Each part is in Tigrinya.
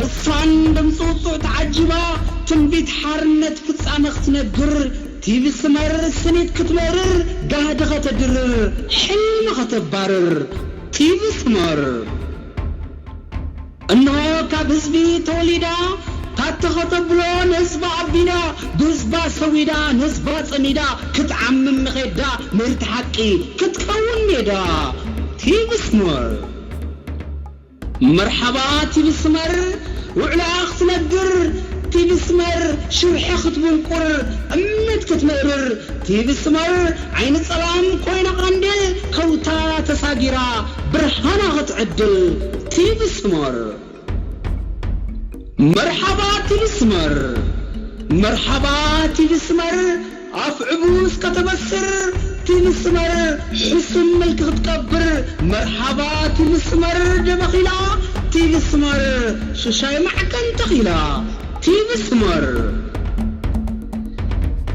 ተስፋን ድምፂ ውፁዕ ተዓጂባ ትንቢት ሓርነት ፍጻመ ክትነግር፣ ቲቪ ስመር ስኒት ክትመርር፣ ጋህዲ ከተድርር፣ ሕልሚ ከተባርር። ቲቪ ስመር እንሆ ካብ ህዝቢ ተወሊዳ፣ ታተ ከተብሎ ንህዝባ ኣቢዳ፣ ብህዝባ ሰዊዳ፣ ንህዝባ ጸሚዳ፣ ክትዓምም ንኸዳ ምህርቲ ሓቂ ክትከውን ሜዳ። ቲቪ ስመር። መርሓባ ቲቪ ስመር፣ ውዕላ ክትነግር፣ ቲቪ ስመር ሽርሒ ክትብንቁር፣ እምነት ክትምእርር፣ ቲቪ ስመር ዓይኒ ጸላም ኮይና ቐንዴል ከውታ ተሳጊራ ብርሃና ክትዕድል። ቲቪ ስመር። መርሓባ ቲቪ ስመር፣ መርሓባ ቲቪ ስመር፣ ኣፍ ዕቡስ ከተበስር ቲቪ ስመር፣ ሕሱም መልክ ክትቀብር። መርሓባ ቲቪ ስመር ደበኺላ፣ ቲቪ ስመር ሽሻይ ማዕከን ተኺላ። ቲቪ ስመር፣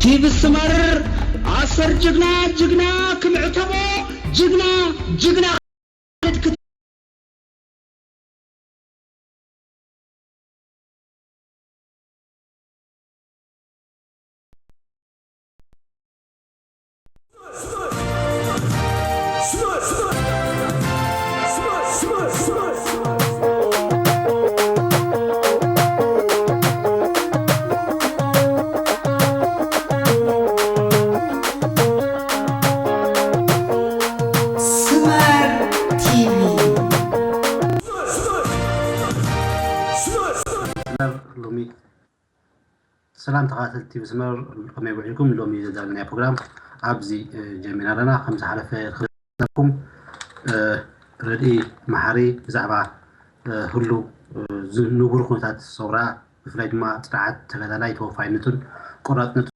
ቲቪ ስመር ኣሰር ጅግና፣ ጅግና ክምዕተቦ፣ ጅግና፣ ጅግና ስመር ቲቪ። ሎሚ ሰላም ተኸታተልቲ ቲቪ ስመር፣ ከመይ ውዒልኩም? ሎሚ ዘዳለናዮ ፕሮግራም ኣብዚ፣ እ፣ ጀሚርና ኣለና። ከም ዝሓለፈ ክዛረበኩም፣ እ፣ ረድኢ መሓሪ ብዛዕባ፣ እ፣ ህሉ፣ እ፣ ዝ-፣ ንቡር ኩነታት ሰውራ፣ ብፍላይ ድማ ጽንዓት ተጋዳላይ፣ ተወፋይነቱን ቆራጽነቱን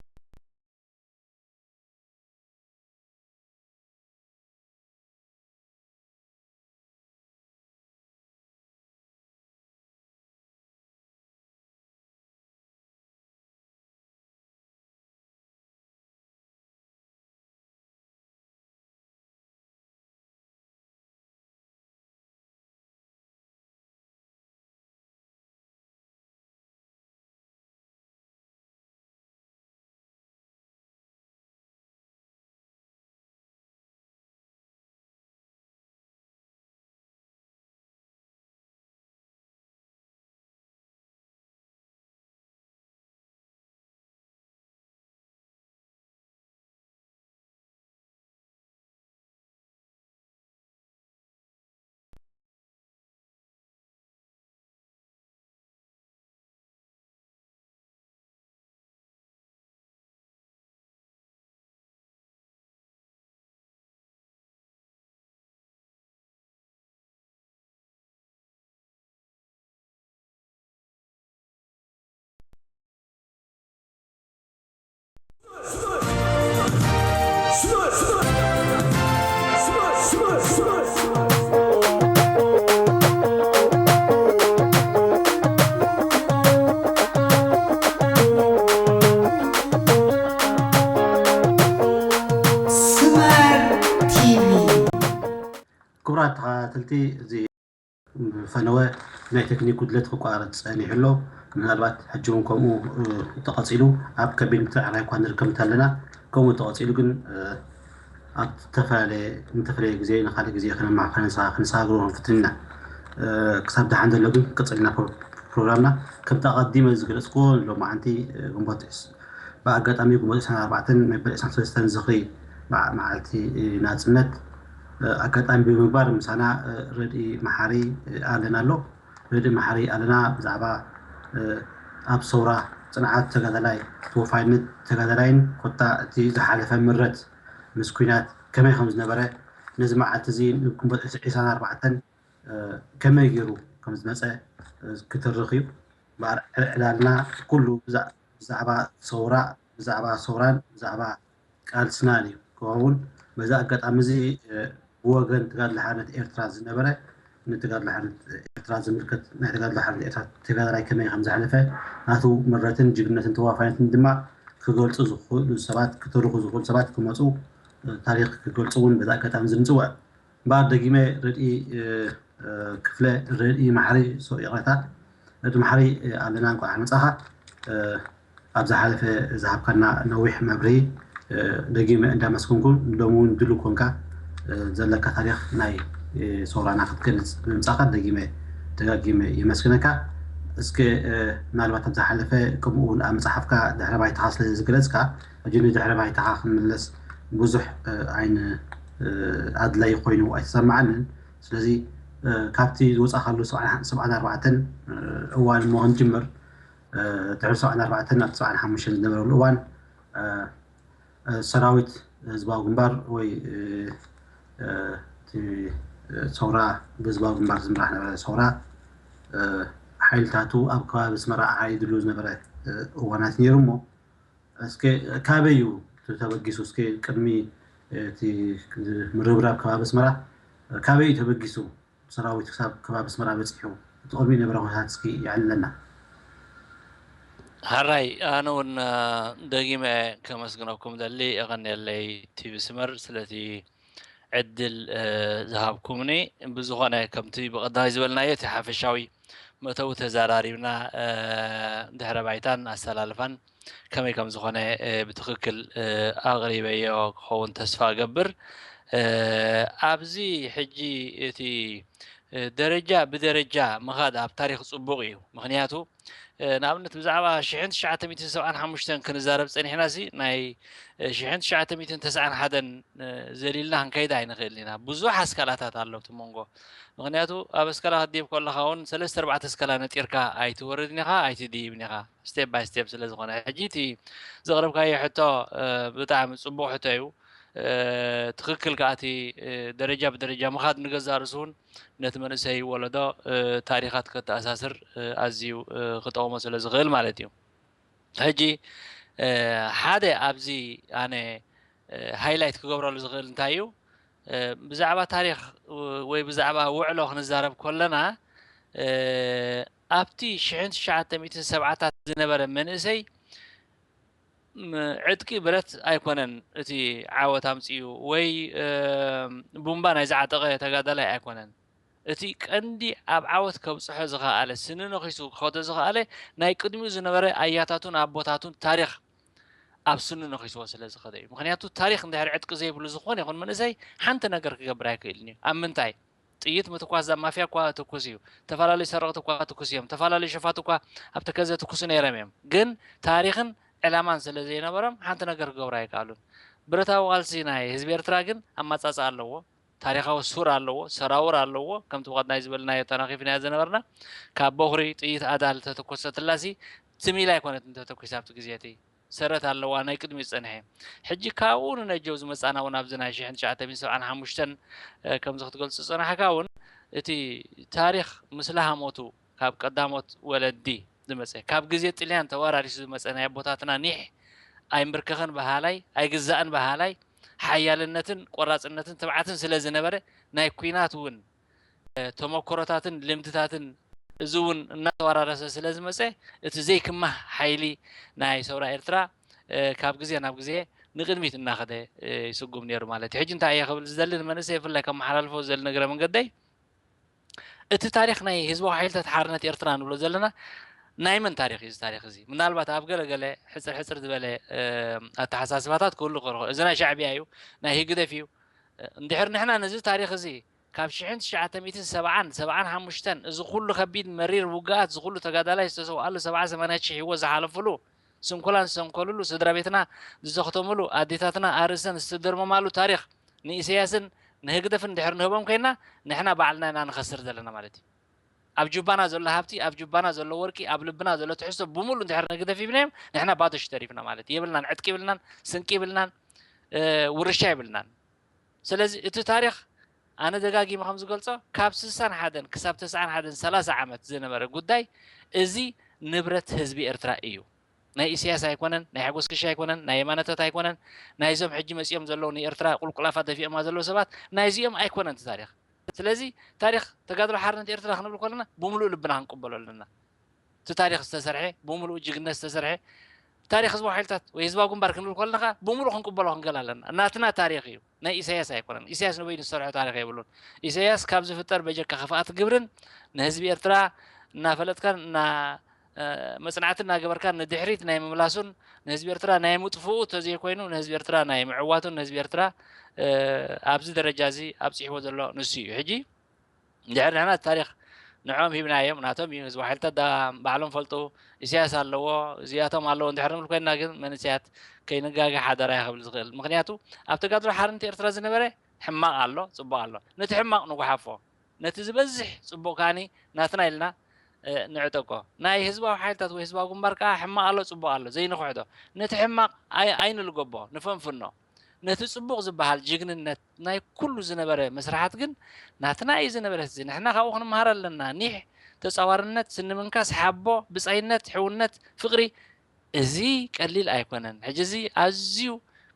ስመር ቲቪ። ክቡራት ተኸታተልቲ፣ እዚ ፈነወ ናይ ቴክኒክ ጉድለት ክቋረጽ ጸኒሑ ኣሎ። ምናልባት ሕጂ እውን ከምኡ፣ እ፣ ተቐጺሉ ኣብ ከቢድ ምትዕርራይ እኳ ንርከብ እንተለና፣ ከምኡ ተቐጺሉ ግን፣ እ፣ ኣብ ዝተፈላለየ፣ ንተፈላለየ ግዜ ንኻልእ ግዜ ከነማ-፣ ከነሳ-፣ ከነሰጋግሮ ክንፍትን ኢና። እ፣ ክሳብ ደሓን ዘሎ ግን ክቕጽል ኢና ፕሮ-፣ ፕሮግራምና። ከምቲ ኣቐዲመ ዝገለጽኩዎ፣ ሎማዓንቲ፣ እ፣ ግንቦት ዕስ-፣ ብኣጋጣሚ ግንቦት ዕስራን ኣርባዕተን መበል ዕስራን ሰለስተን ዝኽሪ በዓ-፣ መዓልቲ ናጽነት፣ እ፣ ኣጋጣሚ ብምግባር ምሳና፣ እ፣ ረድኢ መሓሪ፣ እ፣ ኣለና ኣሎ። ረድኢ መሓሪ ኣለና ብዛዕባ፣ እ፣ ኣብ ሰውራ ጽንዓት ተጋዳላይ፣ ተወፋይነት ተጋዳላይን ኮታ እቲ ዝሓለፈ ምረት ምስ ኲናት ከመይ ከም ዝነበረ፣ ነዚ መዓልቲ እዚ ንግንቦት ዕስራን ኣርባዕተን እ፣ ከመይ ገይሩ ከም ዝመጸ፣ እ፣ ክትርኽ እዩ። እምበኣር ዕላልና ኩሉ ብዛ-፣ ብዛዕባ ሰውራ፣ ብዛዕባ ሰውራን ብዛዕባ ቃልስናን እዩ ክኸውን። በዚ ኣጋጣሚ እዚ፣ እ፣ ብወገን ተጋድሎ ሓርነት ኤርትራ ዝነበረ፣ ንተጋድሎ ሓርነት ኤርትራ ዝምልከት፣ ናይ ተጋድሎ ሓርነት ኤርትራ ተጋዳላይ ከመይ ከም ዘሕለፈ፣ ናቱ ምረትን ጅግንነትን ተዋፋይነትን ድማ ክገልጹ ዝኽእሉ ሰባት፣ ክትርኹ ዝኽእሉ ሰባት ክመጹ፣ እ፣ ታሪኽ ክገልጹ እውን በዚ ኣጋጣሚ እዚ ንጽውዕ። እምበኣር ደጊመ ረድኢ፣ እ፣ እ፣ ክፍለ ረድኢ ማሕሪ፣ ሶ ይቕረታ፣ ወዲ መሓሪ ኣለና፣ እንኳዕ መጻኻ። ኣብ ዝሓለፈ ዝሃብካና ነዊሕ መብርሂ ደጊመ እንዳመስገንኩ፣ ንደሙ እውን ድሉ ኮንካ ዘለካ ታሪኽ ናይ ሰውራና ክትገልጽ ብምምጻኻ ደጊመ ደጋጊመ የመስግነካ። እስከ ምናልባት ኣብ ዝሓለፈ፣ ከምኡ እውን ኣብ መጽሓፍካ ድሕረ ባይታኻ ስለ ዝገለጽካ፣ ሕጂ ንድሕረ ባይታኻ ክንምለስ ብዙሕ ኣይን ኣድላይ ኮይኑ ኣይተሰማዓንን። ስለዚ ካብቲ ዝወጻኻሉ ሰብዓን ኣርባዕተን እዋን እሞ ክንጅምር። ድሕሪ ሰብዓን ኣርባዕተን ኣብ ሰብዓን ሓሙሽተን ዝነበረሉ እዋን ሰራዊት ህዝባዊ ግንባር ወይ እቲ ሰውራ ብህዝባዊ ግንባር ዝምራሕ ነበረ ሰውራ ሓይልታቱ ኣብ ከባቢ ኣስመራ ዓሪድሉ ዝነበረ እዋናት ነይሩ። እሞ እስከ ካበይ እዩ ተበጊሱ? እስከ ቅድሚ እቲ ምርብራብ ከባቢ ኣስመራ ካበይ እዩ ተበጊሱ? ሰራዊት ክሳብ ከባቢ ኣስመራ በጺሑ እቲ ቅድሚ ነበረ ኩነታት እስኪ የዕልለና። ሓራይ ኣነ እውን ደጊመ ከመስግነኩም ደሊ። የቐንየለይ ቲቪ ስመር ስለቲ ዕድል ዝሃብኩምኒ። ብዝኾነ ከምቲ ብቐዳማይ ዝበልናዮ እቲ ሓፈሻዊ መእተዊ ተዘራሪብና ድሕረ ባይታን ኣሰላልፋን ከመይ ከም ዝኾነ ብትኽክል ኣቕሪበዮ ክኸውን ተስፋ እገብር። ኣብዚ ሕጂ እቲ ደረጃ ብደረጃ ምኻድ ኣብ ታሪኽ ጽቡቕ እዩ። ምኽንያቱ ንኣብነት ብዛዕባ ሽሕን ትሽዓተ ሚእትን ሰብዓን ሓሙሽተን ክንዛረብ ጸኒሕና ሲ ናይ ሽሕን ትሽዓተ ሚእትን ተስዓን ሓደን ዘሊልና ክንከይድ ኣይንኽእልን ኢና። ብዙሕ ኣስካላታት ኣሎ ኣብቲ መንጎ። ምኽንያቱ ኣብ ኣስካላ ክትድይብ ከለኻ እውን ሰለስተ ኣርባዕተ ኣስካላ ነጢርካ ኣይትወርድን ኢኻ ኣይትድይብን ኢኻ። ስቴፕ ባይ ስቴፕ ስለ ዝኾነ ሕጂ እቲ ዘቕረብካዮ ሕቶ ብጣዕሚ ጽቡቕ ሕቶ እዩ። ትኽክል ከኣ እቲ ደረጃ ብደረጃ ምኻድ ንገዛእ ርእሱ እውን ነቲ መንእሰይ ወለዶ ታሪኻት ከተኣሳስር ኣዝዩ ክጠቕሞ ስለ ዝኽእል ማለት እዩ። ሕጂ ሓደ ኣብዚ ኣነ ሃይላይት ክገብረሉ ዝኽእል እንታይ እዩ፣ ብዛዕባ ታሪኽ ወይ ብዛዕባ ውዕሎ ክንዛረብ ከለና ኣብቲ ሽሕን ትሽዓተ ሚእትን ሰብዓታት ዝነበረ መንእሰይ ዕጥቂ ብረት ኣይኮነን እቲ ዓወት ኣምፅኡ ወይ ቡምባ ናይ ዝዓጠቐ ተጋዳላይ ኣይኮነን። እቲ ቀንዲ ኣብ ዓወት ከብፅሖ ዝኸኣለ ስኒ ነኺሱ ክኸዶ ዝኸኣለ ናይ ቅድሚኡ ዝነበረ ኣያታቱን ኣቦታቱን ታሪኽ ኣብ ስኑ ነኺስዎ ስለ ዝኸደ እዩ። ምክንያቱ ታሪኽ እንድሕር ዕጥቂ ዘይብሉ ዝኾነ ይኹን መንእሰይ ሓንቲ ነገር ክገብር ኣይክእልን እዩ። ኣብ ምንታይ ጥይት ምትኳስ ዛ ማፍያ እኳ ትኩስ እዩ። ተፈላለዩ ሰረቕቲ እኳ ትኩስ እዮም። ተፈላለዩ ሸፋት እኳ ኣብ ተከዘ ትኩሱ ነይሮም እዮም። ግን ታሪኽን ዕላማን ስለ ዘይነበሮም ሓንቲ ነገር ክገብሩ ኣይከኣሉን። ብረታዊ ቃልሲ ናይ ህዝቢ ኤርትራ ግን ኣማጻጽኣ ኣለዎ። ታሪኻዊ ሱር ኣለዎ፣ ሰራውር ኣለዎ። ከምቲ ብቐዳይ ዝበልናዮ ተናኺፍናዮ ዝነበርና ካብ ቦኽሪ ጥይት ኣዳል ተተኮሰትላሲ ትም ኢላ ኣይኮነትን ተተኩሳ ኣብቲ ግዜ እቲ ሰረት ኣለዋ ናይ ቅድሚት ዝጸንሐ። ሕጂ ካብኡ ንነጀው ዝመጻና እውን ኣብዚ ናይ ሽሕን ትሽዓተ ሚእትን ሰብዓን ሓሙሽተን ከምዚ ክትገልጹ ዝጸናሕካ እውን እቲ ታሪኽ ምስ ለሃሞቱ ካብ ቀዳሞት ወለዲ ዝመጸ ካብ ግዜ ጥልያን ተወራሪሱ ዝመጸ ናይ ኣቦታትና ኒሕ ኣይምብርከኽን በሃላይ ኣይግዛእን በሃላይ ሓያልነትን ቆራጽነትን ትብዓትን ስለ ዝነበረ ናይ ኲናት እውን ተመክሮታትን ልምድታትን እዚ እውን እናተወራረሰ ስለ ዝመፀ እቲ ዘይክማህ ሓይሊ ናይ ሰውራ ኤርትራ ካብ ግዜ ናብ ግዜ ንቅድሚት እናኸደ ይስጉም ነይሩ ማለት እዩ። ሕጂ እንታይ እየ ክብል ዝደሊ ንመንእሰይ ብፍላይ ከመሓላልፎ ዝደሊ እግረ መንገደይ እቲ ታሪኽ ናይ ህዝባዊ ሓይልታት ሓርነት ኤርትራ ንብሎ ዘለና ናይ መን ታሪኽ እዩ? እዚ ታሪኽ እዚ ምናልባት ኣብ ገለ ገለ ሕፅር ሕፅር ዝበለ ኣተሓሳስባታት ክህሉ ክርኾ እዚ ናይ ሻዕቢያ እዩ፣ ናይ ህግደፍ እዩ። እንድሕር ንሕና ነዚ ታሪኽ እዚ ካብ ሽሕን ትሽዓተ ሚእትን ሰብዓን ሰብዓን ሓሙሽተን እዚ ኩሉ ከቢድ መሪር ውግኣት እዚ ኩሉ ተጋዳላይ ዝተሰውኣሉ ሰብዓ ሰማንያ ሽሕ ህይወት ዝሓለፍሉ ስንኩላን ዝሰንከሉሉ ስድራ ቤትና ዝዘኽተምሉ ኣዴታትና ኣርእሰን ዝተደርመማሉ ታሪኽ ንኢሰያስን ንህግደፍን እንድሕር ንህቦም ኮይና ንሕና ባዕልና ኢና ንኸስር ዘለና ማለት እዩ። ኣብ ጁባና ዘሎ ሃብቲ ኣብ ጁባና ዘሎ ወርቂ ኣብ ልብና ዘሎ ትሕዝቶ ብምሉ እንድሕር ንህግደፍ ሂብናዮም ንሕና ባዶ ሽተሪፍና ማለት እዩ። የብልናን ዕጥቂ ይብልናን ስንቂ ይብልናን ውርሻ ይብልናን። ስለዚ እቲ ታሪኽ ኣነ ደጋጊመ ከም ዝገልጾ ካብ ስሳን ሓደን ክሳብ ተስዓን ሓደን ሰላሳ ዓመት ዝነበረ ጉዳይ እዚ ንብረት ህዝቢ ኤርትራ እዩ። ናይ ኢሳያስ ኣይኮነን፣ ናይ ሓጎስ ክሻ ኣይኮነን፣ ናይ የማነታት ኣይኮነን፣ ናይዞም ሕጂ መጺኦም ዘለዉ ንኤርትራ ቁልቁላፋ ደፊኦማ ዘለዉ ሰባት ናይዚኦም ኣይኮነን እቲ ታሪኽ። ስለዚ ታሪኽ ተጋድሎ ሓርነት ኤርትራ ክንብል ከለና ብምሉእ ልብና ክንቅበሎ ኣለና። እቲ ታሪኽ ዝተሰርሐ ብምሉእ ጅግነት ዝተሰርሐ ታሪኽ ህዝባዊ ሓይልታት ወይ ህዝባዊ ግንባር ክንብል ከለና ከዓ ብምሉእ ክንቅበሎ ክንገል ኣለና። ናትና ታሪኽ እዩ፣ ናይ ኢሳያስ ኣይኮነን። ኢሳያስ ንበይኑ ዝሰርሖ ታሪኽ የብሉን። ኢሳያስ ካብ ዝፍጠር በጀካ ክፍኣት ግብርን ንህዝቢ ኤርትራ እናፈለጥካን እና መፅናዕቲ እናገበርካን ንድሕሪት ናይ ምምላሱን ንህዝቢ ኤርትራ ናይ ምጥፍኡ ተዘይኮይኑ ንህዝቢ ኤርትራ ናይ ምዕዋቱን ንህዝቢ ኤርትራ ኣብዚ ደረጃ እዚ ኣብፂሕዎ ዘሎ ንሱ እዩ። ሕጂ እንድሕር ንሕና እቲ ታሪኽ ንዕኦም ሂብናዮም ናቶም እዩ ህዝቢ ሓይልታት ባዕሎም ፈልጡ ኢሳያስ ኣለዎ እዚኣቶም ኣለዎ እንድሕር ንብል ኮይንና ግን መንእሰያት ከይንጋገ ሓደራ ይኸብል ዝኽእል ምክንያቱ ኣብ ተጋድሎ ሓርነት ኤርትራ ዝነበረ ሕማቕ ኣሎ ፅቡቕ ኣሎ ነቲ ሕማቕ ንጉሓፎ ነቲ ዝበዝሕ ፅቡቕ ከዓኒ ናትና ኢልና ንዕጠቆ ናይ ህዝባዊ ሓይልታት ወይ ህዝባዊ ግንባር ከዓ ሕማቕ ኣሎ ፅቡቕ ኣሎ ዘይንኽሕዶ ነቲ ሕማቕ ኣይንልገቦ ንፈንፍኖ ነቲ ፅቡቕ ዝበሃል ጅግንነት ናይ ኩሉ ዝነበረ መስርሓት ግን ናትና እዩ ዝነበረ እዚ ንሕና ካብኡ ክንመሃር ኣለና ኒሕ ተፃዋርነት ስንምንካስ ሓቦ ብፃይነት ሕውነት ፍቅሪ እዚ ቀሊል ኣይኮነን ሕጂ እዚ ኣዝዩ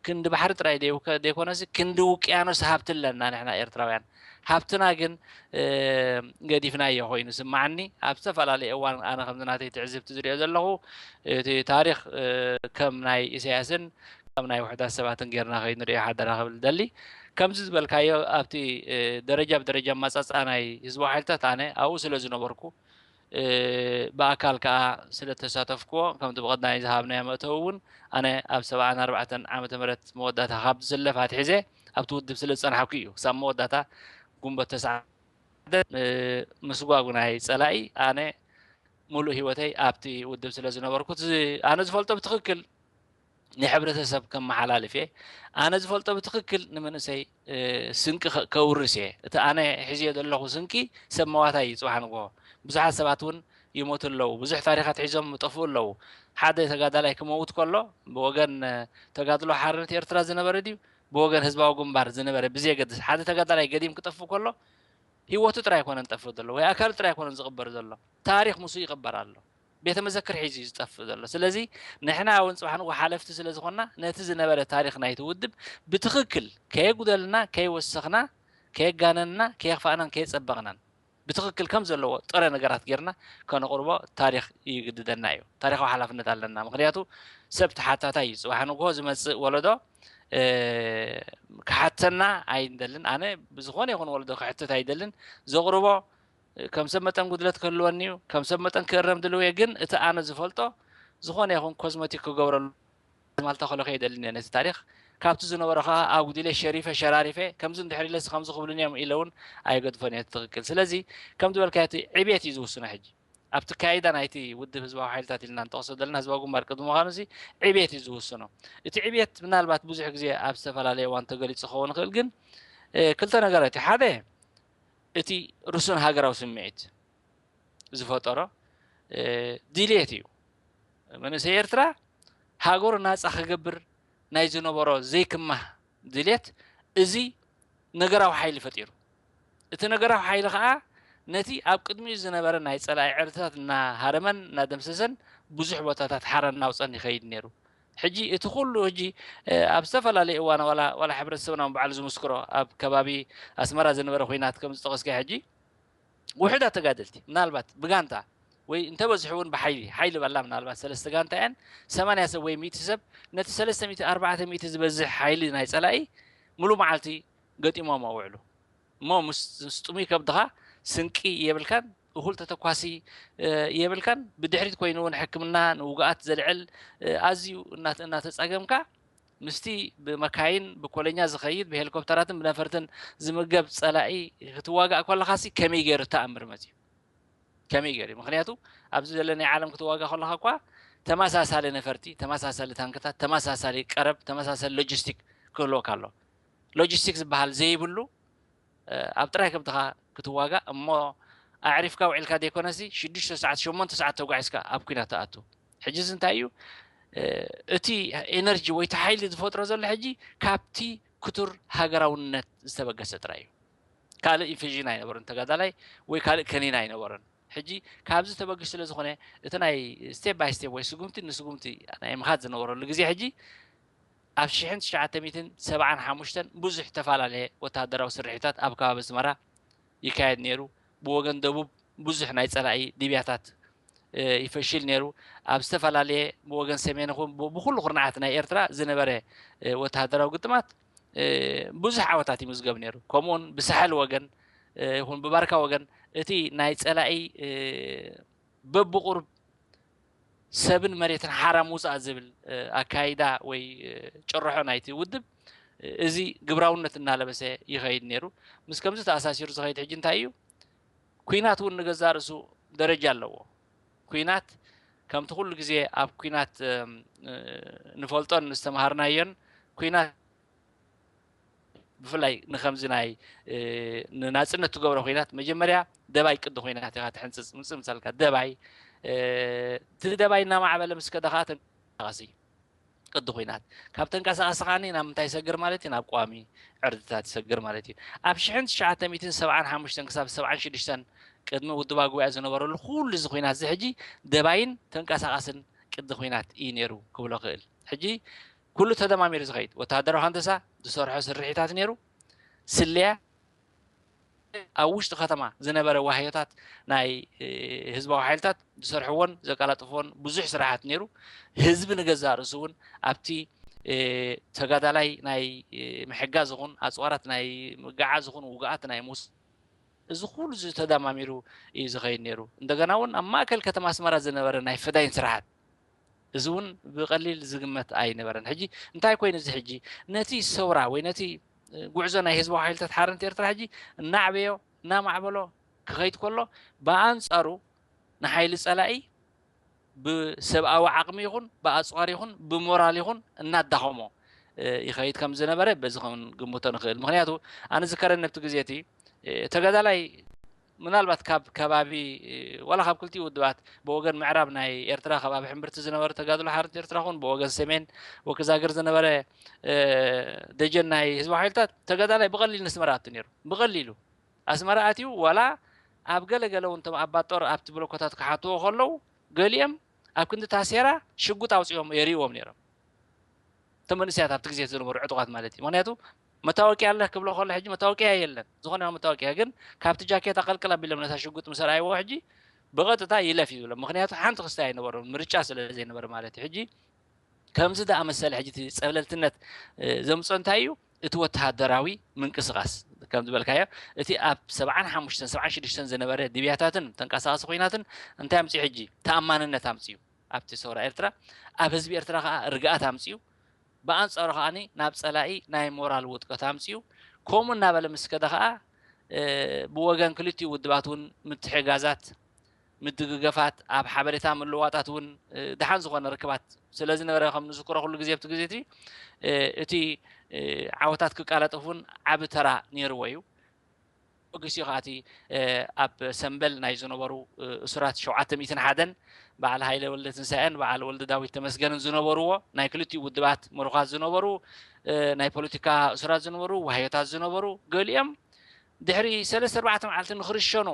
ክንዲ ባሕሪ ጥራይ ዘይኮነሲ ክንዲ ውቅያኖስ ሃብቲ ኣለና ንሕና ኤርትራውያን ሃብትና ግን ገዲፍናዮ ኮይኑ ስማዓኒ ኣብ ዝተፈላለየ እዋን ኣነ ከምዚ ናተይ ትዕዝብቲ ዝሪኦ ዘለኹ እቲ ታሪኽ ከም ናይ ኢሳያስን ከም ናይ ውሕዳት ሰባትን ጌርና ከይንሪኦ ሓደራ ክብል ደሊ ከምዚ ዝበልካዮ ኣብቲ ደረጃ ብደረጃ ማፃፃ ናይ ህዝባዊ ሓይልታት ኣነ ኣብኡ ስለ ዝነበርኩ ብኣካል ከዓ ስለ ተሳተፍክዎ ከምቲ ብቐዳይ ዝሃብናዮ መእተዊ እውን ኣነ ኣብ ሰብዓን ኣርባዕተን ዓመተ ምህረት መወዳእታ ካብ ዝስለፍ ኣትሒዘ ኣብቲ ውድብ ስለ ዝፀናሕኩ እዩ ክሳብ መወዳእታ ጉንበት ተስዓ ምስጓጉ ናይ ፀላኢ ኣነ ሙሉእ ህይወተይ ኣብቲ ውድብ ስለ ዝነበርኩ ኣነ ዝፈልጦ ብትኽክል ንሕብረተሰብ ከመሓላልፍ እየ ኣነ ዝፈልጦ ብትኽክል ንመንእሰይ ስንቂ ከውርስ እየ እቲ ኣነ ሒዝዮ ዘለኹ ስንቂ ሰብ መዋታይ እዩ ፅባሕ ንግሆ ብዙሓት ሰባት እውን ይሞቱ ኣለዉ ብዙሕ ታሪኻት ሒዞም ይጠፍኡ ኣለዉ ሓደ ተጋዳላይ ክመውት ከሎ ብወገን ተጋድሎ ሓርነት ኤርትራ ዝነበረ ድዩ ብወገን ህዝባዊ ግንባር ዝነበረ ብዘየገድስ ሓደ ተጋዳላይ ገዲም ክጠፍእ ከሎ ህይወቱ ጥራይ ኣይኮነን ዝጠፍእ ዘሎ ወይ ኣካሉ ጥራይ ኣይኮነን ዝቕበር ዘሎ ታሪኽ ምስኡ ይቕበር ኣሎ ቤተ መዘክር ሒዙ እዩ ዝጠፍእ ዘሎ ስለዚ ንሕና እውን ፅባሕ ንጎ ሓለፍቲ ስለ ዝኾንና ነቲ ዝነበረ ታሪኽ ናይቲ ውድብ ብትኽክል ከየጉደልና ከየወሰኽና ከየጋነንና ከየኽፋእናን ከየፀበቕናን ብትኽክል ከም ዘለዎ ጥረ ነገራት ጌርና ከነቕርቦ ታሪኽ ይግድደና እዩ ታሪኻዊ ሓላፍነት ኣለና ምክንያቱ ሰብ ተሓታታይ እዩ ፅባሕ ንግሆ ዝመፅእ ወለዶ ክሓተና ኣይንደልን ኣነ ብዝኾነ ይኹን ወለዶ ክሕትት ኣይደልን ዘቕርቦ ከም ሰብ መጠን ጉድለት ክህልወኒ እዩ ከም ሰብ መጠን ክእረም ድልው እየ ግን እቲ ኣነ ዝፈልጦ ዝኾነ ይኹን ኮዝመቲክ ክገብረሉ ማልታ ከሎ ከይደልን እየ ነቲ ታሪኽ ካብቲ ዝነበሮ ከዓ ኣጉዲለ ሸሪፈ ሸራሪፈ ከምዚ እንድሕር ኢለስ ከምዚ ክብሉኒ እዮም ኢለ እውን ኣይገድፎን እየ ትኽክል ስለዚ ከም ዝበልካዮ እቲ ዕብየት እዩ ዝውስኖ ሕጂ ኣብቲ ካይዳ ናይቲ ውድብ ህዝባዊ ሓይልታት ኢልና ንጠቕሶ ዘለና ህዝባዊ ግንባር ቅድሚ ምዃኑ እዚ ዕብየት እዩ ዝውስኖ እቲ ዕብየት ምናልባት ብዙሕ ግዜ ኣብ ዝተፈላለየ እዋን ተገሊፁ ክኸውን ይኽእል ግን ክልተ ነገራት እዩ ሓደ እቲ ርሱን ሃገራዊ ስምዒት ዝፈጠሮ ድልየት እዩ መንእሰይ ኤርትራ ሃገሩ ናፃ ክገብር ናይ ዝነበሮ ዘይክማህ ድልየት እዚ ነገራዊ ሓይሊ ፈጢሩ እቲ ነገራዊ ሓይሊ ከዓ ነቲ ኣብ ቅድሚኡ ዝነበረ ናይ ፀላኢ ዕርድታት እናሃረመን እናደምሰሰን ብዙሕ ቦታታት ሓረ እናውፀን ይኸይድ ነይሩ ሕጂ እቲ ኩሉ ሕጂ ኣብ ዝተፈላለዩ እዋን ዋላ ሕብረተሰብና ባዕሉ ዝምስክሮ ኣብ ከባቢ ኣስመራ ዝነበረ ኩናት ከም ዝጠቐስካ ሕጂ ውሕዳት ተጋደልቲ ምናልባት ብጋንታ ወይ እንተበዝሑ እውን ብሓይሊ ሓይሊ በላ ምናልባት ሰለስተ ጋንታ እየን ሰማንያ ሰብ ወይ ሚእቲ ሰብ ነቲ ሰለስተ ሚእቲ ኣርባዕተ ሚእቲ ዝበዝሕ ሓይሊ ናይ ፀላኢ ሙሉ መዓልቲ ገጢሞም ኣውዕሉ እሞ ምስ ጥሙይ ከብድኻ ስንቂ የብልካን እኹል ተተኳሲ የብልካን ብድሕሪት ኮይኑ እውን ሕክምና ንውጉኣት ዘልዕል ኣዝዩ እናተፃገምካ ምስቲ ብመካይን ብኮለኛ ዝኸይድ ብሄሊኮፕተራትን ብነፈርትን ዝምገብ ፀላኢ ክትዋጋእ ከለኻሲ ከመይ ገይሩ ተኣምር መፅዩ ከመይ ገይሩ ምክንያቱ ኣብዚ ዘሎ ናይ ዓለም ክትዋጋ ከለኻ እኳ ተመሳሳሊ ነፈርቲ ተመሳሳሊ ታንክታት ተመሳሳሊ ቀረብ ተመሳሳሊ ሎጂስቲክ ክህልወካ ኣሎ ሎጂስቲክ ዝበሃል ዘይብሉ ኣብ ጥራይ ከብድኻ ክትዋጋእ እሞ ኣዕሪፍካ ውዒልካ ዘይኮነሲ ሽዱሽተ ሰዓት ሸሞንተ ሰዓት ተጓዒዝካ ኣብ ኩናት ትኣቱ ሕጂ እዚ እንታይ እዩ እቲ ኤነርጂ ወይ እቲ ሓይሊ ዝፈጥሮ ዘሎ ሕጂ ካብቲ ክቱር ሃገራውነት ዝተበገሰ ጥራይ እዩ ካልእ ኢንፊዥን ኣይነበረን ተጋዳላይ ወይ ካልእ ከኒን ኣይነበረን ሕጂ ካብዚ ተበግሽ ስለ ዝኾነ እቲ ናይ ስቴፕ ባይ ስቴፕ ወይ ስጉምቲ ንስጉምቲ ናይ ምኻድ ዝነበረሉ ግዜ ሕጂ ኣብ ሽሕን ትሽዓተ ሚእትን ሰብዓን ሓሙሽተን ብዙሕ ተፈላለየ ወተሃደራዊ ስርሒታት ኣብ ከባቢ ኣስመራ ይካየድ ነይሩ። ብወገን ደቡብ ብዙሕ ናይ ጸላኢ ዲብያታት ይፈሽል ነይሩ። ኣብ ዝተፈላለየ ብወገን ሰሜን ይኹን ብኩሉ ኩርናዓት ናይ ኤርትራ ዝነበረ ወተሃደራዊ ግጥማት ብዙሕ ዓወታት ይምዝገብ ነይሩ። ከምኡውን ብሳሕል ወገን ይኹን ብባርካ ወገን እቲ ናይ ጸላኢ በብቑሩብ ሰብን መሬትን ሓራ ምውጻእ ዝብል ኣካይዳ ወይ ጭርሖ ናይቲ ውድብ፣ እዚ ግብራውነት እናለበሰ ይኸይድ ነይሩ። ምስ ከምዚ ተኣሳሲሩ ዝኸይድ ሕጂ እንታይ እዩ? ኲናት እውን ንገዛእ ርእሱ ደረጃ ኣለዎ። ኲናት ከምቲ ኩሉ ግዜ ኣብ ኲናት ንፈልጦን ዝተምሃርናዮን፣ ኲናት ብፍላይ ንከምዚ ናይ ንናጽነት ትገብሮ ኲናት፣ መጀመርያ ደባይ ቅዲ ኲናት ኢኻ ትሕንጽጽ። ምጽእ ምሳልካ ደባይ፣ እቲ ደባይ እናማዕበለ ምስ ከደ ከዓ ተንቀሳቐሲ ቅዲ ኲናት። ካብ ተንቀሳቐሲ ከዓኒ ናብ ምንታይ ይሰግር ማለት እዩ? ናብ ቀዋሚ ዕርድታት ይሰግር ማለት እዩ። ኣብ ሽሕን ትሽዓተ ሚእትን ሰብዓን ሓሙሽተን ክሳብ ሰብዓን ሽዱሽተን ቅድሚ ውድባ ጉባኤ ዝነበረሉ ኩሉ እዚ ኲናት እዚ ሕጂ ደባይን ተንቀሳቐስን ቅዲ ኲናት እዩ ነይሩ ክብሎ ክእል። ሕጂ ኩሉ ተደማሚሩ ዝኸይድ ወተሃደራዊ ሃንደሳ ዝሰርሖ ስርሒታት ነይሩ። ስለያ ኣብ ውሽጢ ከተማ ዝነበረ ዋህዮታት ናይ ህዝባዊ ሓይልታት ዝሰርሕዎን ዘቀላጥፍዎን ብዙሕ ስራሓት ነይሩ። ህዝቢ ንገዛእ ርእሱ እውን ኣብቲ ተጋዳላይ ናይ ምሕጋዝ ይኹን ኣፅዋራት ናይ ምግዓዝ ይኹን ውግኣት ናይ ምውስ እዚ ኩሉ እዚ ተዳማሚሩ እዩ ዝኸይድ ነይሩ። እንደገና እውን ኣብ ማእከል ከተማ ኣስመራ ዝነበረ ናይ ፈዳይን ስራሓት እዚ እውን ብቐሊል ዝግመት ኣይነበረን። ሕጂ እንታይ ኮይኑ እዚ ሕጂ ነቲ ሰውራ ወይ ነቲ ጉዕዞ ናይ ህዝባዊ ሓይልታት ሓርነት ኤርትራ ሕጂ እናዕበዮ እናማዕበሎ ክኸይድ ከሎ ብኣንጻሩ ንሓይሊ ጸላኢ ብሰብኣዊ ዓቕሚ ይኹን ብኣጽዋር ይኹን ብሞራል ይኹን እናዳኸሞ ይኸይድ ከም ዝነበረ በዚ ክንግምቶ ንኽእል። ምኽንያቱ ኣነ ዝከረኒ ኣብቲ ግዜ እቲ ተጋዳላይ ምናልባት ካብ ከባቢ ዋላ ካብ ክልቲኡ ውድባት ብወገን ምዕራብ ናይ ኤርትራ ከባቢ ሕምብርቲ ዝነበረ ተጋድሎ ሓርነት ኤርትራ ኹን ብወገን ሰሜን ወክዛግር ዝነበረ ደጀን ናይ ህዝባዊ ሓይልታት ተጋዳላይ ብቐሊል ንስመራ ኣቱ ነይሩ። ብቐሊሉ ኣስመራ ኣትዩ ዋላ ኣብ ገለ ገለ እውን እቶም ኣባት ጦር ኣብቲ ብሎኮታት ክሓትዎ ከለዉ ገሊኦም ኣብ ክንዲ ታሴራ ሽጉጥ ኣውፂኦም የርእዎም ነይሮም። እቶም መንእሰያት ኣብቲ ግዜ ዝነበሩ ዕጡቓት ማለት እዩ። ምክንያቱ መታወቂያ ኣለህ ክብሎ ከሎ ሕጂ መታወቂያ የለን። ዝኾነ መታወቂያ ግን ካብቲ ጃኬት ኣቐልቅል ኣቢሎም ነታ ሽጉጥ ምስ ረኣይዎ ሕጂ ብቐጥታ ይለፍ ይብሎም። ምክንያቱ ሓንቲ ክስታይ ኣይነበሮም ምርጫ ስለ ዘይነበረ ማለት እዩ። ሕጂ ከምዚ ዝኣመሰለ ሕጂ እቲ ጸብለልትነት ዘምጾ እንታይ እዩ? እቲ ወተሃደራዊ ምንቅስቃስ ከም ዝበልካዮ እቲ ኣብ ሰብዓን ሓሙሽተን ሰብዓን ሽዱሽተን ዝነበረ ድብያታትን ተንቀሳቐሲ ኮይናትን እንታይ ኣምፅኡ? ሕጂ ተኣማንነት ኣምፅኡ ኣብቲ ሰውራ ኤርትራ፣ ኣብ ህዝቢ ኤርትራ ከዓ ርግኣት ኣምፅኡ። ብኣንፃሩ ከዓኒ ናብ ፀላኢ ናይ ሞራል ውጥቀት ኣምፅኡ። ከምኡ እናበለ ምስ ከደ ከዓ ብወገን ክልቲኡ ውድባት እውን ምትሕጋዛት ምድግገፋት ኣብ ሓበሬታ ምልዋጣት እውን ደሓን ዝኾነ ርክባት ስለ ዝነበረ ከም ንዝክሮ ኩሉ ግዜ ኣብቲ ግዜ እቲ እቲ ዓወታት ክቃላጠፍ እውን ዓቢ ተራ ነይርዎ እዩ። ጊሲ ከኣቲ ኣብ ሰምበል ናይ ዝነበሩ እሱራት ሸውዓተ ሚእትን ሓደን በዓል ሃይለ ወልደ ትንሳኤን በዓል ወልደ ዳዊት ተመስገንን ዝነበርዎ ናይ ክልቲኡ ውድባት ምሩኻት ዝነበሩ ናይ ፖለቲካ እሱራት ዝነበሩ ዋህዮታት ዝነበሩ ገሊኦም ድሕሪ ሰለስተ ኣርባዕተ መዓልቲ ንክርሸኑ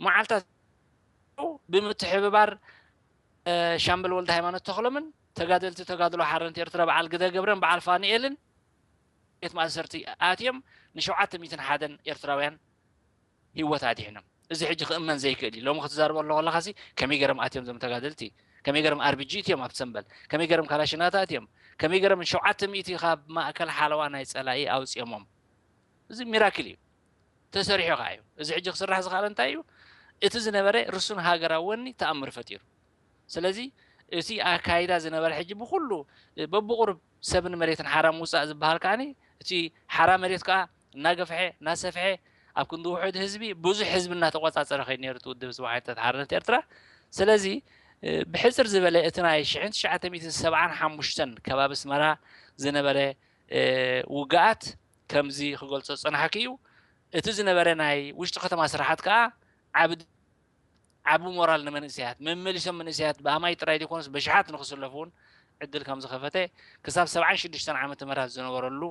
መዓልታት ብምትሕብባር ሻምበል ወልደ ሃይማኖት ተኽሎምን ተጋደልቲ ተጋድሎ ሓርነት ኤርትራ በዓል ግደ ገብረን በዓል ፋኑኤልን ቤት ማእሰርቲ ኣትዮም ንሸውዓተ ሚእትን ሓደን ኤርትራውያን ህይወት ኣድሒኖም። እዚ ሕጂ ክእመን ዘይክእል እዩ። ሎሚ ክትዛርበሉ ከለኻሲ ከመይ ገይሮም ኣትዮም ዞም ተጋደልቲ? ከመይ ገይሮም ኣርቢጂ እትዮም ኣብ ሰምበል? ከመይ ገይሮም ካላሽናታ እትዮም? ከመይ ገይሮም ሸውዓተ ሚእቲ ካብ ማእከል ሓለዋ ናይ ጸላኢ ኣውጽኦሞም? እዚ ሚራክል እዩ። ተሰሪሑ ከዓ እዩ። እዚ ሕጂ ክስራሕ ዝኸኣለ እንታይ እዩ? እቲ ዝነበረ ርሱን ሃገራዊ ወኒ ተኣምር ፈጢሩ። ስለዚ እቲ ኣካይዳ ዝነበረ ሕጂ ብኩሉ በብቑሩብ ሰብን መሬትን ሓራ ምውፃእ ዝበሃል ከዓኒ እቲ ሓራ መሬት ከዓ እናገፍሐ እናሰፍሐ ኣብ ክንዲ ውሑድ ህዝቢ ብዙሕ ህዝቢ እናተቆፃፀረ ከይድ ነይሩ እቲ ውድብ ህዝባዊ ሓይልታት ሓርነት ኤርትራ። ስለዚ ብሕፅር ዝበለ እቲ ናይ ሽሕን ትሽዓተ ሚእትን ሰብዓን ሓሙሽተን ከባቢ ኣስመራ ዝነበረ ውግኣት ከምዚ ክገልጾ ዝጸናሕኩ እዩ። እቲ ዝነበረ ናይ ውሽጢ ከተማ ስራሓት ከኣ ዓቢ ዓቢ ሞራል ንመንእሰያት መመሊሶም መንእሰያት ብኣማይ ጥራይ ዘይኮኑስ በሽሓት ንክስለፉ እውን ዕድል ከም ዝኸፈተ ክሳብ ሰብዓን ሽዱሽተን ዓመተ ምህረት ዝነበረሉ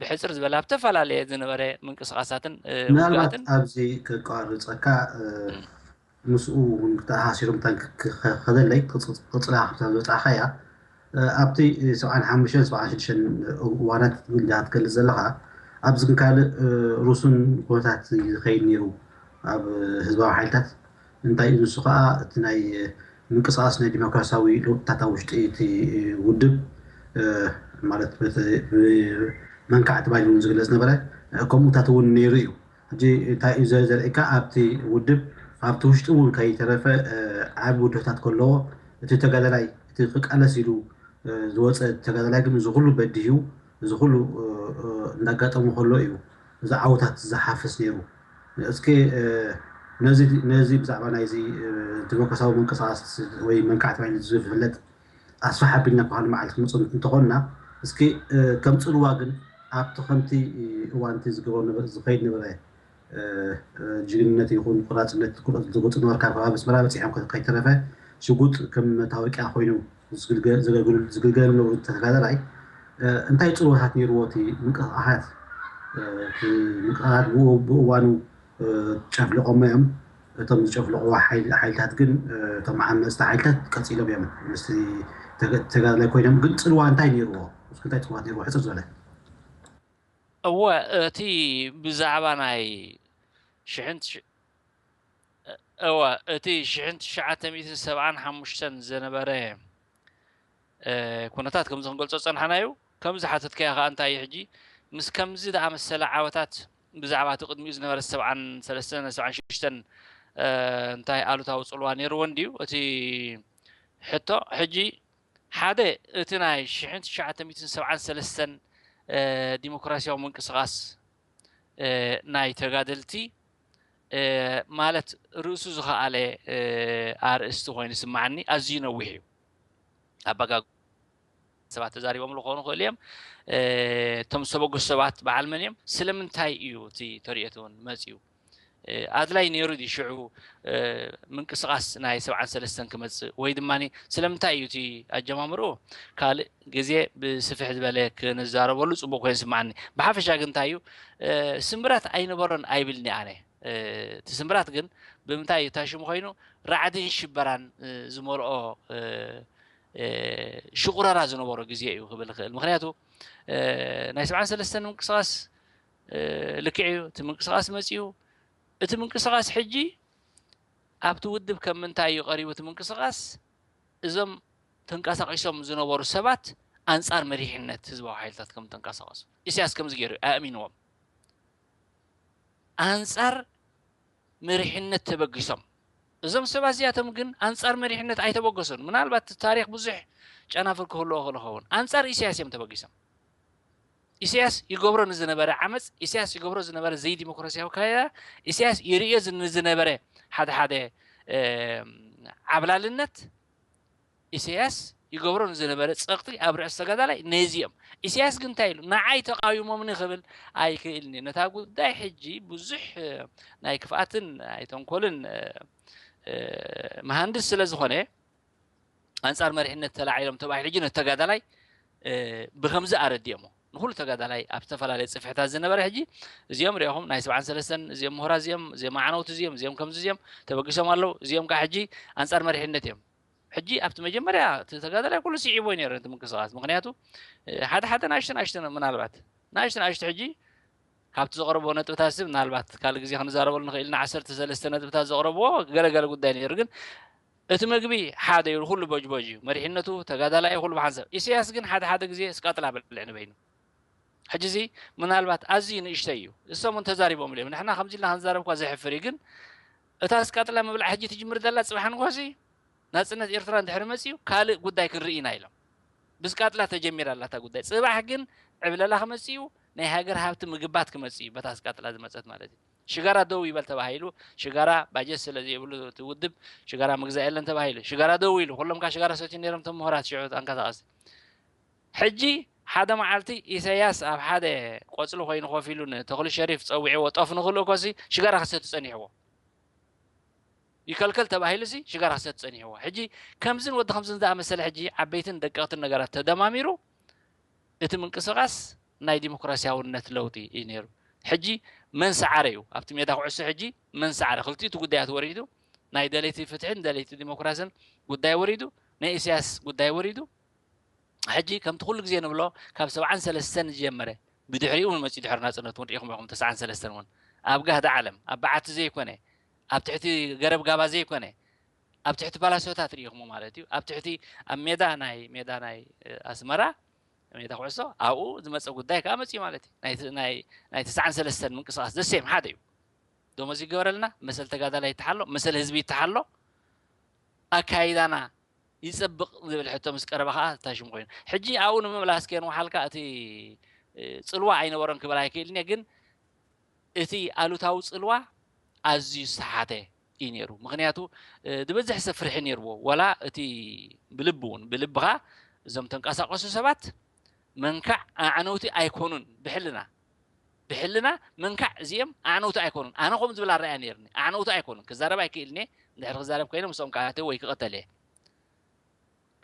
ብሕጽር ዝበለ ኣብ ዝተፈላለየ ዝነበረ ምንቅስቃሳትን ምናልባት ውግኣትን ኣብዚ ከቋርፀካ ምስኡ እውን ክተኣሳሲሩ ምታን ክኸደለይ ቅፅላ ካብታ ዝበፃዕኻያ ኣብቲ ሰብዓን ሓሙሽተን ሰብዓን ሽዱሽተን እዋናት ትብል ዲኻ ትገልፅ ዘለኻ ኣብዚ ግን ካልእ ሩሱን ኩነታት ዝኸይድ ነይሩ ኣብ ህዝባዊ ሓይልታት እንታይ እዩ ንሱ ከዓ እቲ ናይ ምንቅስቃስ ናይ ዲሞክራሲያዊ ለውጥታት ኣብ ውሽጢ እቲ ውድብ ማለት መንካዕ ተባሂሉ እውን ዝግለፅ ነበረ ከምኡታት እውን ነይሩ እዩ ሕጂ እንታይ እዩ ዘ- ዘርእካ ኣብቲ ውድብ ኣብቲ ውሽጢ እውን ከይተረፈ እ፣ ዓቢ ውድብታት ከለዎ እቲ ተጋዳላይ እቲ ክቃለስ ኢሉ እ፣ ዝወፀ ተጋዳላይ ግን እዚ ኩሉ በዲሁ እዚ ኩሉ እ፣ እ፣ እንዳጋጠሙ ከሎ እዩ እዚ ዓውታት ዝሓፍስ ነይሩ። እስኪ እ፣ ነዚ ነዚ ብዛዕባ ናይዚ እ፣ ዲሞክራሲያዊ ምንቅስቃስ ወይ መንካዕቲ ባይነት ዝፍለጥ ኣስፋሕ ኣቢልና ብካልእ መዓልቲ ክመፅእ እንተኾንና እስኪ እ፣ ከም ፅልዋ ግን ኣብቲ ከምቲ እዋንቲ ዝገብሮ ነበ- ዝኸይድ ነበረ እ፣ እ፣ ጅግንነት ይኹን ቁራፅነት ዝገልፁ ነበርካ ከባቢ ኣስመራ በፂሖም ከ- ከይተረፈ ሽጉጥ ከም መታወቂያ ኮይኑ ዝግልገ- ዘገልግሉ- ዝግልገሉ ነበሩ ተጋዳላይ እ፣ እንታይ ፅልዋታት ነይርዎ እቲ ምንቅስቃሳት እ፣ እቲ ምንቅስቃሳት ብኡ- ብእዋኑ እ፣ ጨፍሊቆሞ እዮም እቶም ዝጨፍልቅዎ ሓይል- ሓይልታት ግን እ፣ እቶም ዓመፅቲ ሓይልታት ቀፂሎም እዮም ምስቲ ተገ- ተጋዳላይ ኮይኖም ግን ፅልዋ እንታይ ነይርዎ እስኪ እንታይ ፅልዋት ነይርዎ ሕፅር ዝበለ እወ እቲ ብዛዕባ ናይ ሽሕን ትሽ- እወ እቲ ሽሕን ትሽዓተ ሚእትን ሰብዓን ሓሙሽተን ዝነበረ እ፣ ኩነታት ከምዚ ክንገልጾ ጸንሓና እዩ። ከምዚ ሓተትካዮ ከኣ እንታይ እዩ ሕጂ ምስ ከምዚ ዝኣመሰለ ዓወታት ብዛዕባ እቲ ቅድሚኡ ዝነበረ ሰብዓን ሰለስተን ሰብዓን ሽዱሽተን እ፣ እንታይ ኣሉታዊ ጽልዋ ነይርዎ እንድዩ እቲ ሕቶ ሕጂ ሓደ እቲ ናይ ሽሕን ትሽዓተ ሚእትን ሰብዓን ሰለስተን እ፣ ዲሞክራሲያዊ ምንቅስቃስ እ፣ ናይ ተጋደልቲ እ፣ ማለት ርእሱ ዝኸኣለ እ፣ ኣርእስቲ ኮይኑ ይስምዓኒ ኣዝዩ ነዊሕ እዩ ኣባጋግ ሰባት ተዛሪቦምሉ ክኾኑ ክእል እዮም እ፣ እቶም ዝተበገሱ ሰባት በዓል መን እዮም ስለምንታይ እዩ እቲ ተሪኦት እውን መፅዩ ኣድላይ ነይሩ ድዩ ሽዑ ምንቅስቃስ ናይ ሰብዓን ሰለስተን ክመፅእ ወይ ድማ ስለምንታይ እዩ እቲ ኣጀማምርኡ ካልእ ግዜ ብስፍሕ ዝበለ ክንዛረበሉ ፅቡቅ ኮይኑ ስምዓኒ ብሓፈሻ ግን እንታይ እዩ ስምረት ኣይነበሮን ኣይብልኒ ኣነ እቲ ስምረት ግን ብምንታይ እዩ ታሽሙ ኮይኑ ራዕድን ሽበራን ዝመልኦ ሽቁረራ ዝነበሮ ግዜ እዩ ክብል ክእል ምክንያቱ ናይ ሰብዓን ሰለስተን ምንቅስቃስ ልክዕ እዩ እቲ ምንቅስቃስ መፅኡ እቲ ምንቅስቃስ ሕጂ ኣብቲ ውድብ ከም ምንታይ እዩ ቀሪቡ እቲ ምንቅስቃስ እዞም ተንቀሳቂሶም ዝነበሩ ሰባት ኣንፃር መሪሕነት ህዝባዊ ሓይልታት ከም ተንቀሳቀሱ ኢሳያስ ከምዚ ገይሩ ኣእሚንዎም ኣንፃር መሪሕነት ተበጊሶም እዞም ሰባት እዚኣቶም ግን ኣንፃር መሪሕነት ኣይተበገሱን ምናልባት ታሪክ ብዙሕ ጨናፍር ክህልዎ ክእል ኸውን ኣንፃር ኢሳያስ እዮም ተበጊሶም ኢሳያስ ይገብሮ ንዝነበረ ዓመፅ ኢሳያስ ይገብሮ ዝነበረ ዘይዲሞክራሲያዊ ካያ ኢሳያስ ይርእዮ ንዝነበረ ሓደ ሓደ ዓብላልነት ኢሳያስ ይገብሮ ንዝነበረ ፀቕጢ ኣብ ርእሲ ተጋዳላይ ነዚ እዮም ኢሳያስ ግን እንታይ ኢሉ ንዓይ ተቃዊሞምኒ ክብል ኣይክእልን እዩ ነታ ጉዳይ ሕጂ ብዙሕ ናይ ክፍኣትን ናይ ተንኮልን መሃንድስ ስለ ዝኾነ ኣንፃር መሪሕነት ተላዒሎም ተባሂሉ ሕጂ ነቲ ተጋዳላይ ብከምዚ ኣረዲኦሞ ንኩሉ ተጋዳላይ ኣብ ዝተፈላለየ ፅፍሕታት ዝነበረ ሕጂ እዚኦም ሪኦኹም ናይ ሰብዓን ሰለስተን እዚኦም ምሁራ እዚኦም እዚኦም ዓነውቲ እዚኦም እዚኦም ከምዚ እዚኦም ተበጊሶም ኣለዉ እዚኦም ከዓ ሕጂ ኣንፃር መሪሕነት እዮም ሕጂ ኣብቲ መጀመርያ እቲ ተጋዳላይ ኩሉ ስዒቦ ነይሩ ነቲ ምንቅስቃስ ምክንያቱ ሓደ ሓደ ናሽተ ናሽተ ምናልባት ናሽተ ናሽተ ሕጂ ካብቲ ዘቕረብዎ ነጥብታት ሲ ምናልባት ካልእ ግዜ ክንዛረበሉ ንኽእል ኢና ዓሰርተ ሰለስተ ነጥብታት ዘቕረብዎ ገለገለ ጉዳይ ነይሩ ግን እቲ ምግቢ ሓደ እዩ ኩሉ ቦጅቦጅ እዩ መሪሕነቱ ተጋዳላይ ኩሉ ብሓንሳብ ኢሳያስ ግን ሓደ ሓደ ግዜ ስቃጥላ በልዕ ንበይኑ ሕጂ እዚ ምናልባት ኣዝዩ ንእሽተይ እዩ እሶም እውን ተዛሪቦም እዮም ንሕና ከምዚ ኢልና ክንዛረብ እኳ ዘሕፍር እዩ ግን እታ ስቃጥላ ምብላዕ ሕጂ ትጅምር ዘላ ፅባሕ ንጎሲ ናፅነት ኤርትራ እንድሕሪ መፅዩ ካልእ ጉዳይ ክንርኢ ኢና ኢሎም ብስቃጥላ ተጀሚራ ኣላ እታ ጉዳይ ፅባሕ ግን ዕብለላ ክመፅእ እዩ ናይ ሃገር ሃብቲ ምግባት ክመፅእ እዩ በታ ስቃጥላ ዝመፀት ማለት እዩ ሽጋራ ደው ይበል ተባሂሉ ሽጋራ ባጀት ስለ ዘይብሉ እቲ ውድብ ሽጋራ ምግዛእ የለን ተባሂሉ ሽጋራ ደው ኢሉ ኩሎም ካ ሽጋራ ሰትዩ ነይሮም እቶም ምሁራት ሽዑ ኣንቀሳቀስቲ ሕጂ ሓደ መዓልቲ ኢሳያስ ኣብ ሓደ ቆፅሊ ኮይኑ ኮፍ ኢሉ ንተኽሉ ሸሪፍ ፀዊዕዎ ጠፍ ንክልእኮሲ ሽጋራ ክሰቲ ፀኒሕዎ ይከልከል ተባሂሉ ሲ ሽጋራ ክሰቲ ፀኒሕዎ ሕጂ ከምዝን ወዲ ከምዝን ዝኣመሰለ ሕጂ ዓበይትን ደቀቕትን ነገራት ተደማሚሩ እቲ ምንቅስቃስ ናይ ዲሞክራሲያውነት ለውጢ እዩ ነይሩ ሕጂ መን ሰዓረ እዩ ኣብቲ ሜዳ ኩዕሶ ሕጂ መን ሰዓረ ክልቲኡ እቲ ጉዳያት ወሪዱ ናይ ደለይቲ ፍትሕን ደለይቲ ዲሞክራሲን ጉዳይ ወሪዱ ናይ ኢሳያስ ጉዳይ ወሪዱ ሕጂ ከምቲ ኩሉ ግዜ ንብሎ ካብ ሰብዓን ሰለስተን ዝጀመረ ብድሕሪኡ እውን መፅኡ ድሕሪ ናፅነት እውን ርኢኹም ኢኹም ተስዓን ሰለስተን እውን ኣብ ጋህዲ ዓለም ኣብ በዓቲ ዘይኮነ ኣብ ትሕቲ ገረብ ጋባ ዘይኮነ ኣብ ትሕቲ ፓላሶታት ርኢኹሞ ማለት እዩ ኣብ ትሕቲ ኣብ ሜዳ ናይ ሜዳ ናይ ኣስመራ ሜዳ ኩዕሶ ኣብኡ ዝመፀ ጉዳይ ከዓ መፅኡ ማለት እዩ ናይ ተስዓን ሰለስተን ምንቅስቃስ ዘሴም ሓደ እዩ ደሞዝ ይገበረልና፣ መሰል ተጋዳላይ ይተሓሎ፣ መሰል ህዝቢ ይተሓሎ፣ ኣካይዳና ይጸብቕ ዝብል ሕቶ ምስ ቀረበ ከኣ ታሽሙ ኮይኑ። ሕጂ ኣብኡ ንምምላስ ከየንውሓልካ እቲ ጽልዋ ኣይነበሮን ክብል ኣይክእልን እየ፣ ግን እቲ ኣሉታዊ ጽልዋ ኣዝዩ ዝተሓተ እዩ ነይሩ። ምኽንያቱ ድበዝሕ ሰብ ፍርሒ ነይርዎ። ዋላ እቲ ብልቢ እውን ብልብኻ እዞም ተንቀሳቀሱ ሰባት መንካዕ ኣዕነውቲ ኣይኮኑን። ብሕልና ብሕልና መንካዕ እዚኦም ኣዕነውቲ ኣይኮኑን። ኣነ ከምኡ ዝብል ኣረኣያ ነይርኒ። ኣዕነውቲ ኣይኮኑን። ክዛረብ ኣይክእልን እየ። እንድሕር ክዛረብ ኮይነ ምስኦም ክኣትው ወይ ክቐተል እየ።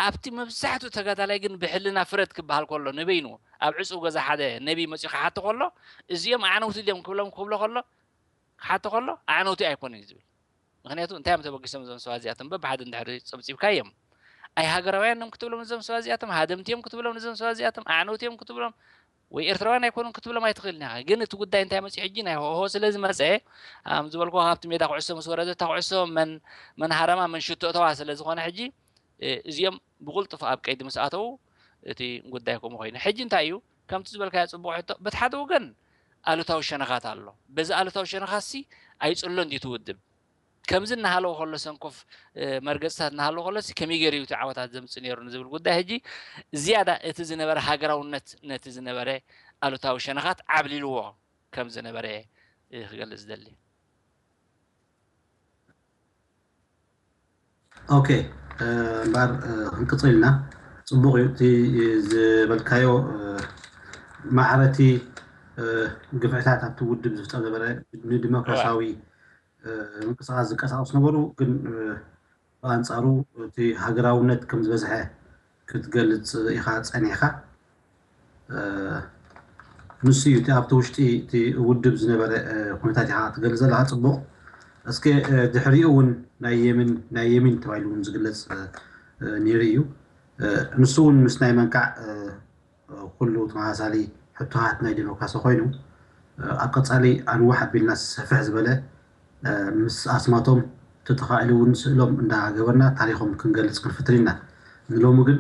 ኣብቲ መብዛሕትኡ ተጋዳላይ ግን ብሕልና ፍረድ ክበሃል ከሎ ንበይኑ ኣብ ዕፁብ ገዛ ሓደ ነቢይ መፂኡ ክሓቶ ከሎ እዚኦም ኣዕነውቲ ድዮም ክብሎም ክብሎ ከሎ ክሓቶ ከሎ ኣዕነውቲ ኣይኮኑን እዩ ዝብል። ምክንያቱ እንታይ እዮም ተበጊሶም እዞም ሰባት እዚኣቶም በብሓደ እንድሕር ፀብፂብካዮም ኣይ ሃገራውያን እዮም ክትብሎም እዞም ሰባት እዚኣቶም ሃደምቲ እዮም ክትብሎም እዞም ሰባት እዚኣቶም ኣዕነውቲ እዮም ክትብሎም ወይ ኤርትራውያን ኣይኮኑን ክትብሎም ኣይትኽእልን ኢኻ። ግን እቲ ጉዳይ እንታይ መፂኡ ሕጂ ናይ ሆሆ ስለ ዝመፀ ኣም ዝበልኩ ካብቲ ሜዳ ኩዕሶ ምስ ወረደ እታ ኩዕሶ መን መን ሃረማ መን ሽቶ እተዋ ስለ ዝኾነ ሕጂ እዚኦም ብቁልጡፍ ኣብ ቀይዲ ምስ ኣተዉ እቲ ጉዳይ ከምኡ ኮይኑ ሕጂ እንታይ እዩ ከምቲ ዝበልካዮ ፅቡቅ ሕቶ በቲ ሓደ ወገን ኣሉታዊ ሸነኻት ኣሎ። በዚ ኣሉታዊ ሸነኻት ሲ ኣይፅሎ እንዲ ትውድብ ከምዚ እናሃለወ ከሎ ሰንኮፍ መርገፅታት እናሃለወ ከሎ ሲ ከመይ ገይሩ እዩ እቲ ዓወታት ዘምፅእ ነይሩ ንዝብል ጉዳይ ሕጂ ዝያዳ እቲ ዝነበረ ሃገራውነት ነቲ ዝነበረ ኣሉታዊ ሸነኻት ዓብሊልዎ ከም ዝነበረ ክገልፅ ዝደሊ። ኦኬ እምበኣር ክንቅፅል ኢና። ፅቡቕ እዩ እቲ ዝበልካዮ ማዕረቲ ግፍዕታት ኣብቲ ውድብ ዝፍፀም ነበረ ንዲሞክራሲያዊ ምንቅስቃስ ዝንቀሳቀሱ ነበሩ። ግን ብኣንፃሩ እቲ ሃገራውነት ከም ዝበዝሐ ክትገልፅ ኢኻ ፀኒሕካ። ንሱ እዩ እቲ ኣብቲ ውሽጢ እቲ ውድብ ዝነበረ ኩነታት ኢኻ ትገልፅ ዘለካ ፅቡቕ። እስከ ድሕሪኡ እውን ናይ የምን ናይ የሚን ተባሂሉ እውን ዝግለፅ ነይሩ እዩ። ንሱ እውን ምስ ናይ መንካዕ ኩሉ ተመሳሳሊ ሕቶታት ናይ ዲሞክራሲ ኮይኑ ኣብ ቀፃሊ ኣንዋሕ ኣቢልና ሰፍሕ ዝበለ ምስ ኣስማቶም ተተኻኢሉ እውን ስእሎም እንዳገበርና ታሪኾም ክንገልፅ ክንፍትን ኢና። ንሎሚ ግን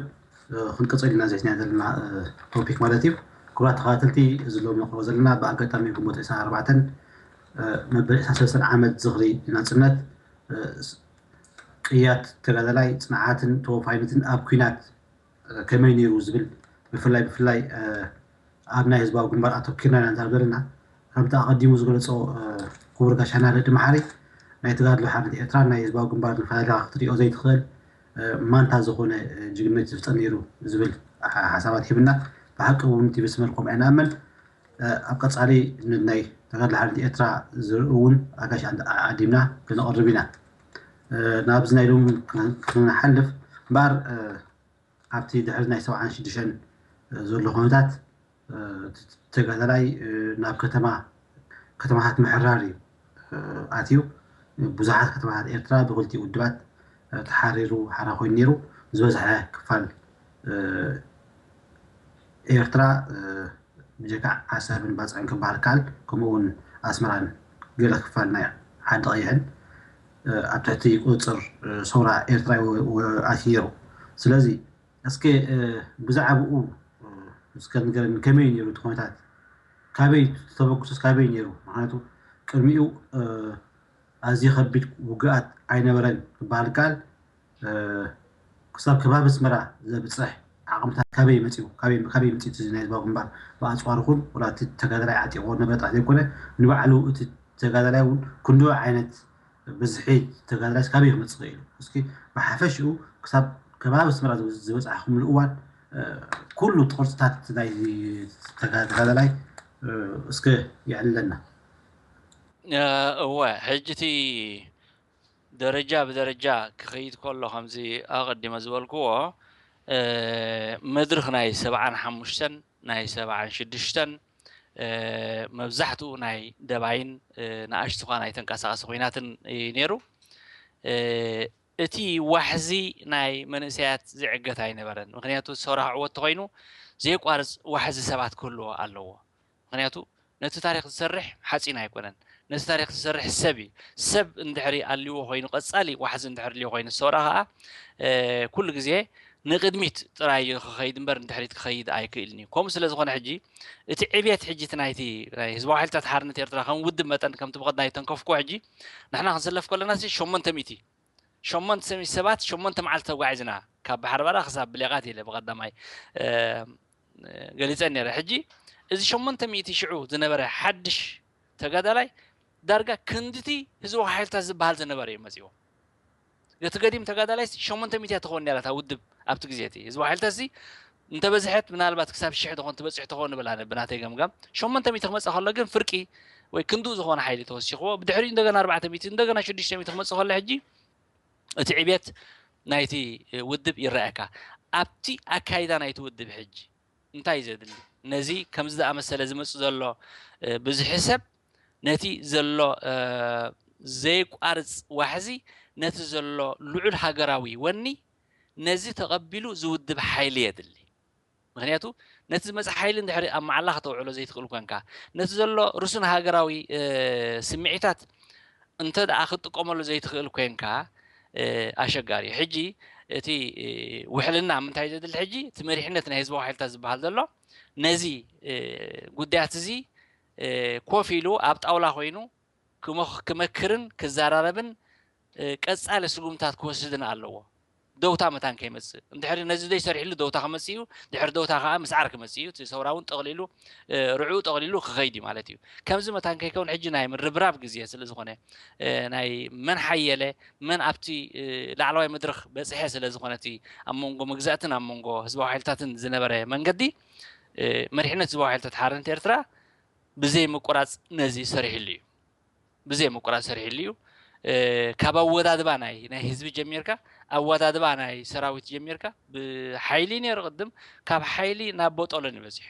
ክንቅፅል ኢና ዘትና ዘለና ቶፒክ ማለት እዩ። ክቡራት ተኸታተልቲ እዚ ሎሚ ነቕርቦ ዘለና ብኣጋጣሚ ግንቦት ዕስራን ኣርባዕተን መበል ዕስራን ሰለስተን ዓመት ዝኽሪ ናፅነት ቅያት ተጋዳላይ ፅንዓትን ተወፋይነትን ኣብ ኲናት ከመይ ነይሩ ዝብል ብፍላይ ብፍላይ ኣብ ናይ ህዝባዊ ግንባር ኣተኪርና ኢና ንዛረብ ዘለና። ከምቲ ኣቐዲሙ ዝገለፆ ክቡር ጋሻና ረዲ መሓሪ ናይ ተጋድሎ ሓርነት ኤርትራ ናይ ህዝባዊ ግንባር ንፈላሊኻ ክትሪኦ ዘይትኽእል ማንታ ዝኾነ ጅግነት ዝፍጠር ነይሩ ዝብል ሓሳባት ሂብና። ብሓቂ እውን እቲ መስመር ከምኡ ኢና ንኣምን። ኣብ ቀፃሊ ናይ ተጋድሎ ሓርነት ኤርትራ ዝርኢ እውን ኣጋሽ ዓዲምና ክነቕርብ ኢና። ናብዚ ናይ ሎም ክንሓልፍ እምበኣር ኣብቲ ድሕሪ ናይ ሰብዓን ሽዱሽተን ዘሎ ኩነታት ተጋዳላይ ናብ ከተማ ከተማታት ምሕራር እዩ ኣትዩ። ብዙሓት ከተማታት ኤርትራ ብክልቲኡ ውድባት ተሓሪሩ ሓራ ኮይኑ ነይሩ። ዝበዝሐ ክፋል ኤርትራ ብጀካ ዓሰብን ባጽዕን ክበሃል ከኣል ከምኡ እውን ኣስመራን ገለ ክፋል ናይ ዓዲ ቀይሕን ኣብ ትሕቲ ቁፅፅር ሰውራ ኤርትራ ኣትዩ ነይሩ። ስለዚ እስከ ብዛዕባኡ እስከ ንገረኒ ከመይ ነይሩ እቲ ኩነታት? ካበይ ተበግሶስ ካበይ ነይሩ? ምክንያቱ ቅድሚኡ ኣዝዩ ከቢድ ውግኣት ኣይነበረን ክበሃል ከኣል ክሳብ ከባቢ ኣስመራ ዘብፅሕ ዓቕምታት ካበይ መፂኡ? ካበይ ካበይ መፂኡ? እቲ ናይ ህዝባዊ ግንባር ብኣፅዋር ይኹን ወላ እቲ ተጋዳላይ ዓጢቕዎ ነበረ ጥራሕ ዘይኮነ ንባዕሉ እቲ ተጋዳላይ እውን ክንደይ ዓይነት ብዝሒ ተጋዳላይስ ካበይ ክመፅእ ክኢሉ? እስኪ ብሓፈሽኡ ክሳብ ከባቢ ኣስመራ ዝበፃሕኩምሉ እዋን ኩሉ እቲ ቅርፅታት ናይ ተጋዳላይ እስከ የዕልለና። እወ ሕጂ እቲ ደረጃ ብደረጃ ክኸይድ ከሎ ከምዚ ኣቐዲመ ዝበልክዎ መድርኽ ናይ ሰብዓን ሓሙሽተን ናይ ሰብዓን ሽዱሽተን መብዛሕትኡ ናይ ደባይን ንኣሽቱ ኸዓ ናይ ተንቀሳቐሲ ኩናትን እዩ ነይሩ። እቲ ዋሕዚ ናይ መንእሰያት ዝዕገት ኣይነበረን። ምክንያቱ ሰውራ ክዕወት ተኾይኑ ዘየቋርፅ ዋሕዚ ሰባት ክህልዎ ኣለዎ። ምክንያቱ ነቲ ታሪክ ዝሰርሕ ሓፂን ኣይኮነን። ነቲ ታሪክ ዝሰርሕ ሰብ እዩ። ሰብ እንድሕሪ ኣልዎ ኮይኑ ቀፃሊ ዋሕዚ እንድሕር ልዎ ኮይኑ ሰውራ ከዓ ኩሉ ግዜ ንቕድሚት ጥራይ እዩ ክኸይድ እምበር ንድሕሪት ክኸይድ ኣይክእልን እዩ። ከምኡ ስለ ዝኾነ ሕጂ እቲ ዕብየት ሕጂ እቲ ናይቲ ናይ ህዝባዊ ሓይልታት ሓርነት ኤርትራ ከም ውድብ መጠን ከምቲ ብቐዳይ ተንከፍኩ ሕጂ ንሕና ክንስለፍ ከለና ሲ ሸሞንተ ሚእቲ ሸሞንተ ሚእቲ ሰባት ሸሞንተ መዓልቲ ተጓዒዝና ካብ ባሕሪ ባራ ክሳብ ብሌቓት ኢለ ብቐዳማይ ገሊፀ ነረ። ሕጂ እዚ ሸሞንተ ሚእቲ ሽዑ ዝነበረ ሓድሽ ተጋዳላይ ዳርጋ ክንድቲ ህዝባዊ ሓይልታት ዝበሃል ዝነበረ እዩ መፅዎ። እቲ ገዲም ተጋዳላይ ሸሞንተ ሚእቲ እያ ትኸውን ነራ እታ ውድብ ኣብቲ ግዜ እቲ ህዝባዊ ሓይልታት እዚ እንተበዝሐት ምናልባት ክሳብ ሽሕ ትኾን ትበፅሕ ትኾን ንብል ኣነ ብናተይ ገምጋም። ሸሞንተ ሚእቲ ክመፅእ ከሎ ግን ፍርቂ ወይ ክንድኡ ዝኾነ ሓይሊ ተወሲኽዎ። ብድሕሪኡ እንደገና ኣርባዕተ ሚእቲ እንደገና ሽዱሽተ ሚእቲ ክመፅእ ከሎ ሕጂ እቲ ዕብየት ናይቲ ውድብ ይረኣየካ። ኣብቲ ኣካይዳ ናይቲ ውድብ ሕጂ እንታይ እዩ ዘድሊ? ነዚ ከምዚ ዝኣመሰለ ዝመፅእ ዘሎ ብዙሒ ሰብ ነቲ ዘሎ ዘይቋርፅ ዋሕዚ ነቲ ዘሎ ልዑል ሃገራዊ ወኒ ነዚ ተቐቢሉ ዝውድብ ሓይሊ የድሊ። ምክንያቱ ነቲ ዝመፅእ ሓይሊ እንድሕሪ ኣብ መዓላ ከተውዕሎ ዘይትኽእል ኮንካ ነቲ ዘሎ ርሱን ሃገራዊ ስምዒታት እንተ ደኣ ክትጥቀመሉ ዘይትኽእል ኮንካ ኣሸጋሪ እዩ። ሕጂ እቲ ውሕልና ምንታይ ዘድሊ ሕጂ እቲ መሪሕነት ናይ ህዝባዊ ሓይልታት ዝበሃል ዘሎ ነዚ ጉዳያት እዚ ኮፍ ኢሉ ኣብ ጣውላ ኮይኑ ክመክርን ክዘራረብን ቀጻሊ ስጉምታት ክወስድን ኣለዎ። ደውታ መታን ከይመጽእ እንድሕሪ ነዚ ዘይሰሪሕሉ ደውታ ክመጽእ እዩ። ድሕሪ ደውታ ከዓ ምስዓር ክመጽእ እዩ። እቲ ሰውራ እውን ጠቕሊሉ ርዕኡ ጠቕሊሉ ክኸይድ እዩ ማለት እዩ። ከምዚ መታን ከይከውን ሕጂ ናይ ምርብራብ ግዜ ስለ ዝኾነ ናይ መን ሓየለ መን ኣብቲ ላዕለዋይ መድረኽ በፅሐ ስለ ዝኾነ እቲ ኣብ መንጎ መግዛእትን ኣብ መንጎ ህዝባዊ ሓይልታትን ዝነበረ መንገዲ መሪሕነት ህዝባዊ ሓይልታት ሓርነት ኤርትራ ብዘይ ምቁራፅ ነዚ ሰሪሕሉ እዩ። ብዘይ ምቁራፅ ሰሪሕሉ እዩ። ካብ ኣወዳድባ ናይ ናይ ህዝቢ ጀሚርካ ኣወዳድባ ናይ ሰራዊት ጀሚርካ ብሓይሊ ነይሩ ቅድም ካብ ሓይሊ ናብ ቦጦሎኒ በፂሑ።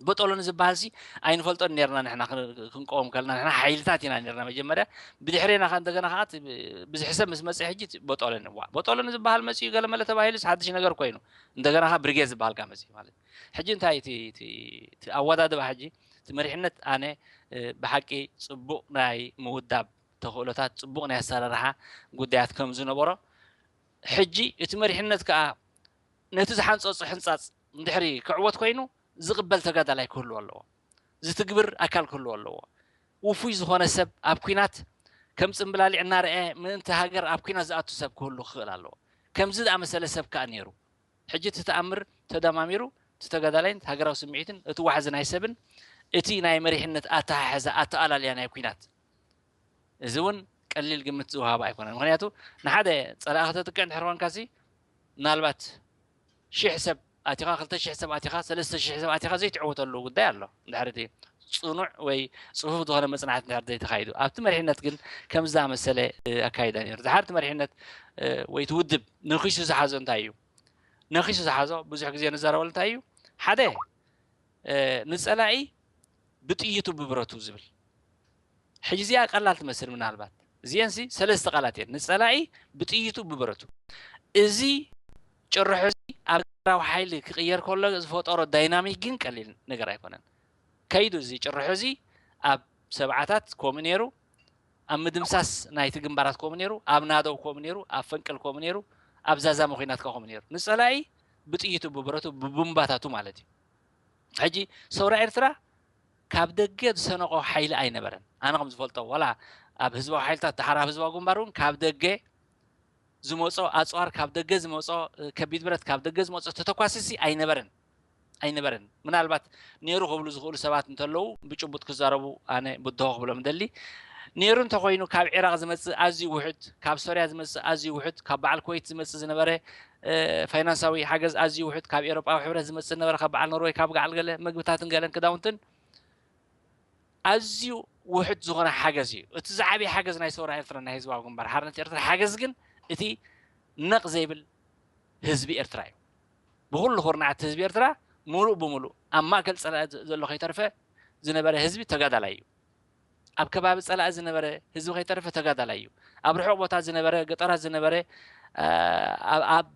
ቦጦሎኒ ዝበሃል ሲ ኣይንፈልጦን ነርና ንሕና ክንቀወም ከለና ንሕና ሓይልታት ኢና ነርና መጀመርያ ብድሕሬና ከ እንደገና ከዓ ብዙሕ ሰብ ምስ መፀ ሕጂ ቦጦሎኒ ዋ ቦጦሎኒ ዝበሃል መፅኡ ገለ መለ ተባሂሉ ሓድሽ ነገር ኮይኑ እንደገና ከዓ ብርጌድ ዝበሃል ከዓ መፅኡ ማለት ሕጂ እንታይ እቲ ኣወዳድባ ሕጂ እቲ መሪሕነት ኣነ ብሓቂ ፅቡቕ ናይ ምውዳብ ተኽእሎታት ፅቡቕ ናይ ኣሰራርሓ ጉዳያት ከም ዝነበሮ ሕጂ እቲ መሪሕነት ከዓ ነቲ ዝሓንፀፁ ሕንፃፅ እንድሕሪ ክዕወት ኮይኑ ዝቕበል ተጋዳላይ ክህልዎ ኣለዎ። ዝትግብር ኣካል ክህልዎ ኣለዎ። ውፉይ ዝኾነ ሰብ ኣብ ኲናት ከም ፅምብላሊዕ እናርአ ምእንቲ ሃገር ኣብ ኲናት ዝኣቱ ሰብ ክህሉ ክኽእል ኣለዎ። ከምዚ ዝኣመሰለ ሰብ ከዓ ነይሩ። ሕጂ እቲ ተኣምር ተደማሚሩ እቲ ተጋዳላይን ሃገራዊ ስምዒትን እቲ ዋሕዚ ናይ ሰብን እቲ ናይ መሪሕነት ኣተሓሕዛ ኣተኣላልያ ናይ ኲናት እዚ እውን ቀሊል ግምት ዝወሃብ ኣይኮነን። ምክንያቱ ንሓደ ፀላኢ ከተጥቅዕ እንድሕር ኮንካሲ ምናልባት ሽሕ ሰብ ኣቲኻ ክልተ ሽሕ ሰብ ኣቲኻ ሰለስተ ሽሕ ሰብ ኣቲኻ ዘይትዕወተሉ ጉዳይ ኣሎ እንድሕር እቲ ፅኑዕ ወይ ፅፉፍ ዝኾነ መፅናዕቲ እንድሕር ዘይተኻይዱ ኣብቲ መሪሕነት ግን ከም ዝኣመሰለ ኣካይዳ ነይሩ ዝሓርቲ መሪሕነት ወይ እቲ ውድብ ነኺሱ ዝሓዞ እንታይ እዩ ነኺሱ ዝሓዞ ብዙሕ ግዜ ንዛረበሉ እንታይ እዩ ሓደ ንፀላኢ ብጥይቱ ብብረቱ ዝብል ሕጂ እዚኣ ቀላል ትመስል ምናልባት እዚአንሲ ሰለስተ ቃላት እየን ንፀላኢ ብጥይቱ ብብረቱ እዚ ጭርሖ እዚ ኣብ ሃገራዊ ሓይሊ ክቕየር ከሎ ዝፈጠሮ ዳይናሚክ ግን ቀሊል ነገር ኣይኮነን ከይዱ እዚ ጭርሖ እዚ ኣብ ሰብዓታት ከምኡ ነይሩ ኣብ ምድምሳስ ናይቲ ግንባራት ከምኡ ነይሩ ኣብ ናደው ከምኡ ነይሩ ኣብ ፈንቅል ከምኡ ነይሩ ኣብ ዛዛሚ ኩናት ከምኡ ነይሩ ንፀላኢ ብጥይቱ ብብረቱ ብቡምባታቱ ማለት እዩ ሕጂ ሰውራ ኤርትራ ካብ ደገ ዝሰነቆ ሓይሊ ኣይነበረን ኣነ ከም ዝፈልጦ ዋላ ኣብ ህዝባዊ ሓይልታት ድሓር ኣብ ህዝባዊ ግንባር እውን ካብ ደገ ዝመፆ ኣፅዋር ካብ ደገ ዝመፆ ከቢድ ብረት ካብ ደገ ዝመፆ ተተኳሲሲ ኣይነበረን ኣይነበረን ምናልባት ነይሩ ክብሉ ዝኽእሉ ሰባት እንተለዉ ብጭቡጥ ክዛረቡ ኣነ ብድሆ ክብሎም ደሊ ነይሩ እንተኮይኑ ካብ ዒራቅ ዝመፅእ ኣዝዩ ውሕድ ካብ ሶርያ ዝመፅእ ኣዝዩ ውሕድ ካብ በዓል ኮይት ዝመፅእ ዝነበረ ፋይናንሳዊ ሓገዝ ኣዝዩ ውሕድ ካብ ኤሮጳዊ ሕብረት ዝመፅእ ነበረ ካብ በዓል ኖርወይ ካብ ገዓል ገለ ምግብታትን ገለን ክዳውንትን ኣዝዩ ውሕድ ዝኾነ ሓገዝ እዩ እቲ ዝዓበየ ሓገዝ ናይ ሰውራ ኤርትራ ናይ ህዝባዊ ግንባር ሓርነት ኤርትራ ሓገዝ ግን እቲ ነቕ ዘይብል ህዝቢ ኤርትራ እዩ ብኩሉ ኩርናዓት ህዝቢ ኤርትራ ሙሉእ ብሙሉእ ኣብ ማእከል ፀላኢ ዘሎ ከይተርፈ ዝነበረ ህዝቢ ተጋዳላይ እዩ ኣብ ከባቢ ፀላኢ ዝነበረ ህዝቢ ከይተረፈ ተጋዳላይ እዩ ኣብ ርሑቕ ቦታ ዝነበረ ገጠራት ዝነበረ ኣብ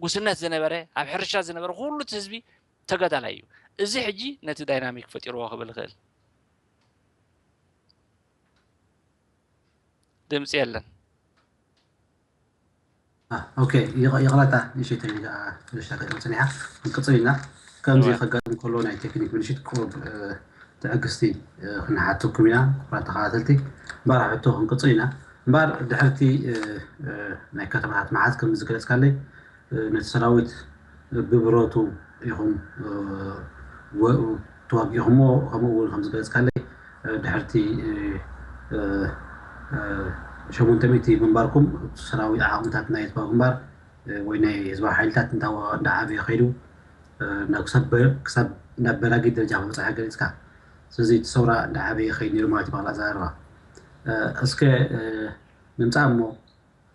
ጉስነት ዝነበረ ኣብ ሕርሻ ዝነበረ ኩሉ ህዝቢ ተጋዳላይ እዩ እዚ ሕጂ ነቲ ዳይናሚክ ፈጢርዎ ክብል ይኽእል ድምፂ የለን ኦኬ፣ ይቕረታ ንእሽተይ ሸግር ጽኒሓ ክንቅጽል ኢና። ከምዚ ከጋጥም ከሎ ናይ ቴክኒክ ብልሽት ቁሩብ ትዕግስቲ ክንሓተኩም ኢና። ክቡራት ተኸታተልቲ፣ እምበኣር ሕቶ ክንቅጽል ኢና። እምበኣር ድሕርቲ ናይ ከተማታት ምሓዝ ከም ዝገለጽካለይ፣ ነቲ ሰራዊት ብብረቱ ኢኹም ተዋጊእኹሞ፣ ከምኡ እውን ከም ዝገለጽካለይ ድሕርቲ ሸሞንተ ሚእቲ ምንባርኩም ሰራዊት ዓቕምታት ናይ ህዝባዊ ግንባር ወይ ናይ ህዝባዊ ሓይልታት እንዳዓበየ ከይዱ ክሳብ ናብ በራጊድ ደረጃ ክበፅሐ ገሊፅካ። ስለዚ እቲ ሰውራ እንዳዓበየ ከይድ ነይሩ ማለት ይበሃል ኣዘራርባ። እስከ ንምፃእ እሞ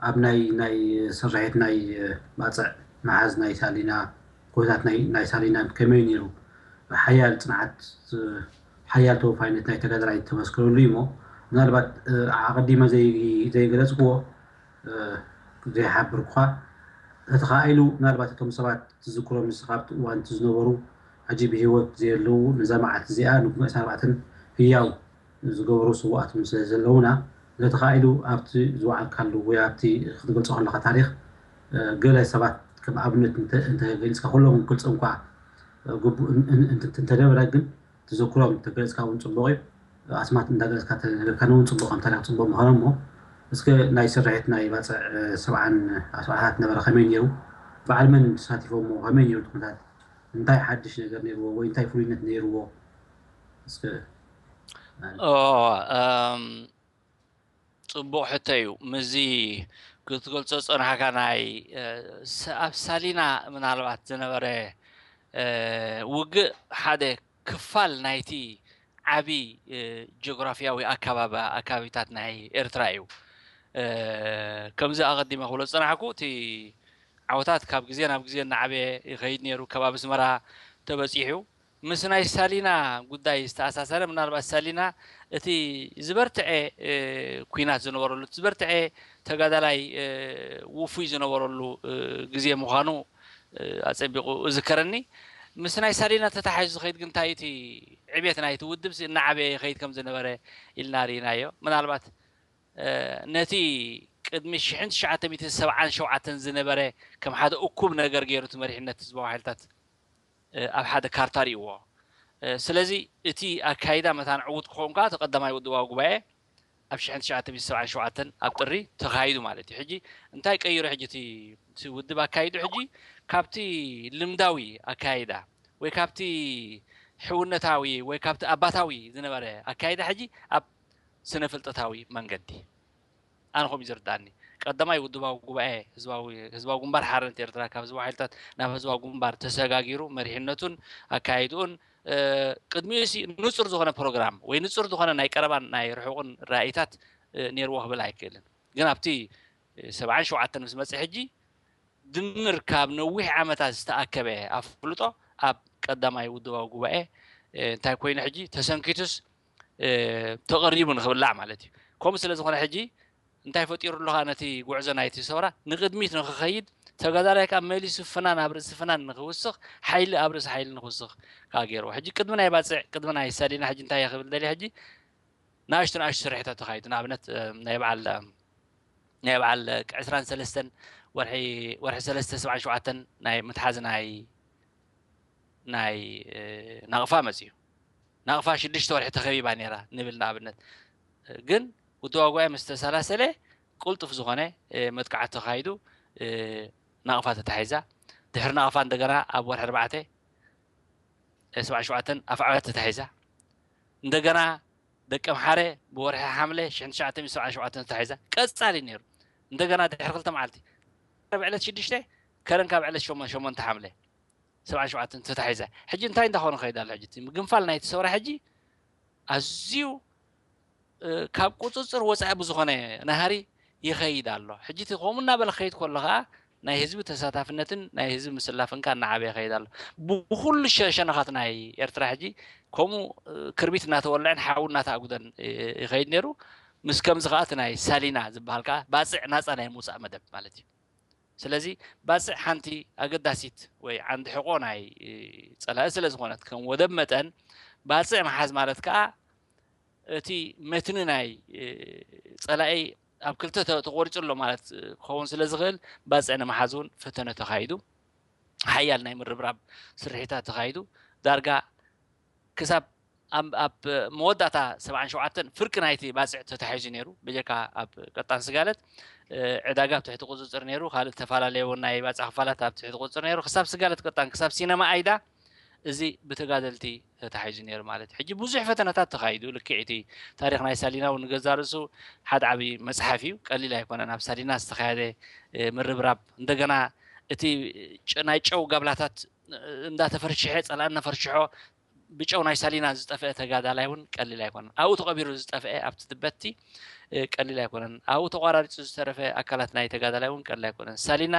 ኣብ ናይ ናይ ስርሒት ናይ ባፅዕ መሓዝ ናይ ሳሊና ኩነታት ናይ ሳሊናን ከመይ ነይሩ? ሓያል ፅንዓት፣ ሓያል ተወፋይነት ናይ ተጋዳላይ ተመስክረሉ እዩ እሞ ምናልባት ኣቐዲመ ዘይገለፅክዎ ዘይሓብር እኳ እቲ ከዓ ኢሉ ምናልባት እቶም ሰባት ትዝክሮም ንስኻ ኣብቲ እዋን እቲ ዝነበሩ ሕጂ ብህይወት ዘየለዉ ነዛ መዓልቲ እዚኣ ንጉንበት ኣርባዕተን ህያው ዝገበሩ ስዋኣት እውን ስለ ዘለውና ነቲ ከዓ ኢሉ ኣብቲ ዝወዓልካሉ ወይ ኣብቲ ክትገልፆ ከለካ ታሪክ ገለ ሰባት ከም ኣብነት እንተገሊፅካ ኩሎም ክገልፆም እኳ ግቡእ እንተነበረ ግን ተዘክሮም ተገለፅካ እውን ፅቡቕ እዩ። ኣስማት እንዳገለፅካ ተነገርካኒ እውን ፅቡቕ ከም ታሪክ ፅቡቕ ምዃኑ እሞ እስከ ናይ ስርሒት ናይ ባፅዕ ሰብዓን ኣስዋኣታት ነበረ ከመይ ነይሩ? በዓል መን ተሳቲፎሞ? ከመይ ነይሩ እቲ ኩነታት? እንታይ ሓድሽ ነገር ነይርዎ ወይ እንታይ ፍሉይነት ነይርዎ? እስከ ፅቡቕ ሕቶ እዩ። ምዚ ክትገልፆ ዝፀናሕካ ናይ ኣብ ሳሊና ምናልባት ዝነበረ ውግእ ሓደ ክፋል ናይቲ ዓቢ ጂኦግራፊያዊ ኣከባቢ ኣከባቢታት ናይ ኤርትራ እዩ። ከምዚ ኣቐዲመ ክብሎ ዝፀናሕኩ እቲ ዓወታት ካብ ግዜ ናብ ግዜ እናዓበየ ይኸይድ ነይሩ። ከባቢ ኣስመራ ተበፂሑ ምስ ናይ ሳሊና ጉዳይ ዝተኣሳሰረ ምናልባት ሳሊና እቲ ዝበርትዐ ኩናት ዝነበረሉ ዝበርትዐ ተጋዳላይ ውፉይ ዝነበረሉ ግዜ ምዃኑ ኣፀቢቑ እዝከረኒ። ምስ ናይ ሳሊና ተታሓሒዙ ዝኸይድ ግን እንታይ እቲ ዕቤት ናይቲ ውድብ እናዓበየ ይኸይድ ከም ዝነበረ ኢልና ርኢናዮ። ምናልባት ነቲ ቅድሚ ሽሕን ትሽዓተ ሚእትን ሰብዓን ሸውዓተን ዝነበረ ከም ሓደ እኩብ ነገር ገይሩ እቲ መሪሕነት ህዝባዊ ሓይልታት ኣብ ሓደ ካርታ ርእይዎ። ስለዚ እቲ ኣካይዳ መታን ዕዉት ክኸውን ከዓ እቲ ቀዳማይ ውድባዊ ጉባኤ ኣብ ሽሕን ትሽዓተ ሚእትን ሰብዓን ሸውዓተን ኣብ ጥሪ ተኻይዱ ማለት እዩ። ሕጂ እንታይ ቀይሩ? ሕጂ እቲ ውድብ ኣካይዱ ሕጂ ካብቲ ልምዳዊ ኣካይዳ ወይ ካብቲ ሕውነታዊ ወይ ካብቲ ኣባታዊ ዝነበረ ኣካይዳ ሕጂ ኣብ ስነ ፍልጠታዊ መንገዲ ኣነ ከምኡ ዝርዳኒ ቀዳማይ ውድባዊ ጉባኤ ህዝባዊ ግንባር ሓርነት ኤርትራ ካብ ህዝባዊ ሓይልታት ናብ ህዝባዊ ግንባር ተሰጋጊሩ መሪሕነቱን ኣካይድኡን ቅድሚኡ ሲ ንጹር ዝኾነ ፕሮግራም ወይ ንጹር ዝኾነ ናይ ቀረባን ናይ ርሑቕን ራእይታት ነይርዎ ክብል ኣይክእልን። ግን ኣብቲ ሰብዓን ሸውዓተን ምስ መጸ ሕጂ ድምር ካብ ነዊሕ ዓመታት ዝተኣከበ ኣፍልጦ ኣብ ቀዳማይ ውድባዊ ጉባኤ እንታይ ኮይኑ ሕጂ ተሰንኪቱስ ተቐሪቡ ንክብላዕ ማለት እዩ። ከምኡ ስለ ዝኾነ ሕጂ እንታይ ፈጢሩ ኣሎ ነቲ ጉዕዞ ናይቲ ሰውራ ንቕድሚት ንክኸይድ ተጋዳላይ ከዓ መሊሱ ፍናን ኣብ ርእሲ ፍናን ንክውስኽ ሓይሊ ኣብ ርእሲ ሓይሊ ንክውስኽ ከዓ ገይርዎ። ሕጂ ቅድሚ ናይ ባፅዕ ቅድሚ ናይ ሳሊና ሕጂ እንታይ ክብል ደልየ ሕጂ ንኣሽቱ ንኣሽቱ ስርሒታት ተኻይዱ ንኣብነት ናይ በዓል ናይ በዓል ዕስራን ሰለስተን ወርሒ ወርሒ ሰለስተ ሰብዓን ሸውዓተን ናይ ምትሓዝ ናይ ናይ ናቕፋ መፅዩ። ናቕፋ ሽዱሽተ ወርሒ ተኸቢባ ነይራ ንብል ንኣብነት። ግን ውድባዊ ጉባኤ ምስ ተሰላሰለ ቅልጡፍ ዝኾነ መጥቃዕቲ ተኻይዱ ናቕፋ ተታሒዛ። ድሕሪ ናቕፋ እንደገና ኣብ ወርሒ ኣርባዕተ ሰብዓን ሸውዓተን ኣፍዓበት ተታሒዛ። እንደገና ደቂ ኣምሓረ ብወርሒ ሓምለ ሽሕን ትሽዓተ ሚእትን ሰብዓን ሸውዓተን ተታሒዛ። ቀጻሊ ነይሩ። እንደገና ድሕሪ ክልተ መዓልቲ ካብ ዕለት ሽዱሽተ ከረን ካብ ዕለት ሸሞንተ ሓምለ ሰብዓን ሸውዓተን ተታሒዛ። ሕጂ እንታይ እንዳኾነ ከይድ ኣሎ? ሕጂ እቲ ምግንፋል ናይቲ ሰውራ ሕጂ ኣዝዩ ካብ ቁፅፅር ወፃኢ ብዝኾነ ናህሪ ይኸይድ ኣሎ። ሕጂ እቲ ከምኡ እናበለ ክኸይድ ከሎ ከዓ ናይ ህዝቢ ተሳታፍነትን ናይ ህዝቢ ምስላፍን ከዓ እናዓበየ ይኸይድ ኣሎ። ብኩሉ ሸነኻት ናይ ኤርትራ ሕጂ ከምኡ ክርቢት እናተወልዐን ሓዊ እናተኣጉደን ይኸይድ ነይሩ። ምስ ከምዚ ከዓ እቲ ናይ ሳሊና ዝበሃል ከዓ ባፅዕ ናፃ ናይ ምውፃእ መደብ ማለት እዩ። ስለዚ ባፅዕ ሓንቲ ኣገዳሲት ወይ ዓንዲ ሕቆ ናይ ፀላኢ ስለ ዝኾነት ከም ወደብ መጠን ባፅዕ ምሓዝ ማለት ከዓ እቲ መትኒ ናይ ፀላኢ ኣብ ክልተ ተ- ተቖሪፁ ኣሎ ማለት ክኸውን ስለ ዝኽእል፣ ባፅዕ ንምሓዝ እውን ፈተነ ተኻይዱ። ሓያል ናይ ምርብራብ ስርሒታት ተኻይዱ። ዳርጋ ክሳብ ኣብ ኣብ መወዳእታ ሰብዓን ሸውዓተን ፍርቂ ናይቲ ባፅዕ ተታሒዙ ነይሩ። ብጀካ ኣብ ቀጣን ስጋለት፣ እ፣ ዕዳጋ ኣብ ትሕቲ ቁፅፅር ነይሩ። ካልእ ዝተፈላለዩ ናይ ባፅዕ ክፋላት ኣብ ትሕቲ ቁፅፅር ነይሩ። ክሳብ ስጋለት ቀጣን፣ ክሳብ ሲነማ ኣይዳ፣ እዚ ብተጋደልቲ ተታሒዙ ነይሩ ማለት እዩ። ሕጂ ብዙሕ ፈተነታት ተኻይዱ። ልክዕ እቲ ታሪኽ ናይ ሳሊና እውን ንገዛ ርእሱ ሓደ ዓብዪ መፅሓፍ እዩ። ቀሊል ኣይኮነን። ኣብ ሳሊና ዝተኻየደ፣ እ፣ ምርብራብ፣ እንደገና እቲ ጨ- ናይ ጨው ጋብላታት፣ እ፣ እንዳተፈርሽሐ፣ ፀላእ እናፈርሽሖ፣ ብጨው ናይ ሳሊና ዝጠፍአ ተጋዳላይ እውን ቀሊል ኣይኮነን። ኣብኡ ተቐቢሩ ዝጠፍአ ኣብቲ ትበቲ፣ እ፣ ቀሊል ኣይኮነን። ኣብኡ ተቋራሪፁ ዝተረፈ ኣካላት ናይ ተጋዳላይ እውን ቀሊል ኣይኮነን። ሳሊና፣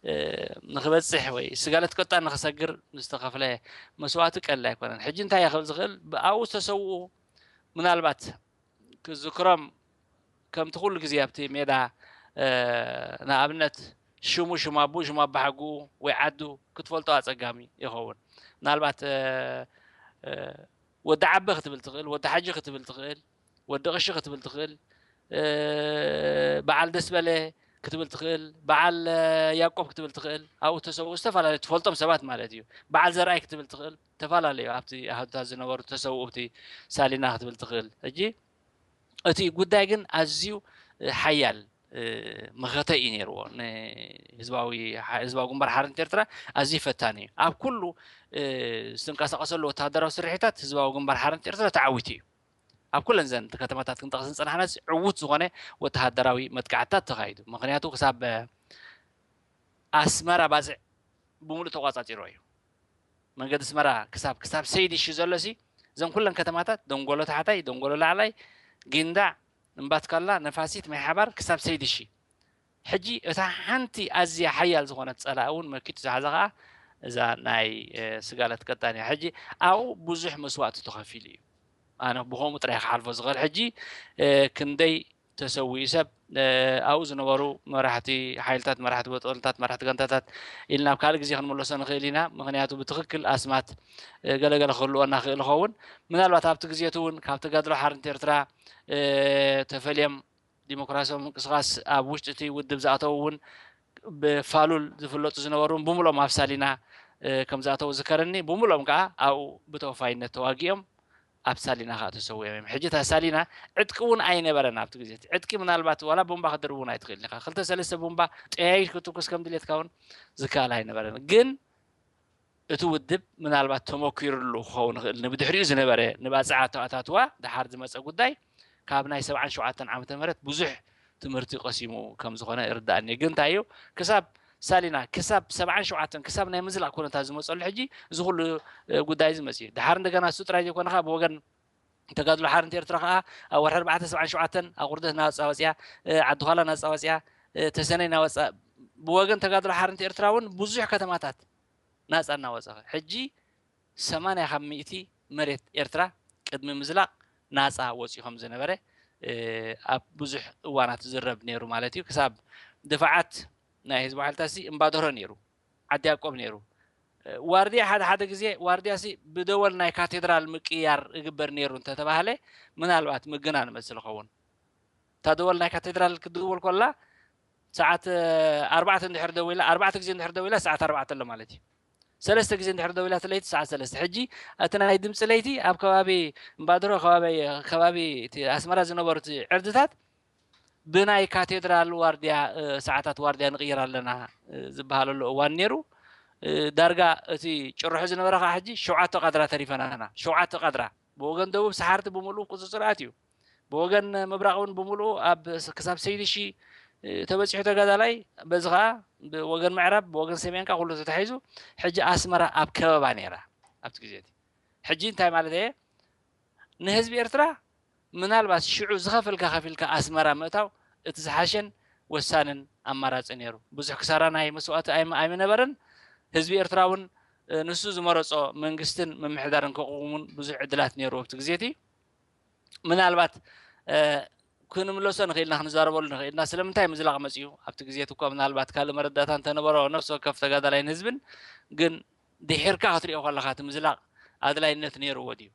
እ፣ ንኽበፅሕ ወይ ስጋለት ቀጣን ንኽሰግር ዝተኸፍለ መስዋእቲ ቀሊል ኣይኮነን። ሕጂ እንታይ እየ ክብል ዝኽእል? ብኣብኡ ዝተሰውኡ ምናልባት ክዝክሮም፣ ከምቲ ኩሉ ግዜ ኣብቲ ሜዳ፣ እ፣ ንኣብነት ሽሙ፣ ሽም ኣቦኡ፣ ሽም ኣባሓጎኡ ወይ ዓዱ ክትፈልጦ ኣጸጋሚ ይኸውን። ምናልባት፣ እ፣ እ፣ ወዲ ዓበ ክትብል ትኽእል፣ ወዲ ሓጂ ክትብል ትኽእል፣ ወዲ ቐሺ ክትብል ትኽእል፣ እ፣ በዓል ደስበለ ክትብል ትኽእል፣ በዓል፣ እ፣ ያዕቆብ ክትብል ትኽእል። ኣብኡ ዝተሰውኡ ዝተፈላለዩ ትፈልጦም ሰባት ማለት እዩ። በዓል ዘርኣይ ክትብል ትኽእል፣ ዝተፈላለዩ ኣብቲ ኣሃዱታት ዝነበሩ ተሰውኡ ኣብቲ ሳሊና ክትብል ትኽእል። ሕጂ እቲ ጉዳይ ግን ኣዝዩ፣ እ፣ ሓያል፣ እ፣ መኸተ እዩ ነይርዎ። ንህዝባዊ፣ ህዝባዊ ግንባር ሓርነት ኤርትራ ኣዝዩ ፈታኒ እዩ። ኣብ ኩሉ፣ እ፣ ዝተንቀሳቐሰሉ ወተሃደራዊ ስርሒታት ህዝባዊ ግንባር ሓርነት ኤርትራ ተዓዊቱ እዩ። ኣብ ኩለን ዘን ከተማታት ክንጠቕስ እንጸናሕናስ ዕዉት ዝኾነ ወተሃደራዊ መጥቃዕትታት ተኻይዱ። ምኽንያቱ ክሳብ፣ እ፣ ኣስመራ ባጽዕ ብምሉእ ተቋጻጺሮ እዩ። መንገዲ ኣስመራ ክሳብ፣ ክሳብ ሰይድ እሺ ዘሎ ሲ፣ እዘን ኩለን ከተማታት፣ ደንጎሎ ታሕታይ፣ ደንጎሎ ላዕላይ፣ ጊንዳዕ፣ እምባትካላ፣ ነፋሲት፣ ማይ ሓባር፣ ክሳብ ሰይድ እሺ። ሕጂ እታ ሓንቲ ኣዝያ ሓያል ዝኾነት ጸላኢ እውን መኪቱ ዝሓዛ ኸኣ እዛ ናይ፣ እ፣ ስጋለት ቀጣን እያ። ሕጂ ኣብኡ ብዙሕ መስዋእቲ ተኸፊሉ እዩ። ኣነ ብኸምኡ ጥራይ ክሓልፎ ዝኽእል። ሕጂ፣ እ፣ ክንደይ ተሰዊኡ ሰብ፣ እ፣ ኣብኡ ዝነበሩ መራሕቲ ሓይልታት፣ መራሕቲ ቦጠልታት፣ መራሕቲ ጋንታታት ኢልና ኣብ ካልእ ግዜ ክንምለሶ ንኽእል ኢና። ምኽንያቱ ብትኽክል ኣስማት፣ እ፣ ገለገለ ክህልወና ክእል ይኸውን። ምናልባት ኣብቲ ግዜ እቲ እውን ካብ ተጋድሎ ሓርነት ኤርትራ፣ እ፣ ተፈልዮም ዲሞክራሲያዊ ምንቅስቓስ ኣብ ውሽጢ እቲ ውድብ ዝኣተዉ እውን ብፋሉል ዝፍለጡ ዝነበሩ እውን ብምልኦም ኣብ ሳሊና፣ እ፣ ከም ዝኣተዉ ዝከረኒ። ብምልኦም ከዓ ኣብኡ ብተወፋይነት ተዋጊኦም ኣብ ሳሊና ከዓ ተሰዊኦም እዮም። ሕጂ እታ ሳሊና ዕጥቂ እውን ኣይነበረን ኣብቲ ግዜ እቲ። ዕጥቂ ምናልባት ዋላ ቦምባ ክድርብ እውን ኣይትኽእልን ኢኻ። ክልተ ሰለስተ ቦምባ ጠያይሽ ክትኩስ ከም ድሌትካ እውን ዝከኣል ኣይነበረን። ግን እቲ ውድብ ምናልባት ተመኪሩሉ ክኸውን ይኽእል። ንብድሕሪኡ ዝነበረ ንባጽዕ ኣተኣታትዋ ደሓር ዝመጸ ጉዳይ ካብ ናይ ሰብዓን ሸውዓተን ዓመተ ምህረት ብዙሕ ትምህርቲ ቀሲሙ ከም ዝኾነ ይርዳእኒ። ግን እንታይ እዩ፣ ክሳብ ሳሊና፣ ክሳብ ሰብዓን ሸውዓተን፣ ክሳብ ናይ ምዝላቕ ኩነታት ዝመጸሉ ሕጂ እዚ ኩሉ፣ እ፣ ጉዳይ እዚ መጽኡ። ደሓር እንደገና እሱ ጥራይ ዘይኮነ፣ ከኣ ብወገን ተጋድሎ ሓርነት ኤርትራ ከኣ ኣብ ወርሒ ኣርባዕተ ሰብዓን ሸውዓተን ኣቑርደት ናጻ ወጽያ፣ እ፣ ዓዲ ዃላ ናጻ ወጽያ፣ እ፣ ተሰነይ ናወጻ፣ ብወገን ተጋድሎ ሓርነት ኤርትራ እውን ብዙሕ ከተማታት ናጻ እናወጸ። ሕጂ ሰማንያ ካብ ሚእቲ መሬት ኤርትራ ቅድሚ ምዝላቕ ናጻ ወጺኡ ከም ዝነበረ፣ እ፣ ኣብ ብዙሕ እዋናት ዝዝረብ ነይሩ ማለት እዩ። ክሳብ ድፋዓት ናይ ህዝባዊ ሓይልታት ሲ እምባደሮ ነይሩ፣ ዓዲ ያዕቆብ ነይሩ። እ፣ ዋርድያ ሓደ ሓደ ግዜ ዋርድያ ሲ ብደወል ናይ ካቴድራል ምቅያር እግበር ነይሩ እንተተባህለ ምናልባት ምግናን ይመስል ይኸውን። እታ ደወል ናይ ካቴድራል ክትድወል ከላ ሰዓት፣ እ፣ ኣርባዕተ እንድሕር ደዊላ፣ ኣርባዕተ ግዜ እንድሕር ደዊላ ሰዓት ኣርባዕተ ኣሎ ማለት እዩ። ሰለስተ ግዜ እንድሕር ደዊላ እቲ ለይቲ ሰዓት ሰለስተ። ሕጂ እቲ ናይ ድምፂ ለይቲ ኣብ ከባቢ እምባድሮ፣ ከባቢ፣ ከባቢ እቲ ኣስመራ ዝነበሩ እቲ ዕርድታት ብናይ ካቴድራል ዋርድያ፣ እ፣ ሰዓታት ዋርድያ ንቕይር ኣለና፣ እ፣ ዝበሃለሉ እዋን ነይሩ። እ፣ ዳርጋ እቲ ጭርሖ ዝነበረ ከዓ ሕጂ ሸውዓተ ቃድራ ተሪፈናና። ሸውዓተ ቃድራ ብወገን ደቡብ ሰሓርቲ ብምሉእ ቁፅፅር ኣትዩ። ብወገን ምብራቕ እውን ብምሉኡ ኣብ ስ-፣ ክሳብ ሰይድ ሺ፣ እ፣ ተበጺሑ ተጋዳላይ፣ በዚ ኸኣ ብወገን ምዕራብ፣ ብወገን ሰሜን ከኣ ኩሉ ተታሒዙ፣ ሕጂ ኣስመራ ኣብ ከበባ ነይራ ኣብቲ ግዜ እቲ። ሕጂ እንታይ ማለት እየ? ንህዝቢ ኤርትራ ምናልባት ሽዑ ዝኸፈልካ ከፊልካ ኣስመራ ምእታው እቲ ዝሓሸን ወሳንን ኣማራጺ ነይሩ። ብዙሕ ክሳራ ናይ መስዋእቲ ኣይም-፣ ኣይምነበረን። ህዝቢ ኤርትራ እውን፣ እ፣ ንሱ ዝመረጾ መንግስትን ምምሕዳርን ከቕውምን ብዙሕ ዕድላት ነይሩ ኣብቲ ግዜ እቲ። ምናልባት፣ እ፣ ክንምለሶ ንኽእል ኢና፣ ክንዛረበሉ ንኽእል ኢና። ስለምንታይ ምዝላቕ መጺኡ? ኣብቲ ግዜ እቲ እኮ ምናልባት ካልእ መረዳእታ እንተነበሮ ነፍሲ ወከፍ ተጋዳላይን ህዝብን፣ ግን ድሒርካ ክትሪኦ ከለኻ እቲ ምዝላቕ ኣድላይነት ነይርዎ ድዩ?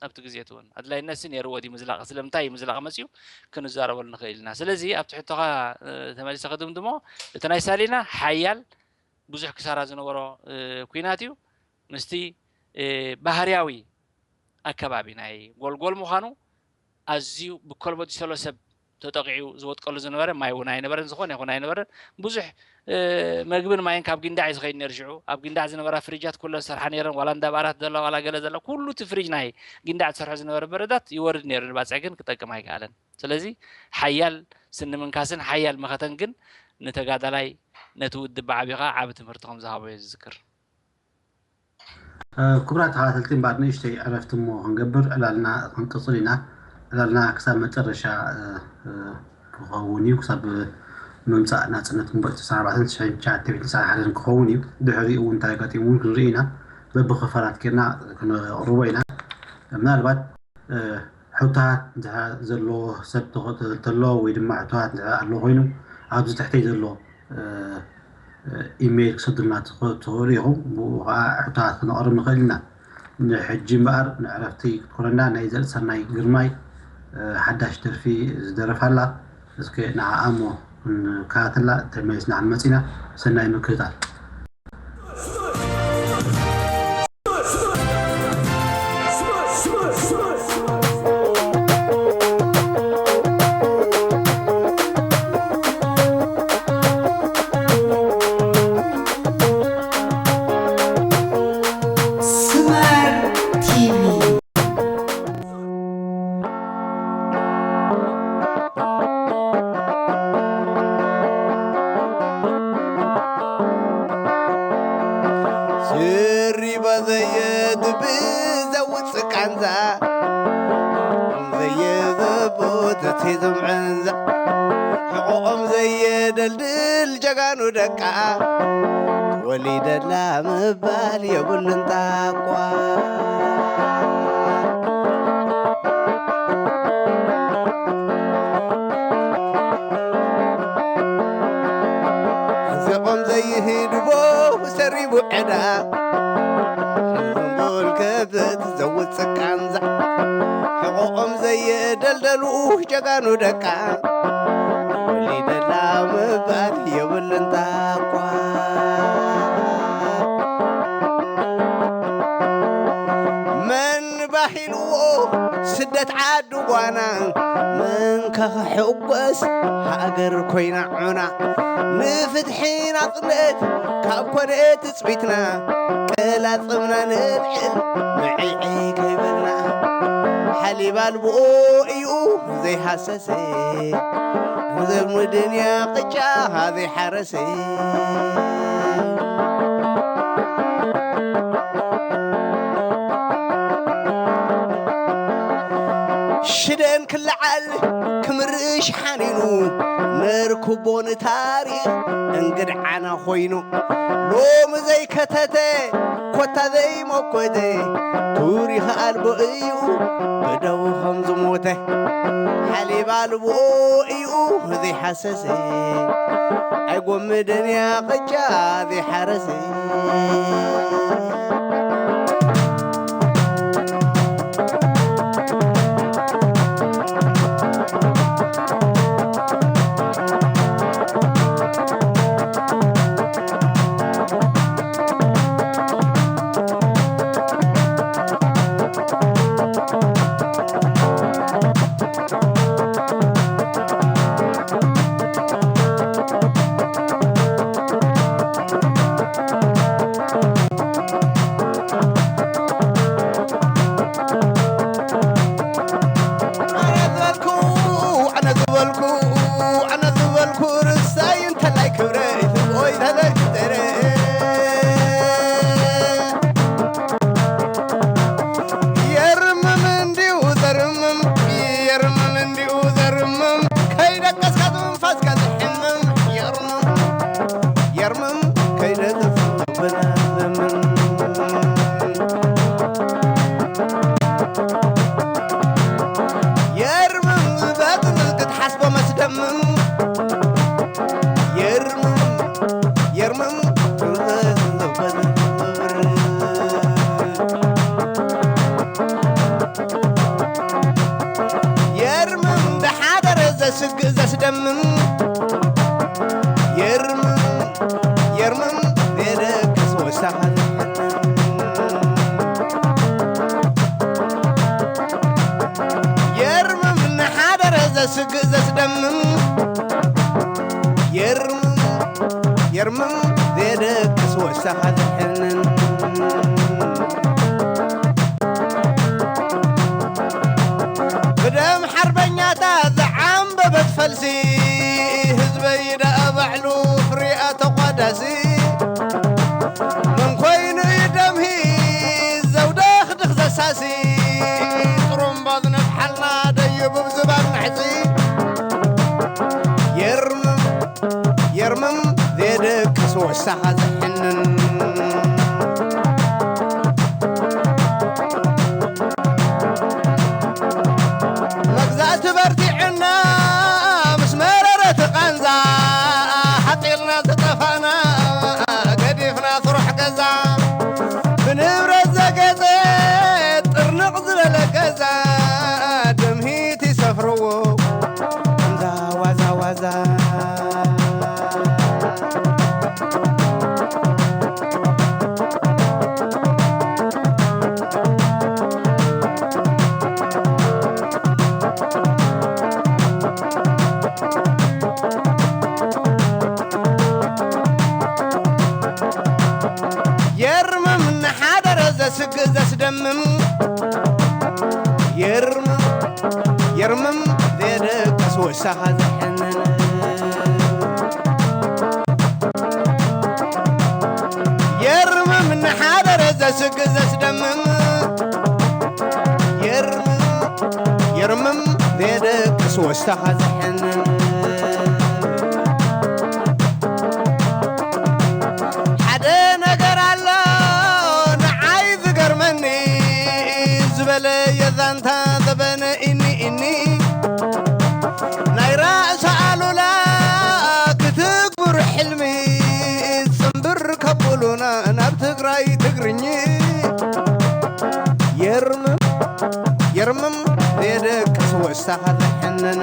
ኣብቲ ግዜ እቲ እውን ኣድላይነት ሲ ነይርዎ ድዩ ምዝላቕ፣ ስለምንታይ እዩ ምዝላቕ መፅዩ ክንዛረበሉ ንኽእል ኢና። ስለዚ ኣብቲ ሕቶኻ ተመሊሰ ክድምድሞ፣ እቲ ናይ ሳሊና ሓያል ብዙሕ ክሳራ ዝነበሮ ኩናት እዩ። ምስቲ ባህርያዊ ኣከባቢ ናይ ጎልጎል ምዃኑ ኣዝዩ ብከልቦ ዝሰሎ ሰብ ተጠቂዑ ዝወጥቀሉ ዝነበረ ማይ እውን ኣይነበረን፣ ዝኾነ ይኹን ኣይነበረን። ብዙሕ መግብን ማይን ካብ ጊንዳዕ እዩ ዝኸይድ ነይሩ። ሽዑ ኣብ ጊንዳዕ ዝነበራ ፍሪጃት ኩለን ዝሰርሓ ነይረን፣ ዋላ እንዳ ባራት ዘላ ዋላ ገለ ዘላ ኩሉ እቲ ፍሪጅ ናይ ጊንዳዕ ዝሰርሖ ዝነበረ በረዳት ይወርድ ነይሩ፣ ንባፅዕ ግን ክጠቅም ኣይከኣለን። ስለዚ ሓያል ስኒ ምንካስን ሓያል መኸተን ግን ንተጋዳላይ ነቲ ውድብ ብዓቢኻ ዓቢ ትምህርቲ ከም ዝሃቦ እየ ዝዝክር። ክቡራት ተኸታተልቲ እምበኣር ንእሽተይ ዕረፍቲ እሞ ክንገብር ዕላልና ክንቅፅል ኢና። ዕላልና ክሳብ መጨረሻ ክኸውን እዩ፣ ክሳብ ምምፃእ ናፅነት ግንቦት ዕስራን ኣርባዕተን ሽሕን ትሽዓተ ሚእትን ትስዓን ሓደን ክኸውን እዩ። ድሕሪኡ እውን እንታይ ኣጋጢሙ እውን ክንርኢ ኢና። በብኽፋላት ጌርና ክነቕርቦ ኢና። ምናልባት ሕቶታት እንድሕር ዘሎ ሰብ ተሎ ወይ ድማ ሕቶታት እንድሕር ኣሎ ኮይኑ ኣብዚ ትሕተይ ዘሎ ኢሜይል ክሰዱልና ትኽእሉ ኢኹም። ብኡ ከዓ ሕቶታት ክነቕርብ ንኽእል ኢና። ንሕጂ እምበኣር ንዕረፍቲ ክትኮነና ናይ ዘርእሰናይ ግርማይ ሓዳሽ ደርፊ ዝደረፋላ እስከ ንዓኣ እሞ ክንከታተላ ተመሊስና ክንመፅ ኢና። ሰናይ ምክትታል። ስሪባ ዘየድብእ ዘውፅእ ቃንዛ ዘየዘቦ ተቲዞም ዕንዛ ሕቆኦም ዘየደልድል ጀጋኑ ደቃ ወሊደላ ምባል የብሉን ጣቋ። ሕንዚቖም ዘይህድቦ ሰሪቡ ዕዳ ሕንቡል ከብት ዘውፅእ ቃንዛ ሕቖኦም ዘየደልደሉ ጀጋኑ ደቃ ወሊደላ ምባል የብሉን ጣቋ። መን ባሂልዎ ስደት ዓዲ ጓና መን ከኽሕጎስ ሃገር ኮይና ዑና። ንፍትሒ ናጽነት ካብ ኮነ ትጽቢትና ቀላጽምና ነልዕል ምዕዒ ከይበልና። ሓሊብ ኣልቦ እዩ ዘይሃሰሰ ዘብ ምድንያ ቅጫ ዘይሓረሰ። ሽደን ክለዓል ክምርሽ ሓኒኑ ነርክቦ ንታሪኽ እንግድዓና ኮይኑ ሎሚ ዘይከተተ ኮታ ዘይመኮተ ቱሪኽ ኣልቦ እዩ ብደቡ ከም ዝሞተ ሓሊብ ኣልቦ እዩ ዘይሓሰሰ ኣይጎምደን እያ ቅጫ ዘይሓረሰ። እርምም ዘየደቅስ ወሳኻ ዘሕንን ብደም ሓርበኛታት ዝዓምበበት ፈልሲ ህዝበይ ደኣ ባዕሉ ፍሪኣ ተቋዳሲ መን ኮይኑ እዩ ደምሂ ዘውደኽ ድኽ ዘሳሲ ጥሩምባ ዝነፍሓልና ደይቡብ ዝባን መሕጺ የርምም የርምም ዘየደቅስ ወሳኻ ዘሕንን መግዛእቲ በርቲዕና ምስ መረረት ቃንዛ ሓጢልና ተጠፋና ገዲፍና ስራሕ ገዛ ብንብረት ዘገጸ ጥርንቕ ዝበለ ገዛ ደምሂት ይሰፍርዎ ከምዛ ዋዛ ዋዛ የርምም እናሓደረ ዘስግእ ዘስደምም የርምም የርምም ዘየደቅስ ወሳኻ ዘሐንን የርምም እናሓደረ ዘስግእ ዘስደምም የርምም የርምም ዘየደቅስ ወሳኻ ዘሐንን ሓደ ነገር ኣሎ ንዓይ ዝገርመኒ ዝበለ የዛንታ ዘበነ እኒ እኒ ናይ ራእሲ ኣሉላ ክትግብሩ ሕልሚ ጽንብር ከብሉና ናብ ትግራይ ትግርኝ የርምም የርምም የደቅስ ወሳኻ ዘሐነነ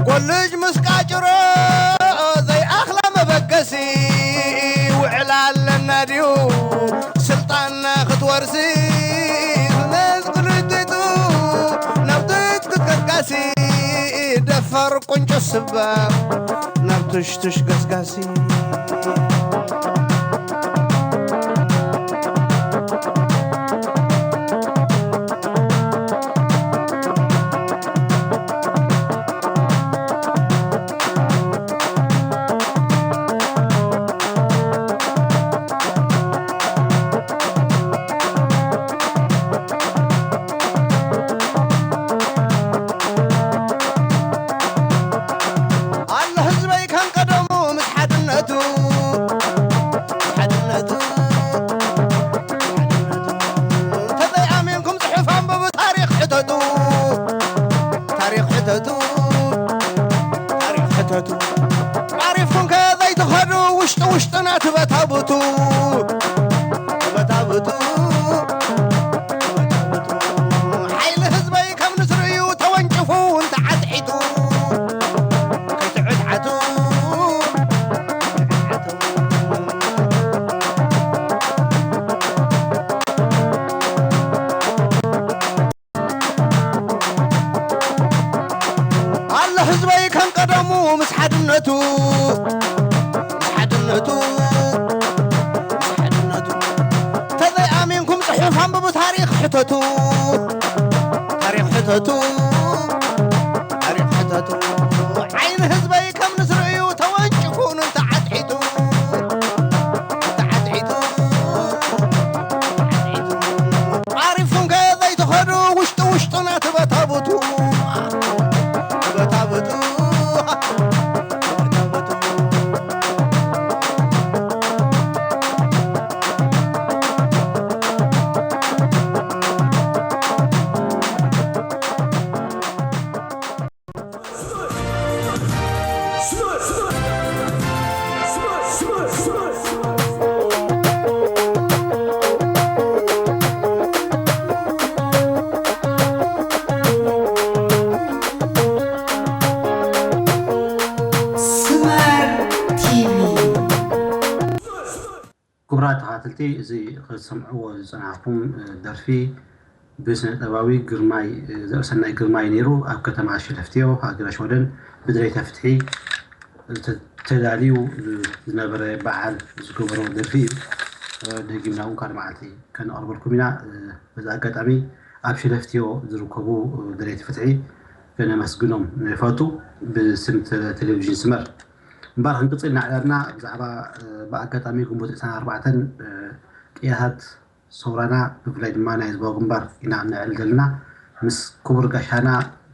ኮልጅ ምስ ቃጭሮ ዘይኣኽላ መበገሲ ውዕላ ኣለና ድዩ ስልጣንና ክትወርሲ ዝመዝ ግልጥጡ ናብ ትጥቂ ቀቃሲ ደፋር ቁንጮ ስባ ናብ ትሽትሽ ገስጋሲ ኣሎ ህዝበይ ከም ቀደሙ ምስ ሓድነቱ፣ ምስ ሓድነቱ፣ ምስ ሓድነቱ። እንተዘይኣሚንኩም ጽሑፍ ኣንብቡ፣ ታሪኽ ሕተቱ፣ ታሪኽ ሕተቱ፣ ታሪኽ ሕተቱ። ዓሪፍኩም ከ ዘይትኸዱ፣ ውሽጢ ውሽጥና ትበታብቱ፣ ትበታብቱ። ሓይሊ ህዝበይ ከም ንስር እዩ ተወንጭፉ እውን ተዓትዒቱ። ከይትዕትዓቱ። ኣሎ ህዝበይ ከም ቀደሙ ምስ ሓድነቱ፣ ምስ ሓድነቱ፣ ምስ ሓድነቱ። ተዘይኣሚንኩም ጽሑፍ ኣንብቡ፣ ታሪኽ ሕተቱ፣ ታሪኽ ሕተቱ፣ ታሪኽ ሕተቱ። ዓይኒ ህዝበይ ከም ንስር እዩ ተወንጭፉ ንንተዓትዒቱ፣ ንንተዓትዒቱ፣ ንንተዓትዒቱ። ዓሪፍኩም ከ ዘይትኸዱ ውሽጢ ውሽጥና ትበታብቱ፣ ትበታብቱ፣ ትበታብቱ። ስመር ቲቪ። ክቡራት ተኸታተልቲ፣ እዚ ክትሰምዕዎ ዝጸናሕኩም፣ እ፣ ደርፊ ብስነ ጥበባዊ ግርማይ ዘርእሰናይ ግርማይ ነይሩ። ኣብ ከተማ ሸለፍትዮ ሃገረ ሽወደን ብድሌተ ፍትሒ ተዳልዩ ዝነበረ በዓል ዝገበሮ ደርፊ እዩ። ደጊምና እውን ካልእ መዓልቲ ከነቕርበልኩም ኢና። በዚ ኣጋጣሚ ኣብ ሸለፍትዮ ዝርከቡ ደለይቲ ፍትሒ ከነመስግኖም ንፈቱ። ብስም ቴሌቪዥን ስመር እምበር ክንቅፅል ኢና ዕላልና። ብዛዕባ ብኣጋጣሚ ግንቦት ዕስራን ኣርባዕተን ቅያታት ሰውራና ብፍላይ ድማ ናይ ህዝባዊ ግንባር ኢና ነዕል ዘለና። ምስ ክቡር ጋሻና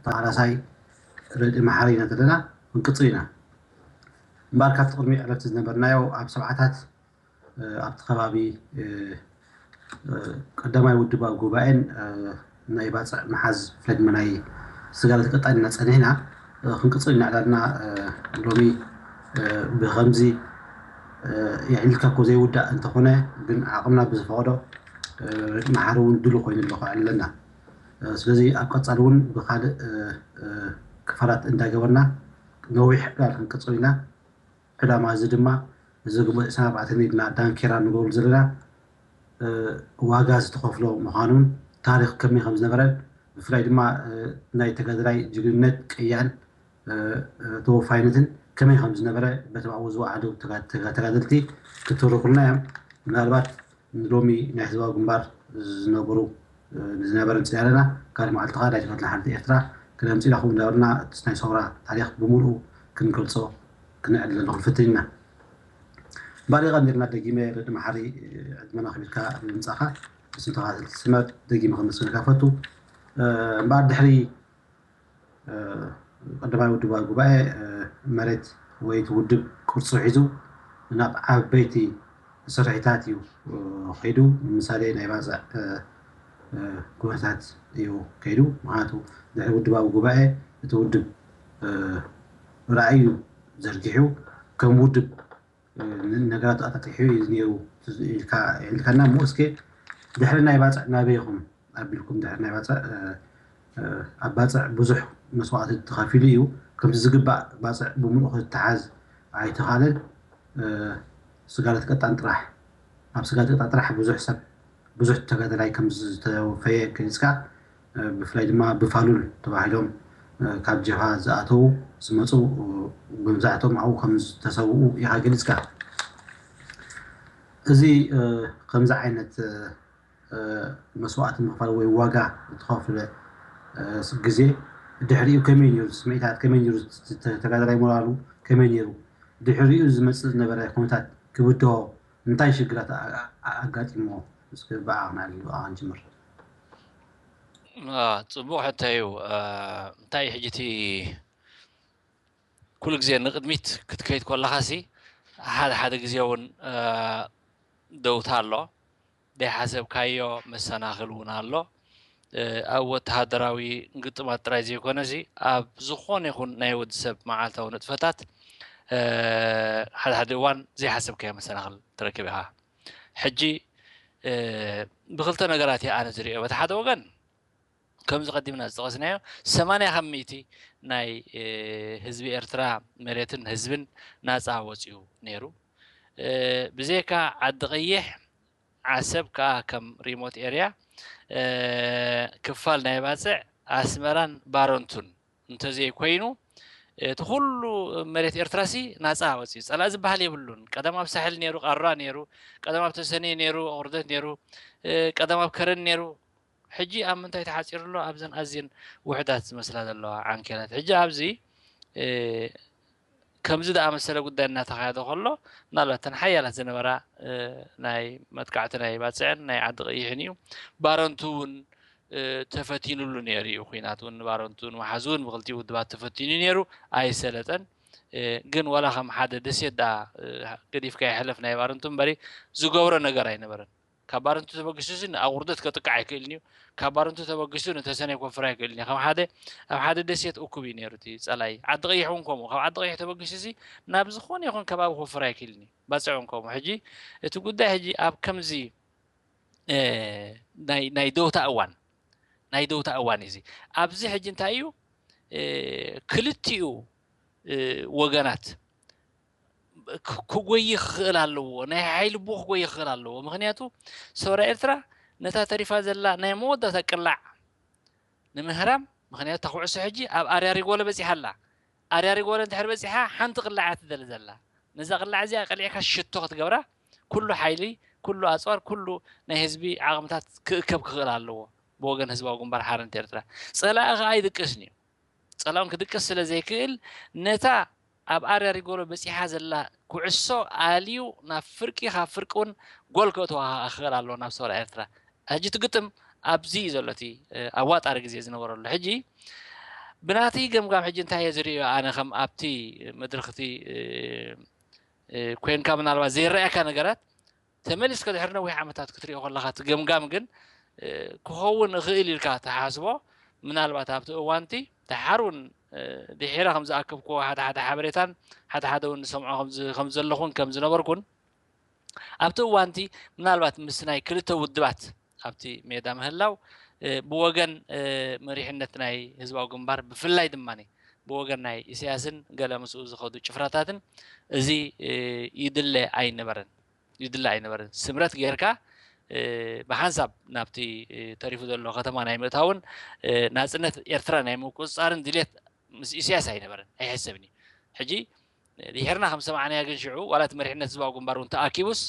ተቓላሳይ ረድኢ መሓሪ ኢና ዘለና። ክንቅፅል ኢና። እምበኣር ካብቲ ቅድሚ ዕረፍቲ ዝነበርናዮ ኣብ ሰብዓታት ኣብቲ ከባቢ ቀዳማይ ውድባዊ ጉባኤን ናይ ባፅዕ ምሓዝ ብፍላይ ድማ ናይ ስጋለት ቀጣን ኢና ፀኒሕና። ክንቅፅል ኢና ዕላልና። ሎሚ ብከምዚ የዕሊልካ እኮ ዘይውዳእ እንተኾነ ግን ዓቕምና ብዝፈቐዶ መሓሪ እውን ድሉ ኮይኑ ኣሎ ክዕለና። ስለዚ ኣብ ቀፃሊ እውን ብካልእ ክፋላት እንዳገበርና ነዊሕ ዕላል ክንቅፅል ኢና። ዕላማ እዚ ድማ እዚ ግንቦት ዕስራን ኣርባዕተን ኢልና ዳንኬራ ንገብሩ ዘለና ዋጋ ዝተኸፍሎ ምዃኑን ታሪኽ ከመይ ከም ዝነበረን ብፍላይ ድማ ናይ ተጋደላይ ጅግንነት ቅያን ተወፋይነትን ከመይ ከም ዝነበረ በቶም ኣብኡ ዝወዓሉ ተጋደልቲ ክትርኩልና እዮም። ምናልባት ንሎሚ ናይ ህዝባዊ ግንባር ዝነበሩ ዝነበረ ምፅእ ኣለና ካልእ መዓልቲ ከዓ ናይ ተፈትላ ሓርነት ኤርትራ ክነምፅእ ኢና። ከምኡ እንዳበልና እቲ ናይ ሰውራ ታሪክ ብምሉኡ ክንገልፆ ክንዕል ኣለኹ ንፍትን ኢና። ባሪቐ ኔርና ደጊመ ረዲ መሓሪ ዕድመና ክቢርካ ብምምፃእካ ንስም ተኻተልቲ ስመር ደጊመ ከመስግነካ ፈቱ። እምበኣር ድሕሪ ቀዳማይ ውድባዊ ጉባኤ መሬት ወይ እቲ ውድብ ቅርፁ ሒዙ ናብ ዓበይቲ ስርሒታት እዩ ከይዱ። ንምሳሌ ናይ ባፅዕ ኩነታት እዩ ከይዱ። ምክንያቱ ድሕሪ ውድባዊ ጉባኤ እቲ ውድብ ራእዩ ዘርጊሑ ከም ውድብ ነገራት ኣጣጢሑ እዩ ነይሩ ኢልካ ኢልካና እሞ እስከ ድሕሪ ናይ ባፅዕ ናበይ ኢኹም ኣቢልኩም ድሕሪ ናይ ባፅዕ ኣብ ባፅዕ ብዙሕ መስዋእቲ ተኸፊሉ እዩ። ከምቲ ዝግባእ ባፅዕ ብምሉእ ክተሓዝ ኣይተኻለን። ስጋለት ቀጣን ጥራሕ ኣብ ስጋለት ቀጣን ጥራሕ ብዙሕ ሰብ ብዙሕ ተጋደላይ ከም ዝተወፈየ ገሊፅካ ብፍላይ ድማ ብፋሉል ተባሂሎም ካብ ጀብሃ ዝኣተዉ ዝመፁ መብዛሕቶም ኣብኡ ከም ዝተሰውኡ ኢኻ ገሊፅካ። እዚ ከምዚ ዓይነት መስዋእቲ ምኽፋል ወይ ዋጋ ዝተኸፍለ ግዜ ድሕሪኡ ከመይ ነይሩ? ስምዒታት ከመይ ነይሩ? ተጋዳላይ ሞራሉ ከመይ ነይሩ? ድሕሪኡ ዝመፅእ ዝነበረ ኩነታት ክብድሆ እንታይ ሽግራት ኣጋጢምዎ? እስኪ ብኣኻ ክንጅምር። ፅቡቕ ሕቶ እዩ። እንታይ ሕጂ እቲ ኩሉ ግዜ ንቕድሚት ክትከይድ ከለኻሲ ሓደ ሓደ ግዜ እውን ደውታ ኣሎ፣ ዘይሓሰብካዮ መሰናኽል እውን ኣሎ። ኣብ ወተሃደራዊ ግጥማት ጥራይ ዘይኮነሲ ኣብ ዝኾነ ይኹን ናይ ወዲ ሰብ መዓልታዊ ንጥፈታት ሓደ ሓደ እዋን ዘይሓሰብካዮ መሰናኽል ትረክብ ኢኻ። ሕጂ ብክልተ ነገራት እየ ኣነ ዝሪኦ። በቲ ሓደ ወገን ከምዚ ቀዲምና ዝጠቐስናዮ ሰማንያ ካብ ሚእቲ ናይ ህዝቢ ኤርትራ መሬትን ህዝብን ናፃ ወፂኡ ነይሩ። ብዘይካ ዓዲ ቀይሕ ዓሰብ ከዓ ከም ሪሞት ኤርያ ክፋል ናይ ባፅዕ ኣስመራን ባረንቱን እንተዘይኮይኑ እቲ ኩሉ መሬት ኤርትራ ሲ ናፃ ወፂኡ ፀላእ ዝበሃል የብሉን። ቀደም ኣብ ሳሕል ነይሩ፣ ቃራ ነይሩ፣ ቀደም ኣብ ተሰነይ ነይሩ፣ ኣቑርደት ነይሩ፣ ቀደም ኣብ ከረን ነይሩ። ሕጂ ኣብ ምንታይ ተሓፂሩ ኣሎ? ኣብዘን ኣዝየን ውሕዳት ዝመስላ ዘለዋ ዓንኬላት። ሕጂ ኣብዚ ከምዚ ዝኣመሰለ ጉዳይ እናተኻየደ ከሎ ምናልባት እተን ሓያላት ዝነበራ ናይ መጥቃዕቲ ናይ ባፅዕን ናይ ዓዲ ቀይሕን እዩ። ባረንቱ እውን ተፈቲኑሉ ነይሩ እዩ። ኩናት እውን ንባረንቱ ንመሓዙ እውን ብክልቲኡ ውድባት ተፈቲኑ ነይሩ፣ ኣይሰለጠን። ግን ዋላ ከም ሓደ ደሴት ደኣ ገዲፍካ ይሕለፍ ናይ ባረንቱ እምበሪ ዝገብሮ ነገር ኣይነበረን። ካብ ባረንቱ ተበጊሱ ሲ ንኣቑርደት ከጥቅዕ ኣይክእልን እዩ። ካብ ባረንቱ ተበጊሱ ንተሰነይ ክወፍር ኣይክእልን እዩ። ከም ሓደ ኣብ ሓደ ደሴት እኩብ እዩ ነይሩ እቲ ጸላኢ። ዓዲ ቀይሕ እውን ከምኡ። ካብ ዓዲ ቀይሕ ተበጊሱ ሲ ናብ ዝኾነ ይኹን ከባቢ ክወፍር ኣይክእልን እዩ። ባጽዕ እውን ከምኡ። ሕጂ እቲ ጉዳይ ሕጂ ኣብ ከምዚ ናይ ናይ ደውታ እዋን ናይ ደውታ እዋን እዩ እዚ። ኣብዚ ሕጂ እንታይ እዩ ክልቲኡ ወገናት ክጎይ ክኽእል ኣለዎ። ናይ ሓይሊ ቦ ክጎይ ክኽእል ኣለዎ። ምክንያቱ ሰውራ ኤርትራ ነታ ተሪፋ ዘላ ናይ መወዳእታ ቅላዕ ንምህራም። ምኽንያቱ እታ ኩዕሶ ሕጂ ኣብ ኣርያ ሪጎለ በጺሓ ኣላ። ኣርያ ሪጎለ እንድሕር በጺሓ ሓንቲ ቅላዕ እያ ትደሊ ዘላ። ነዛ ቅላዕ እዚኣ ቀሊዕካ ሽቶ ክትገብራ ኩሉ ሓይሊ፣ ኩሉ ኣጽዋር፣ ኩሉ ናይ ህዝቢ ዓቕምታት ክእከብ ክኽእል ኣለዎ ብወገን ህዝባዊ ግንባር ሓርነት ኤርትራ። ጸላኢ ከኣ ኣይድቅስን እዩ። ጸላኡን ክድቅስ ስለ ዘይክእል ነታ ኣብ ኣርያ ሪጎሎ በጺሓ ዘላ ኩዕሶ ኣልዩ ናብ ፍርቂ፣ ካብ ፍርቂ እውን ጎል ከእትዋ ክኽእል ኣለዎ ናብ ሰውራ ኤርትራ። ሕጂ እቲ ግጥም ኣብዚ እዩ ዘሎ፣ እቲ ኣዋጣሪ ግዜ ዝነበረሉ። ሕጂ ብናተይ ገምጋም ሕጂ እንታይ እየ ዝርእዮ ኣነ ከም ኣብቲ መድረኽ እቲ ኮይንካ ምናልባት ዘይረኣየካ ነገራት ተመሊስካ ድሕሪ ነዊሕ ዓመታት ክትሪኦ ከለኻ እቲ ገምጋም ግን ክኸውን እኽእል ኢልካ ትሓስቦ። ምናልባት ኣብቲ እዋንቲ ድሓር እውን ድሒረ ከም ዝኣከብክዎ ሓደ ሓደ ሓበሬታን ሓደ ሓደ እውን ዝሰምዖ ከም ዘለኹን ከም ዝነበርኩን ኣብቲ እዋንቲ ምናልባት ምስ ናይ ክልተ ውድባት ኣብቲ ሜዳ ምህላው ብወገን መሪሕነት ናይ ህዝባዊ ግንባር ብፍላይ ድማ ብወገን ናይ ኢሳያስን ገለ ምስኡ ዝኸዱ ጭፍራታትን እዚ ይድለ ኣይነበረን ይድለ ኣይነበረን። ስምረት ጌርካ ብሓንሳብ ናብቲ ተሪፉ ዘሎ ከተማ ናይ ምእታውን ናጽነት ኤርትራ ናይ ምቁጽጻርን ድሌት ምስ ኢሳያስ ኣይነበረን ኣይሕሰብን እዩ። ሕጂ ድሕርና ከም ሰማዕናያ ግን ሽዑ ዋላ እቲ መሪሕነት ህዝባዊ ግንባር እውን ተኣኪቡስ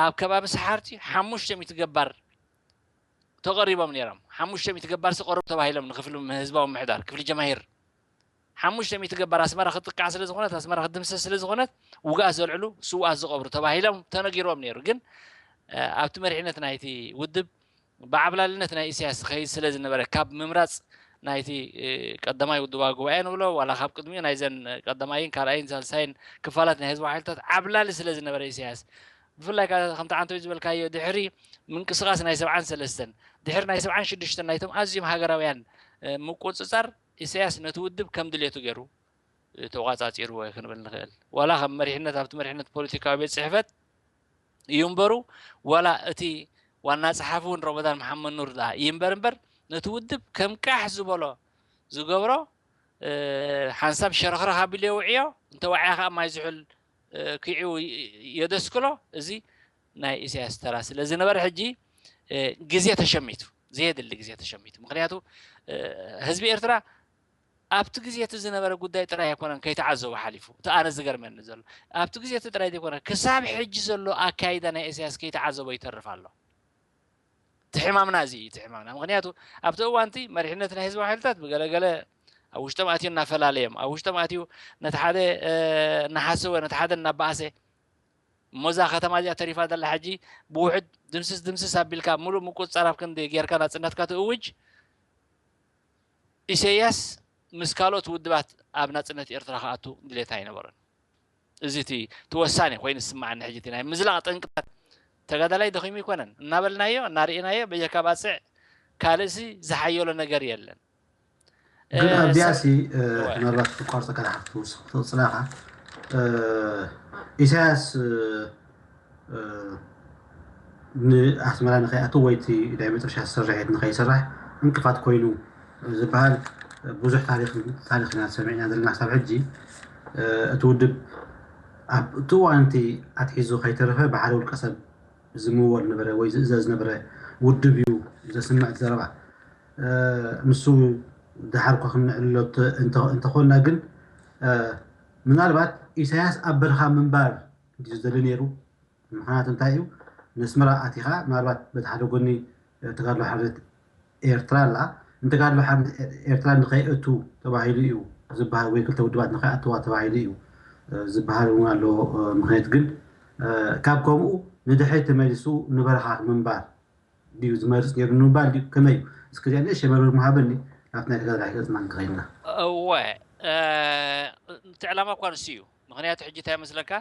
ኣብ ከባቢ ሰሓርቲ ሓሙሽተ ሚእቲ ገባር ተቐሪቦም ነይሮም። ሓሙሽተ ሚእቲ ገባር ስቀሩ ተባሂሎም ንክፍሊ ህዝባዊ ምሕዳር ክፍሊ ጀማሂር ሓሙሽተ ሚእቲ ገባር ኣስመራ ክትጥቃዕ ስለ ዝኾነት ኣስመራ ክትድምሰስ ስለ ዝኾነት ውግኣት ዘልዕሉ ስውኣት ዝቐብሩ ተባሂሎም ተነጊሮም ነይሩ። ግን ኣብቲ መሪሕነት ናይቲ ውድብ ብዓብላልነት ናይ ኢሳያስ ዝኸይድ ስለ ዝነበረ ካብ ምምራፅ ናይቲ ቀዳማይ ውድባዊ ጉባኤ ንብሎ ዋላ ካብ ቅድሚኡ ናይዘን ቀዳማይን ካልኣይን ሳልሳይን ክፋላት ናይ ህዝባዊ ሓይልታት ዓብላሊ ስለ ዝነበረ ኢሳያስ ብፍላይ ከምቲ ዓንተወይ ዝበልካዮ ድሕሪ ምንቅስቃስ ናይ ሰብዓን ሰለስተን ድሕሪ ናይ ሰብዓን ሽዱሽተን ናይቶም ኣዝዮም ሃገራውያን ምቁፅፃር ኢሳያስ ነቲ ውድብ ከም ድሌቱ ገይሩ ተቋፃፂርዎ ክንብል ንኽእል። ዋላ ከም መሪሕነት ኣብቲ መሪሕነት ፖለቲካዊ ቤት ፅሕፈት እዩ እምበሩ ዋላ እቲ ዋና ፀሓፊ እውን ረመዳን መሓመድ ኑር ደኣ እዩ እምበር እምበር ነቲ ውድብ ከም ቃሕ ዝበሎ ዝገብሮ ሓንሳብ ሸረኽረኽ ኣቢሉ የውዕዮ እንተወዕያ ከዓ ማይ ዝሑል ኪዕው የደስክሎ። እዚ ናይ ኢሳያስ ተራ ስለ ዝነበረ ሕጂ ግዜ ተሸሚቱ ዘየድሊ ግዜ ተሸሚቱ። ምክንያቱ ህዝቢ ኤርትራ ኣብቲ ግዜ እቲ ዝነበረ ጉዳይ ጥራይ ኣይኮነን ከይተዓዘቡ ሓሊፉ። እቲ ኣነ ዝገርመኒ ዘሎ ኣብቲ ግዜ እቲ ጥራይ ዘይኮነ ክሳብ ሕጂ ዘሎ ኣካይዳ ናይ ኢሳያስ ከይተዓዘቦ ይተርፍ ኣሎ። እቲ ሕማምና እዚ እዩ እቲ ሕማምና። ምክንያቱ ኣብቲ እዋንቲ መሪሕነት ናይ ህዝባዊ ሓይልታት ብገለገለ ኣብ ውሽጦም ኣትዩ እናፈላለዮም ኣብ ውሽጦም ኣትዩ ነቲ ሓደ እናሓሰወ ነቲ ሓደ እናበኣሰ እሞ እዛ ከተማ እዚኣ ተሪፋ ዘላ ሕጂ ብውሕድ ድምስስ ድምስስ ኣቢልካ ሙሉእ ምቁፅፃር ኣብ ክንዲ ጌርካ ናፅነትካ ትእውጅ ኢሳያስ ምስ ካልኦት ውድባት ኣብ ናፅነት ኤርትራ ክኣቱ ድሌት ኣይነበሮን። እዚ እቲ እቲ ወሳኒ ኮይኑ ዝስማዓኒ ሕጂ እቲ ናይ ምዝላቕ ጠንቅታት ተጋዳላይ ደኺሙ ኣይኮነን እናበልናዮ እናርእናዮ በጀካ ባፅዕ ካልእሲ ዝሓየሎ ነገር የለን። ግን ኣብዚኣሲ ምናልባት ክቋርፀካ ዝሓፍት ክትቕፅላ ኢኻ ኢሳያስ ንኣስመራ ንኸይኣቱ ወይ እቲ ናይ መጨረሻ ስርሒት ንኸይስራሕ እንቅፋት ኮይኑ ዝበሃል ብዙሕ ታሪክ ታሪክ ኢና ሰሚዕና ዘለና ክሳብ ሕጂ እቲ ውድብ ኣብ እቲ እዋን እቲ ኣትሒዙ ከይተረፈ ብሓደ ውልቀ ሰብ ዝምወል ነበረ ወይ ዝእዘዝ ነበረ ውድብ እዩ ዘስምዕ ዘረባ ንሱ ድሓር እኳ ክንዕልሎ እንተኾንና ግን ምናልባት ኢሳያስ ኣብ በረኻ ምንባር ድዩ ዝደሊ ነይሩ ምክንያቱ እንታይ እዩ ነስመራ ኣቲኻ ምናልባት በቲ ሓደ ጎኒ ተጋድሎ ሓርነት ኤርትራ ኣላ ንተጋድሎ ሓርነት ኤርትራ ንኸይእቱ ተባሂሉ እዩ ዝበሃል ወይ ክልተ ውድባት ንኸይኣትዋ ተባሂሉ እዩ ዝበሃል እውን ኣሎ ምክንያት ግን ካብ ከምኡ ንድሕሪት ተመሊሱ ንበረኻ ምንባር ድዩ ዝመርፅ ነይሩ ንምባል ድዩ ከመይ እዩ እስከዚኣ ንእሽተይ መርምር ምሃበኒ ናብቲ ናይ ተጋዳላይ ገፅና ንክኸይድና እወ እቲ ዕላማ እኳ ንሱ እዩ ምክንያቱ ሕጂ እንታይ መስለካ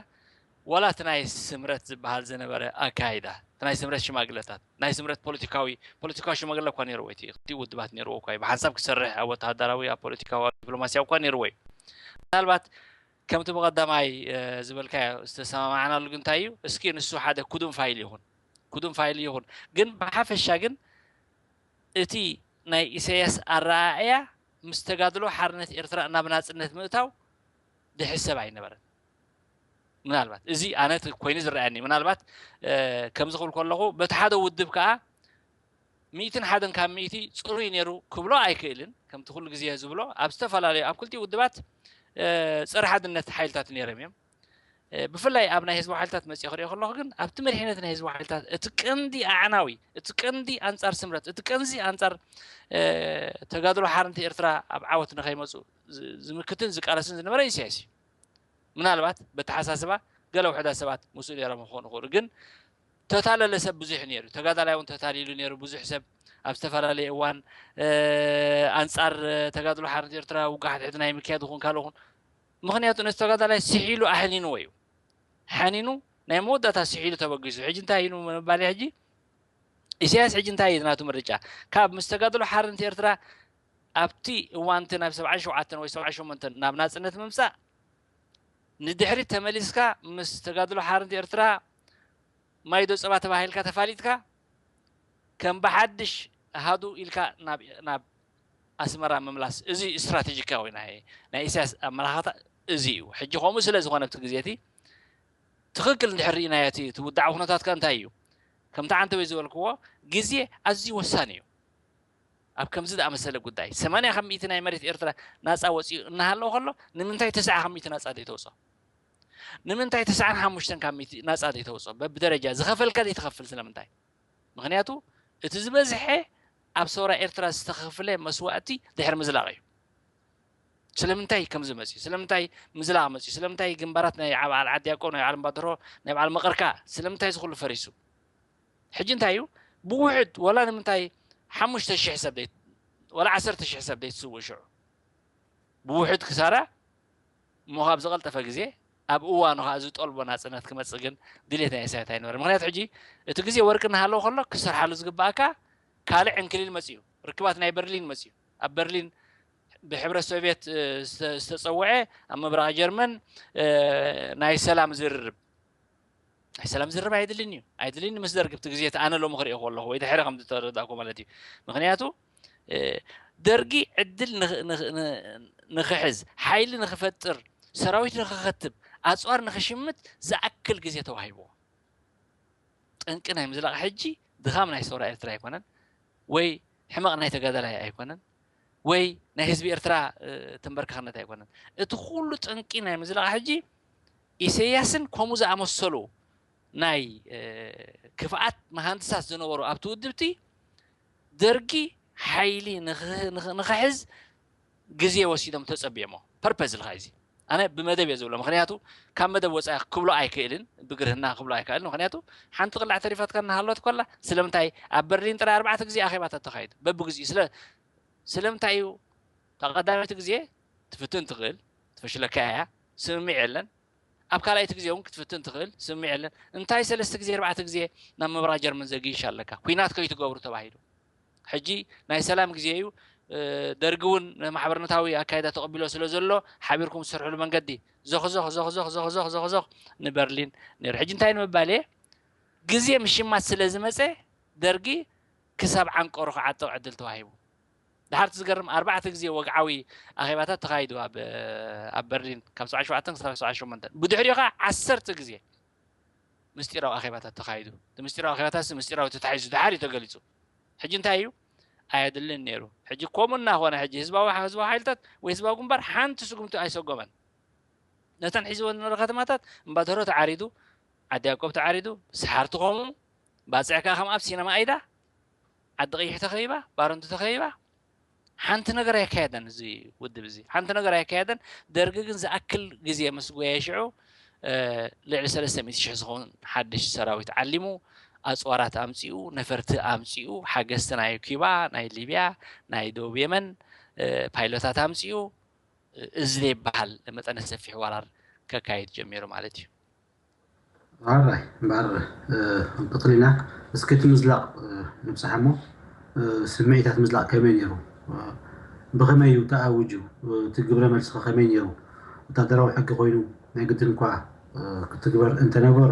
ዋላ እቲ ናይ ስምረት ዝበሃል ዝነበረ ኣካይዳ እቲ ናይ ስምረት ሽማግለታት ናይ ስምረት ፖለቲካዊ ፖለቲካዊ ሽማግለ እኳ ነይርዎ እቲ ክልቲኡ ውድባት ነይርዎ እኳ እዩ ብሓንሳብ ክሰርሕ ኣብ ወተሃደራዊ ኣብ ፖለቲካዊ ኣብ ዲፕሎማሲያዊ እኳ ነይርዎ እዩ ምናልባት ከምቲ ብቐዳማይ ዝበልካዮ ዝተሰማማዕናሉ ግን እንታይ እዩ እስኪ ንሱ ሓደ ኩዱን ፋይል ይኹን ኩዱን ፋይል ይኹን ግን ብሓፈሻ ግን እቲ ናይ ኢሳያስ ኣረኣእያ ምስ ተጋድሎ ሓርነት ኤርትራ ናብ ናጽነት ምእታው ድሕሰብ ኣይነበረን። ምናልባት እዚ ኣነ እቲ ኮይኑ ዝረኣየኒ፣ ምናልባት ከምዚ ክብል ከለኹ በቲ ሓደ ውድብ ከዓ ሚእትን ሓደን ካብ ሚእቲ ፅሩይ ነይሩ ክብሎ ኣይክእልን። ከምቲ ኩሉ ግዜ ዝብሎ ኣብ ዝተፈላለዩ ኣብ ክልቲኡ ውድባት ፀረ ሓድነት ሓይልታት ነይሮም እዮም። ብፍላይ ኣብ ናይ ህዝባዊ ሓይልታት መፅእ ክሪኦ ከለኹ ግን ኣብቲ መሪሕነት ናይ ህዝባዊ ሓይልታት እቲ ቀንዲ ኣዕናዊ፣ እቲ ቀንዲ ኣንፃር ስምረት፣ እቲ ቀንዲ ኣንፃር ተጋድሎ ሓርነት ኤርትራ ኣብ ዓወት ንኸይመፁ ዝምክትን ዝቃለስን ዝነበረ ኢሳያስ እዩ። ምናልባት በተሓሳስባ ገለ ውሕዳት ሰባት ምስኡ ነይሮም ክኾኑ ይኽእሉ፣ ግን ተታለለ ሰብ ብዙሕ ነይሩ። ተጋዳላይ እውን ተታሊሉ ነይሩ። ብዙሕ ሰብ ኣብ ዝተፈላለየ እዋን ኣንፃር ተጋድሎ ሓርነት ኤርትራ ውግእ ሓድሕድ ናይ ምክያድ ይኹን ካልእ ይኹን፣ ምኽንያቱ ነቲ ተጋዳላይ ስሒሉ ኣሕኒንዎ እዩ። ሓኒኑ ናይ መወዳእታ ስሒሉ ተበጊሱ። ሕጂ እንታይ ኢሉ ምባል ሕጂ ኢሳያስ ሕጂ እንታይ እዩ ናቱ ምርጫ? ካብ ምስ ተጋድሎ ሓርነት ኤርትራ ኣብቲ እዋንቲ ናብ ሰብዓን ሸውዓተን ወይ ሰብዓን ሸሞንተን ናብ ናጽነት ምምጻእ ንድሕሪት ተመሊስካ ምስ ተጋድሎ ሓርነት ኤርትራ ማይዶ ጸባ ተባሂልካ ተፋሊጥካ ከም ብሓድሽ ኣሃዱ ኢልካ ናብ ኣስመራ ምምላስ፣ እዚ ስትራቴጂካዊ ናይ ኢሳያስ ኣመላኻታ እዚ እዩ። ሕጂ ከምኡ ስለ ዝኾነ ኣብቲ ግዜ እቲ ትኽክል እንድሕር ርኢናዮ እቲ ውዳዕ ኩነታት ከ እንታይ እዩ? ከምቲ ዓንተወይ ዝበልክዎ ግዜ ኣዝዩ ወሳኒ እዩ። ኣብ ከምዚ ዝኣመሰለ ጉዳይ ሰማንያ ካብ ሚእቲ ናይ መሬት ኤርትራ ናጻ ወጺኡ እናሃለወ ከሎ ንምንታይ ተስዓ ካብ ሚእቲ ናጻ ዘይተውፅኦ? ንምንታይ ተስዓን ሓሙሽተን ካብ ሚእቲ ናጻ ዘይተውፅኦ? በብደረጃ ዝኸፈልካ ዘይትኸፍል ስለምንታይ? ምኽንያቱ እቲ ዝበዝሐ ኣብ ሰውራ ኤርትራ ዝተኸፍለ መስዋእቲ ድሕሪ ምዝላቕ እዩ። ስለምንታይ ከምዚ መፅዩ? ስለምንታይ ምዝላቕ መፅዩ? ስለምንታይ ግንባራት ናይ በዓል ዓዲ ያቆብ፣ ናይ በዓል እምባደሮ፣ ናይ በዓል መቐርካ ስለምንታይ እዚ ኩሉ ፈሪሱ? ሕጂ እንታይ እዩ? ብውሕድ ወላ ንምንታይ ሓሙሽተ ሽሕ ሰብ ወላ ዓሰርተ ሽሕ ሰብ ዘይትስውእ ሽዑ ብውሕድ ክሳራ እሞ ካብ ዝቐልጠፈ ግዜ ኣብ እዋኑ ከዓ ዝጠልቦ ናፅነት ክመፅእ ግን ድሌት ናይ ኢሳያስ ኣይነበረ። ምክንያቱ ሕጂ እቲ ግዜ ወርቂ እናሃለዎ ከሎ ክሰርሓሉ ዝግባኣካ ካልእ ዕንክሊል መፅዩ። ርክባት ናይ በርሊን መፅዩ። ኣብ በርሊን ብሕብረት ሶቪየት ዝተፀውዐ ኣብ ምብራቕ ጀርመን ናይ ሰላም ዝርርብ ናይ ሰላም ዝርርብ ኣይድልን እዩ። ኣይድልን ምስ ደርጊ ብቲ ግዜ እቲ ኣነ ሎሚ ክሪኦ ከለኹ ወይ ድሕሪ ከም ዝተረዳእኩ ማለት እዩ። ምክንያቱ ደርጊ ዕድል ንክሕዝ፣ ሓይሊ ንክፈጥር፣ ሰራዊት ንክኸትብ፣ ኣፅዋር ንክሽምት ዝኣክል ግዜ ተዋሂብዎ። ጠንቂ ናይ ምዝላቕ ሕጂ ድኻም ናይ ሰውራ ኤርትራ ኣይኮነን ወይ ሕመቕ ናይ ተጋዳላይ ኣይኮነን ወይ ናይ ህዝቢ ኤርትራ ተንበርካኽነት ኣይኮነን። እቲ ኩሉ ጠንቂ ናይ ምዝላቕ ሕጂ ኢሰያስን ከምኡ ዝኣመሰሉ ናይ ክፍኣት መሃንድሳት ዝነበሩ ኣብቲ ውድብቲ ደርጊ ሓይሊ ንክሕዝ ግዜ ወሲዶም ተጸቢዮሞ። ፐርፐዝ ልካ እዚ ኣነ ብመደብ እየ ዝብሎ። ምክንያቱ ካብ መደብ ወፃኢ ክብሎ ኣይክእልን፣ ብግርህና ክብሎ ኣይክእልን። ምክንያቱ ሓንቲ ቅላዕ ተሪፋትካ እናሃለወት ኮላ ስለምንታይ ኣብ በርሊን ጥራይ ኣርባዕተ ግዜ ኣኼባታት ተኻይዱ በብግዚኡ ስለ ስለምንታይ እዩ? ቀዳመይቲ ግዜ ትፍትን ትኽእል ትፈሽለካ እያ፣ ስምምዕ የለን። ኣብ ካልኣይቲ ግዜ እውን ክትፍትን ትኽእል ስምምዕ የለን። እንታይ ሰለስተ ግዜ ኣርባዕተ ግዜ ናብ ምብራቕ ጀርመን ዘግይሽ ኣለካ ኩናት ከይትገብሩ ተባሂሉ። ሕጂ ናይ ሰላም ግዜ እዩ። ደርጊ እውን ማሕበርነታዊ ኣካይዳ ተቐቢሎ ስለ ዘሎ ሓቢርኩም ዝሰርሕሉ መንገዲ ዞኽዞኽ ዞኽዞኽ ዞኽዞኽ ዞኽዞኽ ንበርሊን ነይሩ። ሕጂ እንታይ ንምባል እየ? ግዜ ምሽማት ስለ ዝመፀ ደርጊ ክሳብ ዓንቀሩ ክዓጥቕ ዕድል ተዋሂቡ። ድሓር እቲ ዝገርም ኣርባዕተ ግዜ ወግዓዊ ኣኼባታት ተኻይዱ ኣብ ኣብ በርሊን ካብ ሰብዓ ሸውዓተ ክሳብ ሰብዓ ሸሞንተ። ብድሕሪኡ ከዓ ዓሰርተ ግዜ ምስጢራዊ ኣኼባታት ተኻይዱ። እቲ ምስጢራዊ ኣኼባታት ምስጢራዊ ተታሒዙ ድሓር እዩ ተገሊፁ። ሕጂ እንታይ እዩ? ኣየድልን ነይሩ። ሕጂ ከምኡ እናኾነ ሕጂ ህዝባዊ ህዝባዊ ሓይልታት ወይ ህዝባዊ ግንባር ሓንቲ ስጉምቲ ኣይሰጎመን። ነተን ሒዝወን ዝነበረ ከተማታት እምባደሮ ተዓሪዱ፣ ዓዲ ያቆብ ተዓሪዱ፣ ሰሓርቲ ከምኡ፣ ባፅዕ ከዓ ከም ኣብ ሲነማ ኣይዳ ዓዲ ቀይሕ ተኸቢባ፣ ባረንቱ ተኸቢባ፣ ሓንቲ ነገር ኣየካየደን። እዚ ውድብ እዚ ሓንቲ ነገር ኣየካየደን። ደርጊ ግን ዝኣክል ግዜ ምስ ጎየ ሽዑ ልዕሊ ሰለስተ ሚእቲ ሽሕ ዝኸውን ሓድሽ ሰራዊት ዓሊሙ፣ ኣፅዋራት ኣምፂኡ፣ ነፈርቲ ኣምፂኡ፣ ሓገዝቲ ናይ ኪባ፣ ናይ ሊብያ፣ ናይ ደቡብ የመን ፓይሎታት ኣምፂኡ፣ እዚ ዘይበሃል መጠነ ሰፊሕ ወራር ከካይድ ጀሚሩ ማለት እዩ። ኣራይ እምበኣር እንቅፅል ኢና። እስኪ እቲ ምዝላቕ ንብፅሓ እሞ ስምዒታት ምዝላቕ ከመይ ነይሩ? ብኸመይ እዩ ተኣውጁ? እቲ ግብረ መልሲ ከ ከመይ ነይሩ? ወታደራዊ ሕጊ ኮይኑ ናይ ግድን እኳ ክትግበር እንተነበሮ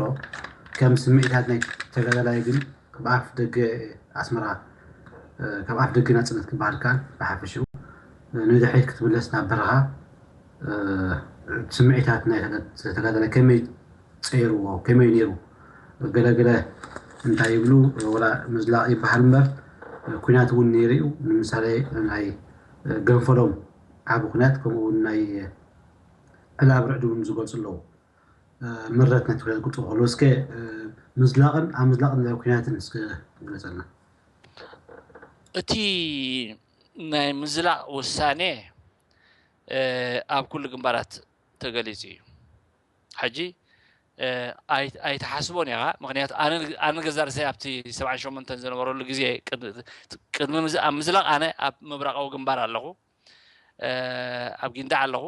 ከም ስምዒታት ናይ ተጋዳላይ ግን ካብ ኣፍ ደገ ኣስመራ ካብ ኣፍ ደገ ናፅነት ክበሃል ከኣል ብሓፈሽኡ ንድሕሪት ክትምለስ ናብ በረኻ ስምዒታት ናይ ተጋዳላይ ከመይ ፀይርዎ ከመይ ነይሩ? ገለገለ እንታይ ይብሉ? ወላ ምዝላቕ ይበሃል እምበር ኩናት እውን ነይሩ እዩ። ንምሳሌ ናይ ገንፈሎም ዓብ ኩናት ከምኡ እውን ናይ ዕላብ ርዕድ እውን ዝገልፁ ኣለዉ። ምረት ናይ ትግራይ ዝገልፁ ከለዉ እስከ ምዝላቕን ኣብ ምዝላቕን ናይ ኩናትን እስከ ግለፀልና። እቲ ናይ ምዝላቕ ውሳኔ ኣብ ኩሉ ግንባራት ተገሊፁ እዩ። ሕጂ ኣይትሓስቦን ኢኻ። ምክንያቱ ኣነ ገዛ ርእሰይ ኣብቲ ሰብዓን ሸሞንተን ዝነበረሉ ግዜ ቅድሚ ኣብ ምዝላቕ ኣነ ኣብ ምብራቃዊ ግንባር ኣለኹ፣ ኣብ ጊንዳዕ ኣለኹ።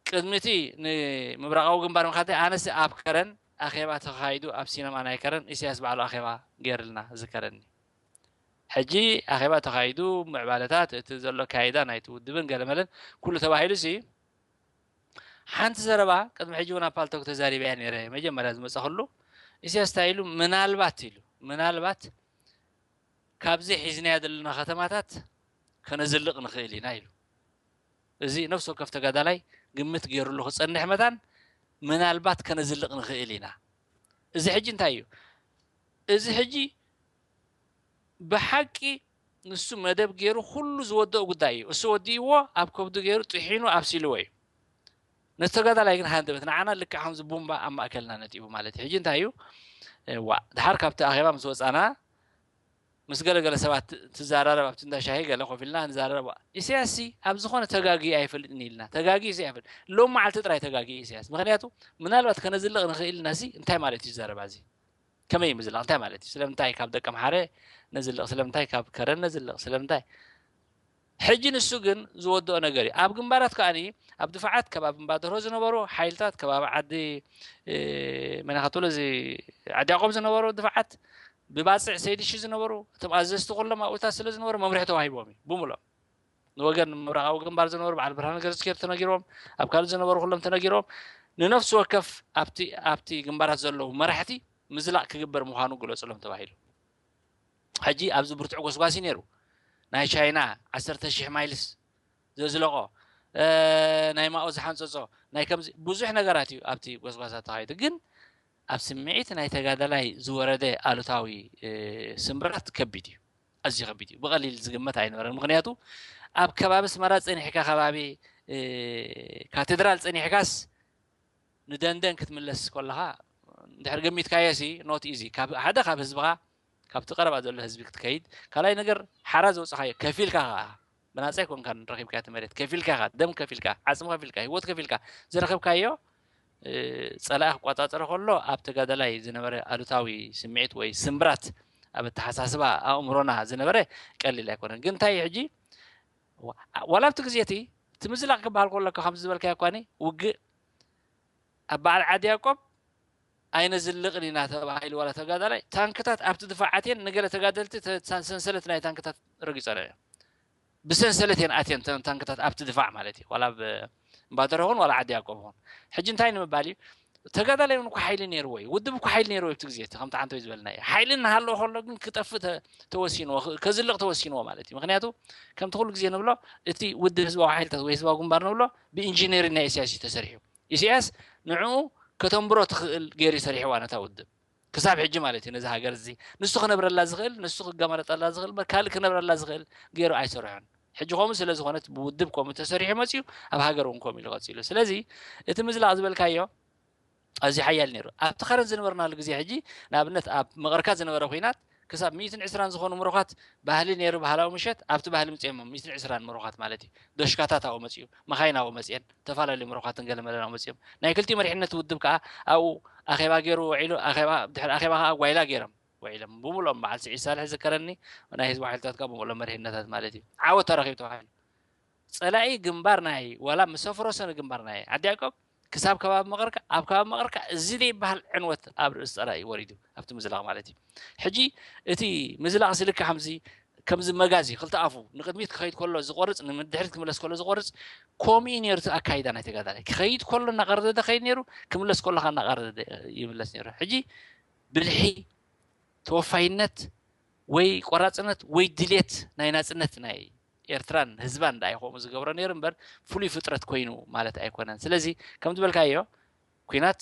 ቅድሚ እቲ ንምብራቃዊ ግንባር ምካተይ ኣነስ ኣብ ከረን ኣኼባ ተኻይዱ ኣብ ሲነማ ናይ ከረን ኢሳያስ ባዕሉ ኣኼባ ገይርልና ዝከረኒ። ሕጂ ኣኼባ ተኻይዱ ምዕባለታት እቲ ዘሎ ኣካይዳ ናይቲ ውድብን ገለመለን ኩሉ ተባሂሉ ሲ ሓንቲ ዘረባ ቅድሚ ሕጂ እውን ኣብ ፓልቶክ ተዛሪበያ ነይረ። መጀመርያ ዝመፀ ክሉ ኢሳያስ እንታይ ኢሉ? ምናልባት ኢሉ ምናልባት ካብዚ ሒዝናዮ ዘለና ከተማታት ከነዝልቕ ንኽእል ኢና ኢሉ። እዚ ነፍሲ ወከፍ ተጋዳላይ ግምት ገይሩሉ ክፀንሕ መታን ምናልባት ከነዝልቕ ንኽእል ኢና። እዚ ሕጂ እንታይ እዩ? እዚ ሕጂ ብሓቂ ንሱ መደብ ገይሩ ኩሉ ዝወደኦ ጉዳይ እዩ። እሱ ወዲእዎ ኣብ ከብዱ ገይሩ ጥሒኑ ኣብሲልዎ እዩ። ነቲ ተጋዳላይ ግን ሃንደበት ንዓና ልክዕ ከምዚ ቡምባ ኣብ ማእከልና ነጢቡ ማለት እዩ። ሕጂ እንታይ እዩ? ዋ ድሓር ካብቲ ኣኼባ ምስ ወፃና ምስ ገለገለ ሰባት ትዘራረብ ኣብቲ እንዳ ሻሂ ገለ ኮፍ ኢልና ንዘራረብ። ኢሳያስ ኣብ ዝኾነ ተጋጊ ኣይፈልጥን ኢልና ተጋጊ ሲ ኣይፈልጥ ሎም መዓልቲ ጥራይ ተጋጊ ኢሳያስ። ምክንያቱ ምናልባት ከነዝልቕ ንኽእል ኢና ሲ እንታይ ማለት እዩ ዘረባ እዚ? ከመይ ምዝላቕ እንታይ ማለት እዩ? ስለምንታይ ካብ ደቀምሓረ ነዝልቕ? ስለምንታይ ካብ ከረን ነዝልቕ? ስለምንታይ? ሕጂ ንሱ ግን ዝወደኦ ነገር እዩ። ኣብ ግንባራት ከኣ ኣብ ድፋዓት ከባቢ እምባደርሆ ዝነበሩ ሓይልታት ከባቢ ዓዲ መናኸትሎ እዚ ዓዲ ያቆብ ዝነበሩ ድፋዓት ብባፅዕ ሰይድሺ ዝነበሩ እቶም ኣዘዝቲ ኩሎም ኣብኡታት ስለ ዝነበሩ መምርሒ ተዋሂቦም እዩ ብምሎም ንወገን ምብራቃዊ ግንባር ዝነበሩ በዓል ብርሃነ ገረዝጊሄር ተነጊሮም ኣብ ካልእ ዝነበሩ ኩሎም ተነጊሮም ንነፍሲ ወከፍ ኣብቲ ኣብቲ ግንባራት ዘለዉ መራሕቲ ምዝላቕ ክግበር ምዃኑ ግለፅሎም ተባሂሉ። ሕጂ ኣብዚ ብርቱዕ ጎስጓሲ ነይሩ። ናይ ቻይና ዓሰርተ ሺሕ ማይልስ ዘዝለቆ ናይ ማኦ ዝሓንፀፆ ናይ ከምዚ ብዙሕ ነገራት እዩ ኣብቲ ጎስጓሳ ተኻይዱ። ግን ኣብ ስምዒት ናይ ተጋዳላይ ዝወረደ ኣሉታዊ ስምብራት ከቢድ እዩ፣ ኣዝዩ ከቢድ እዩ። ብቐሊል ዝግመት ኣይነበረን። ምክንያቱ ኣብ ከባቢ ኣስመራ ፀኒሕካ ከባቢ ካቴድራል ፀኒሕካስ ንደንደን ክትምለስ ከለኻ እንድሕር ገሚትካዮ ሲ not easy ሓደ ካብ ህዝብኻ ካብቲ ቀረባ ዘሎ ህዝቢ ክትከይድ ካልኣይ ነገር ሓራ ዘውፅኻዮ ከፊልካ ከዓ ብናፃ ኣይኮንካን ረኺብካዮ እቲ መሬት ከፊልካ ኢኻ ደም ከፊልካ ዓፅሚ ከፊልካ ህይወት ከፊልካ ዝረኸብካዮ ፀላኢ ክቆፃፀሮ ከሎ ኣብ ተጋዳላይ ዝነበረ ኣሉታዊ ስምዒት ወይ ስምብራት ኣብ ኣተሓሳስባ ኣእምሮና ዝነበረ ቀሊል ኣይኮነን ግን እንታይ ሕጂ ዋላ ኣብቲ ግዜ እቲ እቲ ምዝላቕ ክበሃል ከሎ ከምዚ ዝበልካዮ እኳ ውግእ ኣብ በዓል ዓዲ ያቆብ ኣይነዝልቕን ኢና ተባሂሉ ዋላ ተጋዳላይ ታንክታት ኣብቲ ድፋዓት እየን ንገለ ተጋደልቲ ሰንሰለት ናይ ታንክታት ረጊፀን እየን ብሰንሰለት እየን ኣትየን ታንክታት ኣብቲ ድፋዕ ማለት እዩ ዋላ እምባደር ኹን ዋላ ዓዲ ያቆብ ኹን ሕጂ እንታይ ንምባል እዩ ተጋዳላይ እውን እኮ ሓይሊ ነይርዎ እዩ ውድብ እኮ ሓይሊ ነይርዎ ኣብቲ ግዜ እቲ ከምቲ ሓንቶይ ዝበልና እዩ ሓይሊ እናሃለዎ ከሎ ግን ክጠፍእ ተወሲንዎ ከዝልቕ ተወሲንዎ ማለት እዩ ምክንያቱ ከምቲ ኩሉ ግዜ ንብሎ እቲ ውድብ ህዝባዊ ሓይልታት ወይ ህዝባዊ ግንባር ንብሎ ብኢንጂነሪንግ ናይ ኢሳያስ እዩ ተሰሪሑ ኢሳያስ ንዕኡ ከተንብሮ ትኽእል ገይሩ ሰሪሕዋ ነታ ውድብ ክሳብ ሕጂ ማለት እዩ ነዚ ሃገር እዚ ንሱ ክነብረላ ዝኽእል ንሱ ክገመረጠላ ዝኽእል ካልእ ክነብረላ ዝኽእል ገይሩ ኣይሰርሖን ሕጂ ከምኡ ስለ ዝኾነት ብውድብ ከምኡ ተሰሪሑ መፅዩ ኣብ ሃገር እውን ከምኡ ኢሉ ቀፂሉ ስለዚ እቲ ምዝላቕ ዝበልካዮ ኣዝዩ ሓያል ነይሩ ኣብቲ ከረን ዝነበርናሉ ግዜ ሕጂ ንኣብነት ኣብ መቐርካ ዝነበረ ኩናት ክሳብ ሚእትን ዕስራን ዝኾኑ ምሩኻት ባህሊ ነይሩ ባህላዊ ምሸት ኣብቲ ባህሊ ምፅኦሞ ሚእትን ዕስራን ምሩኻት ማለት እዩ ዶሽካታት ኣብኡ መፅኡ መኻይን ኣብኡ መፅአን ዝተፈላለዩ ምሩኻትን ገለመለን ኣብኡ መፅኦም ናይ ክልቲኡ መሪሕነት ውድብ ከዓ ኣብኡ ኣኼባ ገይሩ ውዒሉ ኣኼባ ድሕሪ ኣኼባ ከዓ ጓይላ ገይሮም ውዒሎም ብምልኦም በዓል ስዒድ ሳልሕ ዝከረኒ ናይ ህዝቢ ሓይልታት ከዓ ብምልኦም መሪሕነታት ማለት እዩ ዓወት ተረኺቡ ተባሂሉ ፀላኢ ግንባር ናይ ዋላ ምስ ኣፍረሰ ንግንባር ናይ ዓዲ ያዕቆብ ክሳብ ከባቢ መቐርካ ኣብ ከባቢ መቐርካ እዚ ዘይበሃል ዕንወት ኣብ ርእሲ ፀላኢ ወሪዱ ኣብቲ ምዝላቕ ማለት እዩ ሕጂ እቲ ምዝላቕ ስልካ ከምዚ ከምዚ መጋዚ ክልተ ኣፉ ንቅድሚት ክኸይድ ከሎ ዝቆርፅ ንድሕሪት ክምለስ ከሎ ዝቆርፅ ከምኡ ነይሩ እቲ ኣካይዳ ናይ ተጋዳላይ ክኸይድ ከሎ እናቀረደደ ከይድ ነይሩ ክምለስ ከሎ ከዓ እናቀረደደ ይምለስ ነይሩ ሕጂ ብልሒ ተወፋይነት ወይ ቆራፅነት ወይ ድሌት ናይ ናፅነት ናይ ኤርትራን ህዝባን ደኣ ይኸምኡ ዝገብሮ ነይሩ እምበር ፍሉይ ፍጥረት ኮይኑ ማለት ኣይኮነን ስለዚ ከም ዝበልካዮ ኩናት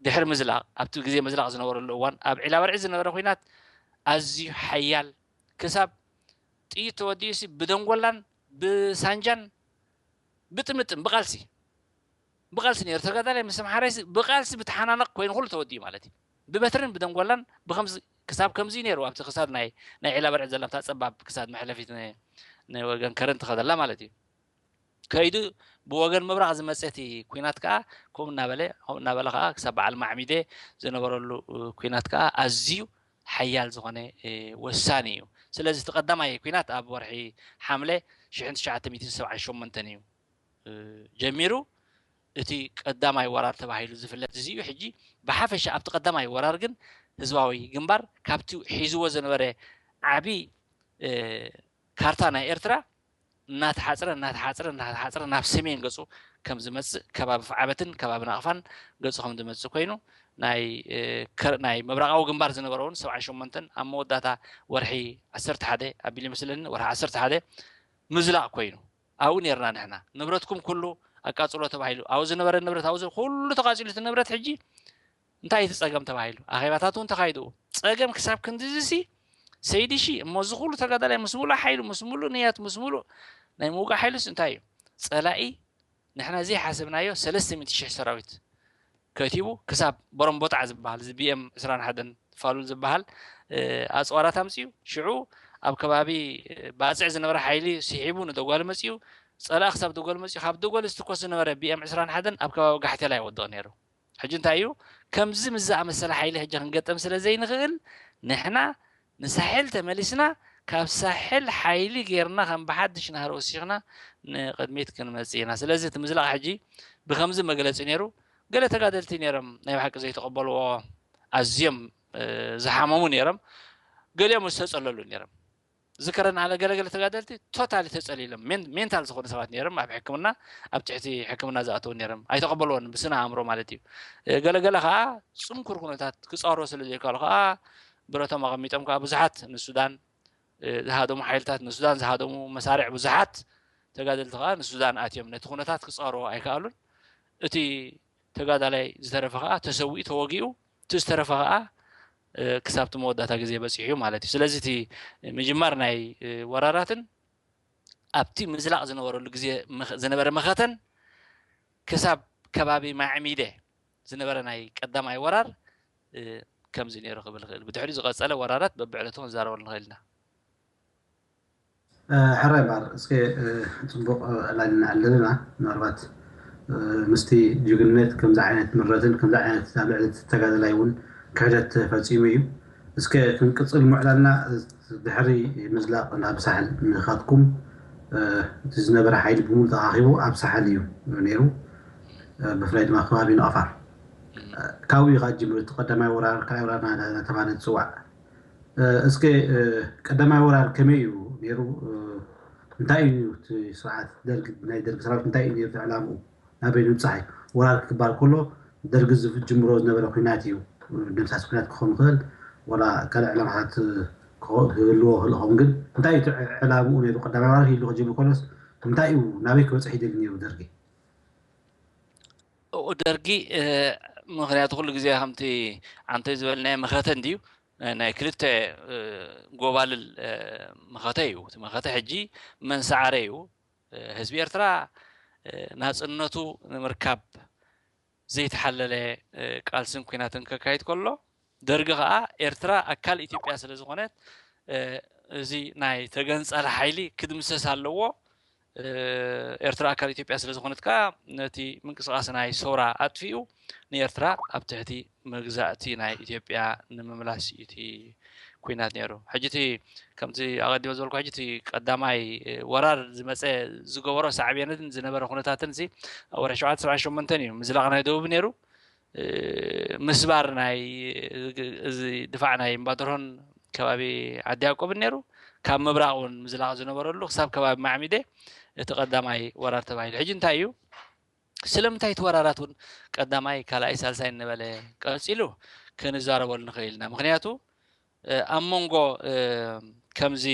ድሕሪ ምዝላቕ፣ ኣብቲ ግዜ ምዝላቕ ዝነበረሉ እዋን ኣብ ዒላበርዒ ዝነበረ ኲናት ኣዝዩ ሓያል፣ ክሳብ ጥይት ተወዲኡሲ ብደንጎላን ብሳንጃን ብጥምጥም ብቃልሲ ብቃልሲ ነይሩ። ተጋዳላይ ምስ ኣምሓራይሲ ብቃልሲ ብተሓናነቕ ኮይኑ ኩሉ ተወዲኡ ማለት እዩ። ብበትርን ብደንጎላን ብከምዚ ክሳብ ከምዚ ነይሩ ኣብቲ ክሳብ ናይ ናይ ዒላበርዒ ዘላ ኣብታ ጸባብ ክሳድ መሕለፊት ንወገን ከረን ትኸደላ ማለት እዩ። ከይዱ ብወገን ምብራቕ ዝመፀ እቲ ኲናት ከዓ ከምኡ እናበለ ከምኡ እናበለ ከዓ ክሳብ በዓል ማዕሚዴ ዝነበረሉ ኲናት ከዓ ኣዝዩ ሓያል ዝኾነ ወሳኒ እዩ። ስለዚ እቲ ቀዳማይ ኲናት ኣብ ወርሒ ሓምለ ሽሕን ትሽዓተ ሚእትን ሰብዓን ሸሞንተን እዩ ጀሚሩ። እቲ ቀዳማይ ወራር ተባሂሉ ዝፍለጥ እዚ እዩ። ሕጂ ብሓፈሻ ኣብቲ ቀዳማይ ወራር ግን ህዝባዊ ግንባር ካብቲ ሒዝዎ ዝነበረ ዓቢ ካርታ ናይ ኤርትራ እናተሓፅረ እናተሓፅረ እናተሓፅረ ናብ ሰሜን ገፁ ከም ዝመፅእ ከባቢ ፍዓበትን ከባቢ ናቕፋን ገፁ ከም ዝመፅእ ኮይኑ ናይ ምብራቃዊ ግንባር ዝነበረ እውን ሰብዓን ሸሞንተን ኣብ መወዳእታ ወርሒ ዓሰርተ ሓደ ኣቢሉ ይመስለኒ ወርሒ ዓሰርተ ሓደ ምዝላቕ ኮይኑ ኣብኡ ነርና ንሕና ንብረትኩም ኩሉ ኣቃፅሎ ተባሂሉ ኣብኡ ዝነበረ ንብረት ኣብኡ ኩሉ ተቃፂሉ እቲ ንብረት ሕጂ እንታይ እቲ ጸገም ተባሂሉ ኣኼባታት እውን ተኻይዱ። ጸገም ክሳብ ክንድዚ ሲ ሰይዲ ሺ እሞ እዚ ኩሉ ተጋዳላይ ምስ ሙሉእ ሓይሉ ምስ ሙሉእ ንያት ምስ ሙሉእ ናይ ምውጋእ ሓይሉስ እንታይ እዩ? ጸላኢ ንሕና ዘይሓሰብናዮ ሰለስተ ሚእቲ ሽሕ ሰራዊት ከቲቡ ክሳብ ቦረምቦጣዕ ዝበሃል እዚ ቢኤም ዕስራን ሓደን ፋሉል ዝበሃል ኣፅዋራት ኣምፅኡ። ሽዑ ኣብ ከባቢ ባፅዕ ዝነበረ ሓይሊ ስሒቡ ንደጓሊ መፅኡ። ጸላኢ ክሳብ ደጎል መፅኡ ካብ ደጎል ዝትኮስ ዝነበረ ቢኤም ዕስራን ሓደን ኣብ ከባቢ ጋሕቴላ ይወድቕ ነይሩ። ሕጂ እንታይ እዩ ከምዚ ምስ ዝኣመሰለ ሓይሊ ሕጂ ክንገጠም ስለ ዘይንኽእል ንሕና ንሳሕል ተመሊስና ካብ ሳሕል ሓይሊ ጌርና ከም ብሓድሽ ናህሪ ወሲኽና ንቕድሚት ክንመፅእ ኢና። ስለዚ እቲ ምዝላቕ ሕጂ ብከምዚ መግለፂ ነይሩ። ገለ ተጋደልቲ ነይሮም ናይ ብሓቂ ዘይተቐበልዎ ኣዝዮም ዝሓመሙ ነይሮም። ገሊኦም ዝተፀለሉ ነይሮም። ዝከረን ኣለ ገለገለ ተጋደልቲ ቶታሊ ተፀሊሎም ሜንታል ዝኾኑ ሰባት ነይሮም ኣብ ሕክምና ኣብ ትሕቲ ሕክምና ዝኣተው ነይሮም ኣይተቐበልዎን ብስነ ኣእምሮ ማለት እዩ። ገለገለ ከዓ ፅንኩር ኩነታት ክፃወርዎ ስለ ዘይከኣሉ ከዓ ብረቶም ኣቐሚጦም ከዓ ብዙሓት ንሱዳን ዝሃደሙ ሓይልታት ንሱዳን ዝሃደሙ መሳርዕ ብዙሓት ተጋደልቲ ከዓ ንሱዳን ኣትዮም ነቲ ኩነታት ክፃወርዎ ኣይከኣሉን። እቲ ተጋዳላይ ዝተረፈ ከዓ ተሰዊኡ ተወጊኡ እቲ ዝተረፈ ከዓ ክሳብቲ መወዳእታ ግዜ በፂሑ እዩ ማለት እዩ። ስለዚ እቲ ምጅማር ናይ ወራራትን ኣብቲ ምዝላቕ ዝነበረሉ ግዜ ዝነበረ መኸተን ክሳብ ከባቢ ማዕሚደ ዝነበረ ናይ ቀዳማይ ወራር ከምዚ ነይሩ ክብል ክእል። ብድሕሪኡ ዝቐፀለ ወራራት በብዕለቱ ክንዛረበሉ ንኽእል ኢና። ሕራይ ባር እስከ ፅቡቕ ዕላልና ኣለና ምናልባት ምስቲ ጅግንነት ከምዚ ዓይነት ምረትን ከምዚ ዓይነት ኣብ ልዕሊ ተጋደላይ እውን ክሕደት ፈፂሙ እዩ። እስከ ክንቅፅል ምዕላልና ድሕሪ ምዝላቕ ናብ ሳሕል ምኻትኩም እቲ ዝነበረ ሓይሊ ብምሉ ተኻኺቡ ኣብ ሳሕል እዩ ነይሩ። ብፍላይ ድማ ከባቢ ንቐፋር ካብኡ እዩ ካብ ጅምር እቲ ቀዳማይ ወራር ካልኣይ ወራር እናተባለ ዝፅዋዕ እስከ ቀዳማይ ወራር ከመይ እዩ ነይሩ? እንታይ እዩ እቲ ስርዓት ደርግ ናይ ደርግ ሰራዊት እንታይ እዩ ነይሩ ዕላምኡ? ናበይ ንምብፃሕ እዩ? ወራር ክባል ከሎ ደርግ ዝጅምሮ ዝነበረ ኩናት እዩ። ደምሳስ ኩናት ክኸውን ይኽእል ወላ ካልእ ዕላማታት ክህልዎ ክእል ኸውን ግን እንታይ እዩ ዕላምኡ ነይሩ? ቀዳማይ ወራር ኢሉ ክጅምር ከሎስ እንታይ እዩ ናበይ ክበፅሕ ይደሊ ነይሩ ደርጊ? ደርጊ ምክንያቱ ኩሉ ግዜ ከምቲ ዓንተይ ዝበልናዮ መኸተ እንድዩ ናይ ክልተ ጎባልል መኸተ እዩ። እቲ መኸተ ሕጂ መን ሰዓረ እዩ። ህዝቢ ኤርትራ ናጽነቱ ንምርካብ ዘይተሓለለ ቃልስን ኲናትን ከካይድ ከሎ ደርጊ ከኣ ኤርትራ ኣካል ኢትዮጵያ ስለ ዝኾነት እዚ ናይ ተገንጻሊ ሓይሊ ክድምሰስ ኣለዎ። ኤርትራ ኣካል ኢትዮጵያ ስለ ዝኾነት ከኣ ነቲ ምንቅስቃስ ናይ ሰውራ ኣጥፊኡ ንኤርትራ ኣብ ትሕቲ መግዛእቲ ናይ ኢትዮጵያ ንምምላስ እዩ እቲ ኲናት ነይሩ። ሕጂ እቲ ከምቲ ኣቐዲመ ዝበልኩ ሕጂ እቲ ቀዳማይ ወራር ዝመፀ ዝገበሮ ሳዕቤንን ዝነበረ ኩነታትን እዚ ኣብ ወርሒ ሸውዓተ ሰብዓ ሸሞንተን እዩ ምዝላቕ ናይ ደቡብ ነይሩ። ምስባር ናይ እዚ ድፋዕ ናይ እምባደርሆን ከባቢ ዓዲ ያዕቆብን ነይሩ። ካብ ምብራቕ እውን ምዝላቕ ዝነበረሉ ክሳብ ከባቢ ማዕሚዴ እቲ ቀዳማይ ወራር ተባሂሉ። ሕጂ እንታይ እዩ? ስለምንታይ እቲ ወራራት እውን ቀዳማይ፣ ካልኣይ፣ ሳልሳይ እናበለ ቀፂሉ ክንዛረበሉ ንኽእል ኢና። ምኽንያቱ ኣብ መንጎ ከምዚ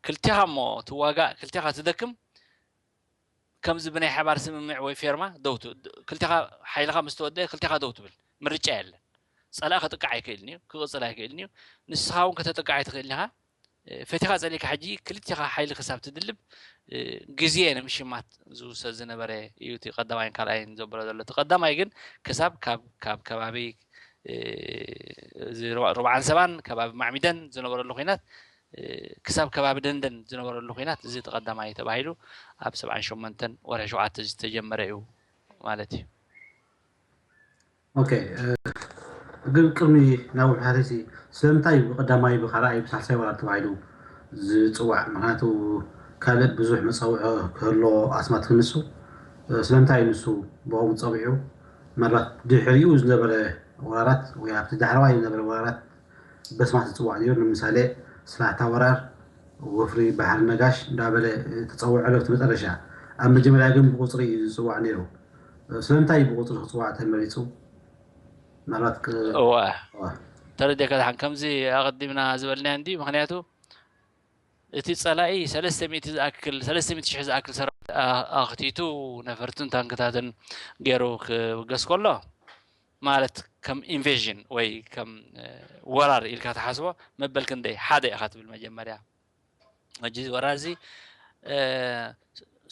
ክልቲኻ እሞ ትዋጋእ ክልቲኻ ትደክም ከምዚ ብናይ ሓባር ስምምዕ ወይ ፌርማ ደው ክልቲኻ ሓይልኻ ምስ ተወደአ ክልቲኻ ደው ትብል ምርጫ የለን። ጸላኢ ከጥቃዕ ኣይክእልን እዩ፣ ክቕጽል ኣይክእልን እዩ። ንስኻ እውን ከተጥቃዕ ኣይትኽእልን ኢኻ። ፈቲኻ ጸሊእካ ሕጂ ክልቲኻ ሓይሊ ክሳብ ትድልብ ግዜ ንምሽማት ዝውሰድ ዝነበረ እዩ። እቲ ቀዳማይን ካልኣይን ዘበሎ ዘሎ፣ እቲ ቀዳማይ ግን ክሳብ ካብ ከባቢ ርባዓን ሰባን ከባቢ ማዕሚደን ዝነበረሉ ኩናት፣ ክሳብ ከባቢ ደንደን ዝነበረሉ ኩናት፣ እዚ እቲ ቀዳማይ ተባሂሉ ኣብ ሰብዓን ሸሞንተን ወርሒ ሸውዓተ ዝተጀመረ እዩ ማለት እዩ። ኦኬ፣ ግን ቅድሚ ናብ ምሕታተይሲ፣ ስለምንታይ ብቐዳማይ፣ ብኻልኣይ፣ ብሳልሳይ ወራር ተባሂሉ ዝፅዋዕ? ምክንያቱ ካልእ ብዙሕ መፀውዒ ክህሎ ኣስማት ክንሱ፣ ስለምንታይ ንሱ ብኸምኡ ፀዊዑ? ምናልባት ድሕሪኡ ዝነበረ ወራራት ወይ ኣብቲ ዳሕረዋይ ዝነበረ ወራራት በስማት ዝፅዋዕ ነይሩ። ንምሳሌ ስላታ ወራር፣ ወፍሪ ባሕሪ ነጋሽ እንዳበለ ተፀውዐ ኣሎ። እቲ መጠረሻ፣ ኣብ መጀመርያ ግን ብቁፅሪ እዩ ዝፅዋዕ ነይሩ። ስለምንታይ ብቁፅሪ ክፅዋዕ ተመሪፁ? ምናልባት እዋ ተረዲእካ ድሓን ከምዚ ኣቐዲምና ዝበልናዮ እንዲ ምክንያቱ እቲ ጸላኢ ሰለስተ ሚእቲ ዝኣክል ሰለስተ ሚእቲ ሽሕ ዝኣክል ሰራዊት ኣኽቲቱ ነፈርትን ታንክታትን ገይሩ ክብገስ ከሎ ማለት ከም ኢንቬዥን ወይ ከም ወራር ኢልካ ትሓስቦ መበል ክንደይ ሓደ ኢኻ ትብል መጀመርያ። ሕጂ ወራር እዚ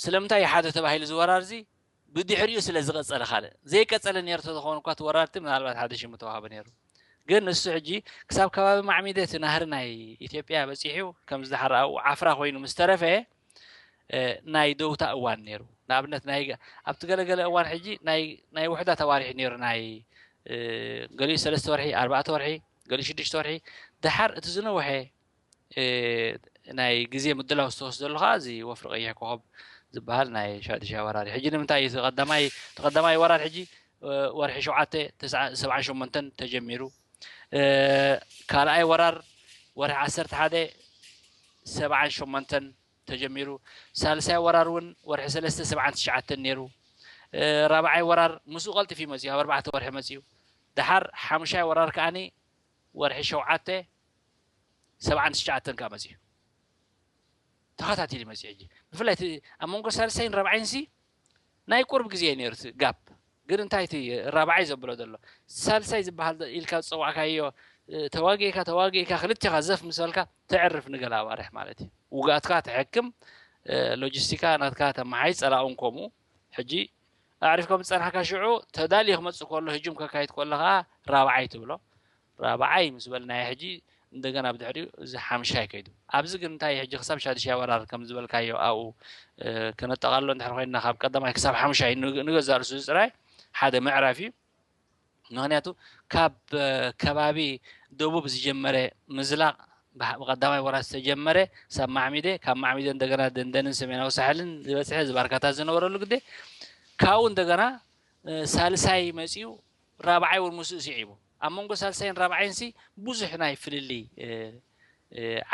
ስለምንታይ ሓደ ተባሂሉ ዝወራር እዚ ብድሕሪኡ ስለ ዝቐጸለ ካልእ ዘይቀጸለ ነይሩ ተዝኸውን እኳ ትወራርቲ ምናልባት ሓደ ሽሙ ተዋህበ ነይሩ። ግን ንሱ ሕጂ ክሳብ ከባቢ ማዕሚደ እቲ ናህሪ ናይ ኢትዮጵያ በጺሑ ከም ዝደሓር ኣብኡ ዓፍራ ኮይኑ ምስ ተረፈ ናይ ደውታ እዋን ነይሩ። ንኣብነት ናይ ኣብቲ ገለገለ እዋን ሕጂ ናይ ውሕዳት ኣዋርሒ ነይሩ ናይ ገሊኡ ሰለስተ ወርሒ ኣርባዕተ ወርሒ ገሊኡ ሽዱሽተ ወርሒ ደሓር እቲ ዝነውሐ ናይ ግዜ ምድላው ዝተወስደሉ ከዓ እዚ ወፍሪ ቀይሕ ኮኸብ ዝበሃል ናይ ሻድሻ ወራር እዩ። ሕጂ ንምንታይ እዩ እቲ ቀዳማይ እቲ ቀዳማይ ወራር ሕጂ ወርሒ ሸውዓተ ሰብዓን ሸሞንተን ተጀሚሩ። ካልኣይ ወራር ወርሒ ዓሰርተ ሓደ ሰብዓን ሸሞንተን ተጀሚሩ። ሳልሳይ ወራር እውን ወርሒ ሰለስተ ሰብዓን ትሽዓተን ነይሩ። ራብዓይ ወራር ምስኡ ቀልጢፉ እዩ መፅኡ፣ ኣብ ኣርባዕተ ወርሒ መፅኡ። ደሓር ሓሙሻይ ወራር ከዓኒ ወርሒ ሸውዓተ ሰብዓን ትሽዓተን ከኣ መፅኡ። ተኸታቲሉ መፅኡ። ሕጂ ብፍላይ እቲ ኣብ መንጎ ሳልሳይን ራብዓይን ሲ ናይ ቁርብ ግዜ እዩ ነይሩ እቲ ጋፕ። ግን እንታይ እቲ ራብዓይ ዘብሎ ዘሎ ሳልሳይ ዝበሃል ኢልካ ዝፀዋዕካዮ ተዋጊእካ ተዋጊእካ ክልቴኻ ዘፍ ምስ በልካ ተዕርፍ ንገለ ኣዋርሕ ማለት እዩ። ውግኣትካ ተሕክም፣ ሎጂስቲካ ናትካ ተመሓይሽ፣ ፀላእውን ከምኡ። ሕጂ ኣዕሪፍካ ዝፀናሕካ ሽዑ ተዳልዩ ክመፅእ ከሎ ህጁም ከካይድ ከሎ ከዓ ራብዓይ ትብሎ። ራብዓይ ምስ በልናዮ ሕጂ እንደገና ብድሕሪኡ እዚ ሓምሻይ ከይዱ። ኣብዚ ግን እንታይ ሕጂ ክሳብ ሻድሻይ ወራር ከም ዝበልካዮ ኣብኡ ክነጠቓሎ እንድሕር ኮይንና ካብ ቀዳማይ ክሳብ ሓምሻይ ንገዛእ ርእሱ እዚ ጥራይ ሓደ ምዕራፍ እዩ። ምክንያቱ ካብ ከባቢ ደቡብ ዝጀመረ ምዝላቕ ብቀዳማይ ወራር ዝተጀመረ ክሳብ ማዕሚደ፣ ካብ ማዕሚደ እንደገና ደንደንን ሰሜናዊ ሳሕልን ዝበፅሐ እዚ ባርካታት ዝነበረሉ ግዜ ካብኡ እንደገና ሳልሳይ መፂኡ ራብዓይ እውን ምስኡ ስዒቡ ኣብ መንጎ ሳልሳይን ራብዓይን ሲ ብዙሕ ናይ ፍልልይ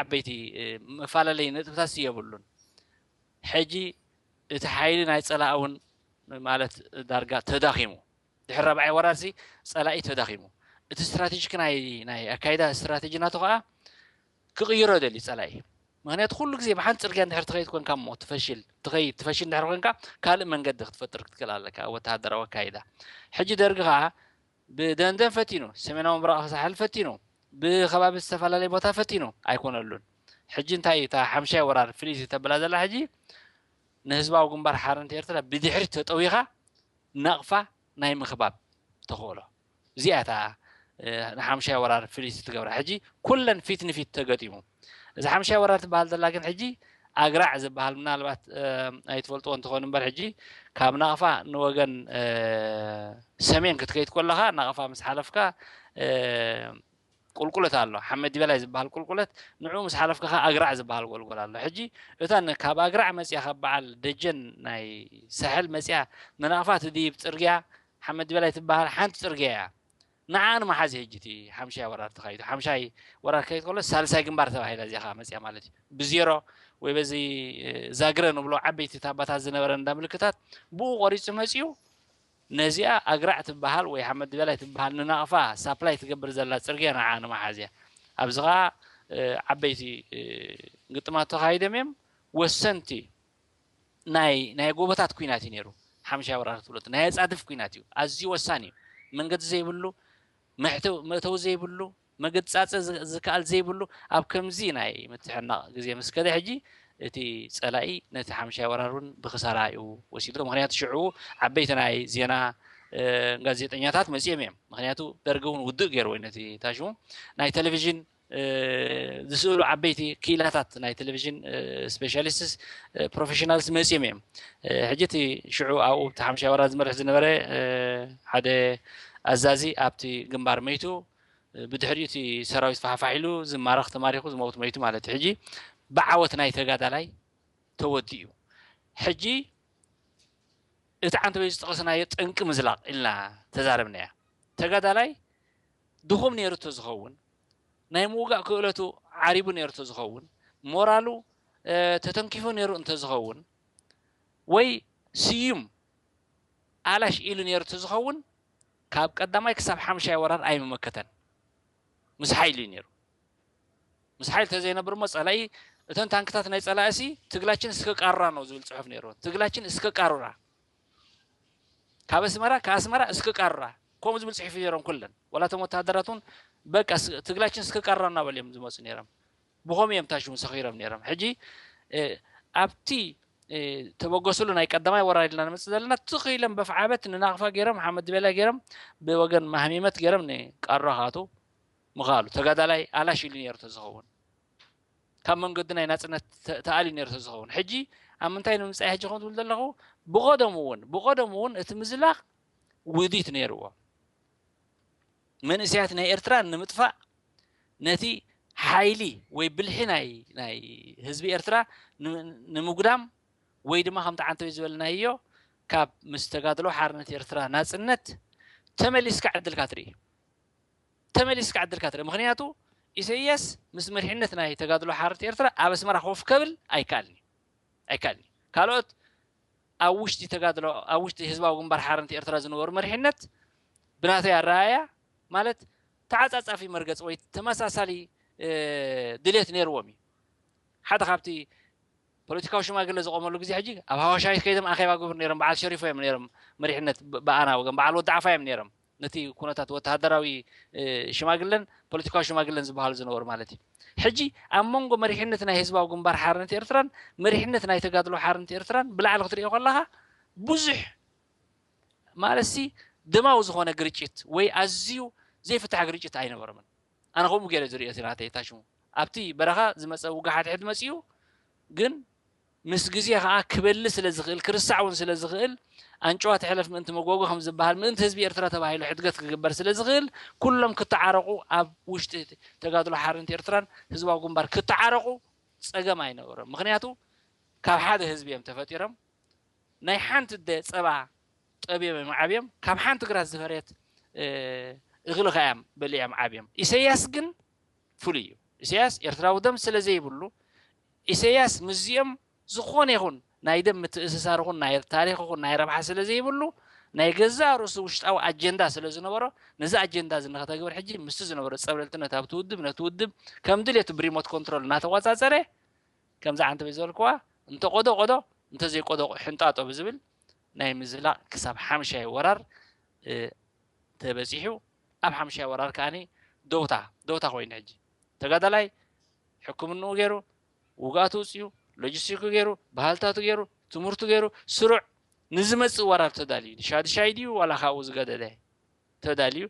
ዓበይቲ መፈላለይ ነጥብታት ሲ የብሉን። ሕጂ እቲ ሓይሊ ናይ ፀላእ እውን ማለት ዳርጋ ተዳኺሙ ድሕሪ ራብዓይ ወራር ሲ ፀላኢ ተዳኺሙ እቲ ስትራቴጂክ ናይ ናይ ኣካይዳ ስትራቴጂ ናቱ ከዓ ክቕይሮ ደልዩ ፀላኢ። ምክንያቱ ኩሉ ግዜ ብሓንቲ ፅርግያ እንድሕር ትኸይድ ኮንካ እሞ ትፈሽል ትኸይድ ትፈሽል እንድሕር ኮንካ ካልእ መንገዲ ክትፈጥር ክትክእል ኣለካ ወተሃደራዊ ኣካይዳ። ሕጂ ደርጊ ከዓ ብደንደን ፈቲኑ፣ ሰሜናዊ ምብራቕ ሳሕል ፈቲኑ፣ ብከባቢ ዝተፈላለየ ቦታ ፈቲኑ ኣይኮነሉን። ሕጂ እንታይ እታ ሓምሻይ ወራር ፍልይቲ ተብላ ዘላ ሕጂ ንህዝባዊ ግንባር ሓርነት ኤርትራ ብድሕሪት ተጠዊኻ ናቕፋ ናይ ምኽባብ ተኽእሎ እዚኣ እታ ንሓምሻይ ወራር ፍልይቲ ትገብራ። ሕጂ ኩለን ፊት ንፊት ተገጢሙ እዚ ሓምሻይ ወራር ትበሃል ዘላ ግን ሕጂ ኣግራዕ ዝበሃል ምናልባት ኣይትፈልጥዎ እንትኾኑ እምበር ሕጂ ካብ ናቕፋ ንወገን ሰሜን ክትከይድ ከለኻ ናቕፋ ምስ ሓለፍካ ቁልቁለት ኣሎ ሓመድ በላይ ዝበሃል ቁልቁለት ንዑ ምስ ሓለፍካ ከዓ ኣግራዕ ዝበሃል ጎልጎል ኣሎ። ሕጂ እታ ካብ ኣግራዕ መፅያ ካብ በዓል ደጀን ናይ ሳሕል መፅያ ንናቕፋ ትድይብ ፅርግያ ሓመድ በላይ ትበሃል ሓንቲ ፅርግያ እያ። ንዓ ንምሓዝ ሕጂ እቲ ሓምሻይ ወራር ተኻይዱ ሓምሻይ ወራር ከይድ ከሎ ሳልሳይ ግንባር ተባሂላ እዚኣ ከዓ መፅያ ማለት እዩ። ብዜሮ ወይ በዚ ዛግረ ንብሎ ዓበይቲ ታባታት ዝነበረ እንዳ ምልክታት ብኡ ቆሪፁ መፅዩ ነዚኣ ኣግራዕ ትበሃል ወይ ሓመድ በላይ ትበሃል ንናቕፋ ሳፕላይ ትገብር ዘላ ፅርግያ ንዓ ንምሓዝ እያ። ኣብዚ ከዓ ዓበይቲ ግጥማት ተኻይዶም እዮም። ወሰንቲ ናይ ናይ ጎቦታት ኩናት እዩ ነይሩ። ሓምሻይ ወራር ትብሎ ናይ ኣፃድፍ ኩናት እዩ። ኣዝዩ ወሳኒ እዩ። መንገዲ ዘይብሉ፣ መእተዊ ዘይብሉ፣ መገጻጸ ዝከኣል ዘይብሉ፣ ኣብ ከምዚ ናይ ምትሕናቕ ግዜ ምስ ከደ ሕጂ እቲ ጸላኢ ነቲ ሓምሻይ ወራር እውን ብክሳራ እዩ ወሲዱ። ምክንያቱ ሽዑ ዓበይቲ ናይ ዜና ጋዜጠኛታት መጺኦም እዮም። ምክንያቱ ደርጊ እውን ውዱእ ገይርዎ ነቲ ታሽሙ ናይ ቴሌቪዥን ዝስእሉ ዓበይቲ ክኢላታት ናይ ቴሌቪዥን ስፔሻሊስትስ ፕሮፌሽናልስ መጺኦም እዮም። ሕጂ እቲ ሽዑ ኣብኡ እቲ ሓምሻይ ወራር ዝመርሕ ዝነበረ ሓደ ኣዛዚ ኣብቲ ግንባር መይቱ። ብድሕሪኡ እቲ ሰራዊት ፋሕፋሕ ኢሉ ዝማረኽ ተማሪኹ ዝመውት መይቱ ማለት እዩ። ሕጂ ብዓወት ናይ ተጋዳላይ ተወዲኡ። ሕጂ እቲ ዓንተበይ ዝጠቐስናዮ ጠንቂ ምዝላቕ ኢልና ተዛረብናያ። ተጋዳላይ ድኹም ነይሩ እንተዝኸውን፣ ናይ ምውጋእ ክእለቱ ዓሪቡ ነይሩ እንተዝኸውን፣ ሞራሉ ተተንኪፉ ነይሩ እንተዝኸውን፣ ወይ ስዩም ኣላሽ ኢሉ ነይሩ እንተዝኸውን፣ ካብ ቀዳማይ ክሳብ ሓምሻይ ወራር ኣይምመከተን። ምስ ሓይሊ እዩ ነይሩ። ምስ ሓይሊ ተዘይነብር እሞ ጸላኢ፣ እተን ታንክታት ናይ ጸላኢ ሲ ትግላችን እስከ ቃራ ነው ዝብል ጽሑፍ ነይሩ። ትግላችን እስከ ቃራ፣ ካብ ኣስመራ፣ ከኣስመራ እስከ ቃራ፣ ከምኡ ዝብል ጽሑፍ ነይሮም ኩለን። ዋላ እቶም ወተሃደራት እውን በቃ ትግላችን እስከ ቃራ እናበሉ እዮም ዝመፁ ነይሮም። ብኸምኡ እዮም ታሽሙ ሰኺሮም ነይሮም። ሕጂ ኣብቲ ተበገስሉ ናይ ቀዳማይ ወራር ኢልና ንመፅእ ዘለና፣ ትኽ ኢሎም በፍዓበት ንናቕፋ ገይሮም፣ ሓመድ ድቤላ ገይሮም፣ ብወገን ማህሚመት ገይሮም ንቃሮ ክኣትዉ ምኽኣሉ። ተጋዳላይ ኣላሽ ኢሉ ነይሩ ተዝኸውን፣ ካብ መንገዲ ናይ ናፅነት ተኣልዩ ነይሩ ተዝኸውን፣ ሕጂ ኣብ ምንታይ ንምምፃእ ሕጂ ከም ትብል ዘለኹ፣ ብቐደሙ እውን ብቐደሙ እውን እቲ ምዝላቕ ውዲት ነይርዎ። መንእሰያት ናይ ኤርትራ ንምጥፋእ፣ ነቲ ሓይሊ ወይ ብልሒ ናይ ናይ ህዝቢ ኤርትራ ንምጉዳም፣ ወይ ድማ ከምቲ ዓንተወይ ዝበልናዮ፣ ካብ ምስ ተጋድሎ ሓርነት ኤርትራ ናጽነት ተመሊስካ ዕድልካ ትርኢ። ተመሊስካ ዕድልካ ትርኢ። ምኽንያቱ ኢሰያስ ምስ መሪሕነት ናይ ተጋድሎ ሓርነት ኤርትራ ኣብ ኣስመራ ኮፍ ከብል ኣይከኣልን እዩ። ኣይከኣልን እዩ። ካልኦት ኣብ ውሽጢ ተጋድሎ፣ ኣብ ውሽጢ ህዝባዊ ግንባር ሓርነት ኤርትራ ዝነበሩ መሪሕነት ብናተይ ኣረኣእያ ማለት ተዓጻጻፊ መርገጽ ወይ ተመሳሳሊ ድሌት ነይርዎም እዩ። ሓደ ካብቲ ፖለቲካዊ ሽማግለ ዝቆመሉ ግዜ ሕጂ ኣብ ሃዋሻዊት ከይዶም ኣኼባ ግብር ነይሮም። በዓል ሸሪፎ እዮም ነይሮም መሪሕነት ብኣና ወገን፣ በዓል ወዲ ዓፋ እዮም ነይሮም። ነቲ ኩነታት ወተሃደራዊ ሽማግለን ፖለቲካዊ ሽማግለን ዝበሃሉ ዝነበሩ ማለት እዩ። ሕጂ ኣብ መንጎ መሪሕነት ናይ ህዝባዊ ግንባር ሓርነት ኤርትራን መሪሕነት ናይ ተጋድሎ ሓርነት ኤርትራን ብላዕሊ ክትሪኦ ከለኻ ብዙሕ ማለት ሲ ደማዊ ዝኾነ ግርጭት ወይ ኣዝዩ ዘይፍታሕ ግርጭት ኣይነበሮምን። ኣነ ከምኡ ገይረ ዝሪኦ እቲ ናተይ ታሽሙ ኣብቲ በረኻ ዝመፀ ውግእ ሓድሕድ መፂኡ ግን ምስ ግዜ ከዓ ክበሊ ስለ ዝኽእል፣ ክርሳዕ እውን ስለ ዝኽእል፣ ኣንጭዋ ትሕለፍ ምእንቲ መጎጎ ከም ዝበሃል፣ ምእንቲ ህዝቢ ኤርትራ ተባሂሉ ሕድገት ክግበር ስለ ዝኽእል፣ ኩሎም ክተዓረቑ፣ ኣብ ውሽጢ ተጋድሎ ሓርነት ኤርትራን ህዝባዊ ግንባር ክተዓረቑ ጸገም ኣይነበሮም። ምኽንያቱ ካብ ሓደ ህዝቢ እዮም ተፈጢሮም። ናይ ሓንቲ ኣደ ጸባ ጠብዮም እዮም ዓብዮም። ካብ ሓንቲ ግራት ዝፈርየት እኽሊ ከኣ እዮም በሊዖም ዓብዮም። ኢሰያስ ግን ፍሉይ እዩ። ኢሰያስ ኤርትራዊ ደም ስለ ዘይብሉ፣ ኢሰያስ ምስዚኦም ዝኾነ ይኹን ናይ ደም ምትእስሳር ይኹን ናይ ታሪኽ ይኹን ናይ ረብሓ ስለ ዘይብሉ፣ ናይ ገዛእ ርእሱ ውሽጣዊ ኣጀንዳ ስለ ዝነበሮ፣ ነዚ ኣጀንዳ እዚ ንኸተግብር ሕጂ ምስቲ ዝነበሮ ጸብለልትነት ኣብቲ ውድብ፣ ነቲ ውድብ ከም ድሌቱ ብሪሞት ኮንትሮል እናተቆጻጸረ፣ ከምዛ ዓንተበይ ዝበልክዋ፣ እንተ ቆዶ ቆዶ፣ እንተ ዘይቆዶ ሕንጣጦ ብዝብል ናይ ምዝላቕ ክሳብ ሓምሻይ ወራር ተበጺሑ። ኣብ ሓምሻይ ወራር ከኣ ደውታ ደውታ ኮይኑ ሕጂ ተጋዳላይ ሕክምንኡ ገይሩ፣ ውግኣቱ ውፅዩ፣ ሎጂስቲኩ ገይሩ፣ ባህልታቱ ገይሩ፣ ትምህርቱ ገይሩ፣ ስሩዕ ንዝመፅእ ወራር ተዳልዩ፣ ሻድሻይ ድዩ ዋላ ካብኡ ዝገደደ ተዳልዩ።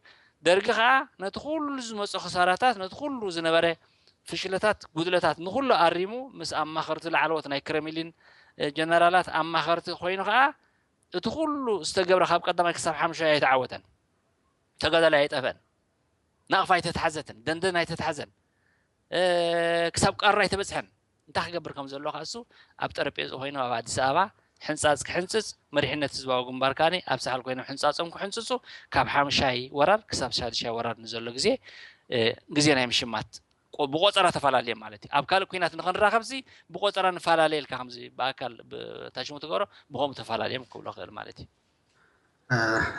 ደርጊ ከዓ ነቲ ኩሉ ዝመፁ ክሳራታት፣ ነቲ ኩሉ ዝነበረ ፍሽለታት፣ ጉድለታት ንኩሉ ኣሪሙ ምስ ኣማኸርቲ ላዕለዎት ናይ ክረምሊን ጀነራላት ኣማኸርቲ ኮይኑ ከዓ እቲ ኩሉ ዝተገብረ ካብ ቀዳማይ ክሳብ ሓምሻይ ኣይተዓወተን። ተጋዳላይ ኣይጠፍአን። ናቕፋ ኣይተትሓዘትን፣ ደንደን ኣይተትሓዘን፣ ክሳብ ቃራ ኣይተበፅሐን። እንታይ ክገብር ከም ዘለዎ ከዓ እሱ ኣብ ጠረጴዝኡ ኮይኑ ኣብ ኣዲስ ኣበባ ሕንፃፅ ክሕንፅፅ፣ መሪሕነት ህዝባዊ ግንባር ከኣ ኣብ ሳሕል ኮይኖም ሕንፃፆም ክሕንፅፁ፣ ካብ ሓምሻይ ወራር ክሳብ ሻድሻይ ወራር ንዘሎ ግዜ ግዜ ናይ ምሽማት ብቆፀራ ተፈላለየ ማለት እዩ። ኣብ ካልእ ኩናት ንኸንራኸብሲ ብቆፀራ ንፈላለየ ኢልካ ከምዚ ብኣካል ታሽሙ ትገብሮ ብኸምኡ ተፈላለዮም ክብሎ ክእል ማለት እዩ።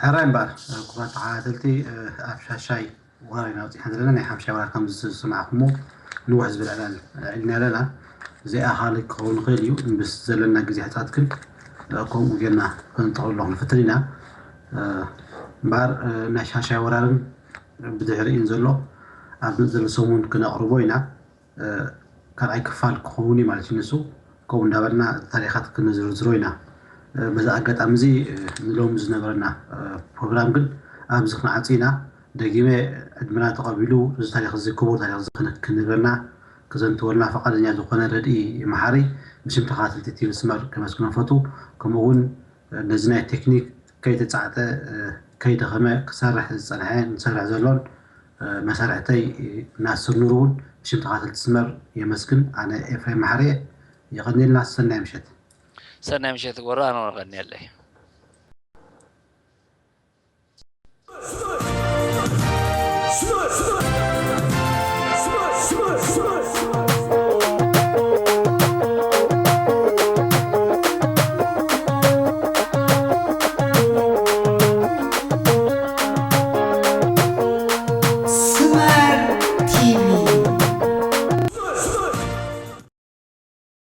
ሕራይ እምበኣር ክቡራት ተኸታተልቲ ኣብ ሻሻይ ወራር ኢና በፂሕና ዘለና። ናይ ሓምሻይ ወራር ከም ዝሰማዕኩሞ ንውሕ ዝብል ዕላል ዕልና ኣለና። ዘይኣኻሊ ክኸውን ይኽእል እዩ። ምስ ዘለና ግዜ ሕፃት ግን ከምኡ ጌርና ክንጠቕሎ ክንፍትን ኢና። እምበኣር ናይ ሻሻይ ወራርን ብድሕሪእን ዘሎ ኣብ ዘሎ ሰሙን ክነቕርቦ ኢና። ካልኣይ ክፋል ክኸውን እዩ ማለት እዩ። ንሱ ከምኡ እንዳበልና ታሪኻት ክንዝርዝሮ ኢና። በዚ ኣጋጣሚ እዚ ንሎም ዝነበረና ፕሮግራም ግን ኣብዚ ክንዓፂ ኢና። ደጊመ ዕድመና ተቐቢሉ እዚ ታሪክ እዚ ክቡር ታሪክ እዚ ክንብረና ክዘንትወልና ፈቃደኛ ዝኾነ ረድኢ መሓሪ ብሽም ተኻተልቲ ቲቪ ስመር ከመስግኖ ፈቱ። ከምኡ እውን ነዚ ናይ ቴክኒክ ከይተጻዕተ ከይደኸመ ክሰርሕ ዝጸንሐ ንሰርሕ ዘሎን መሳርሕተይ ናስር ኑር እውን ብሽም ተኻተልቲ ስመር የመስግን። ኣነ ኤፍሬም መሓሪ እየ። የቐንየልና። ሰናይ ምሸት። ሰናይ ምሸት ጎራ። ኣነ እውን ቀንየለይ።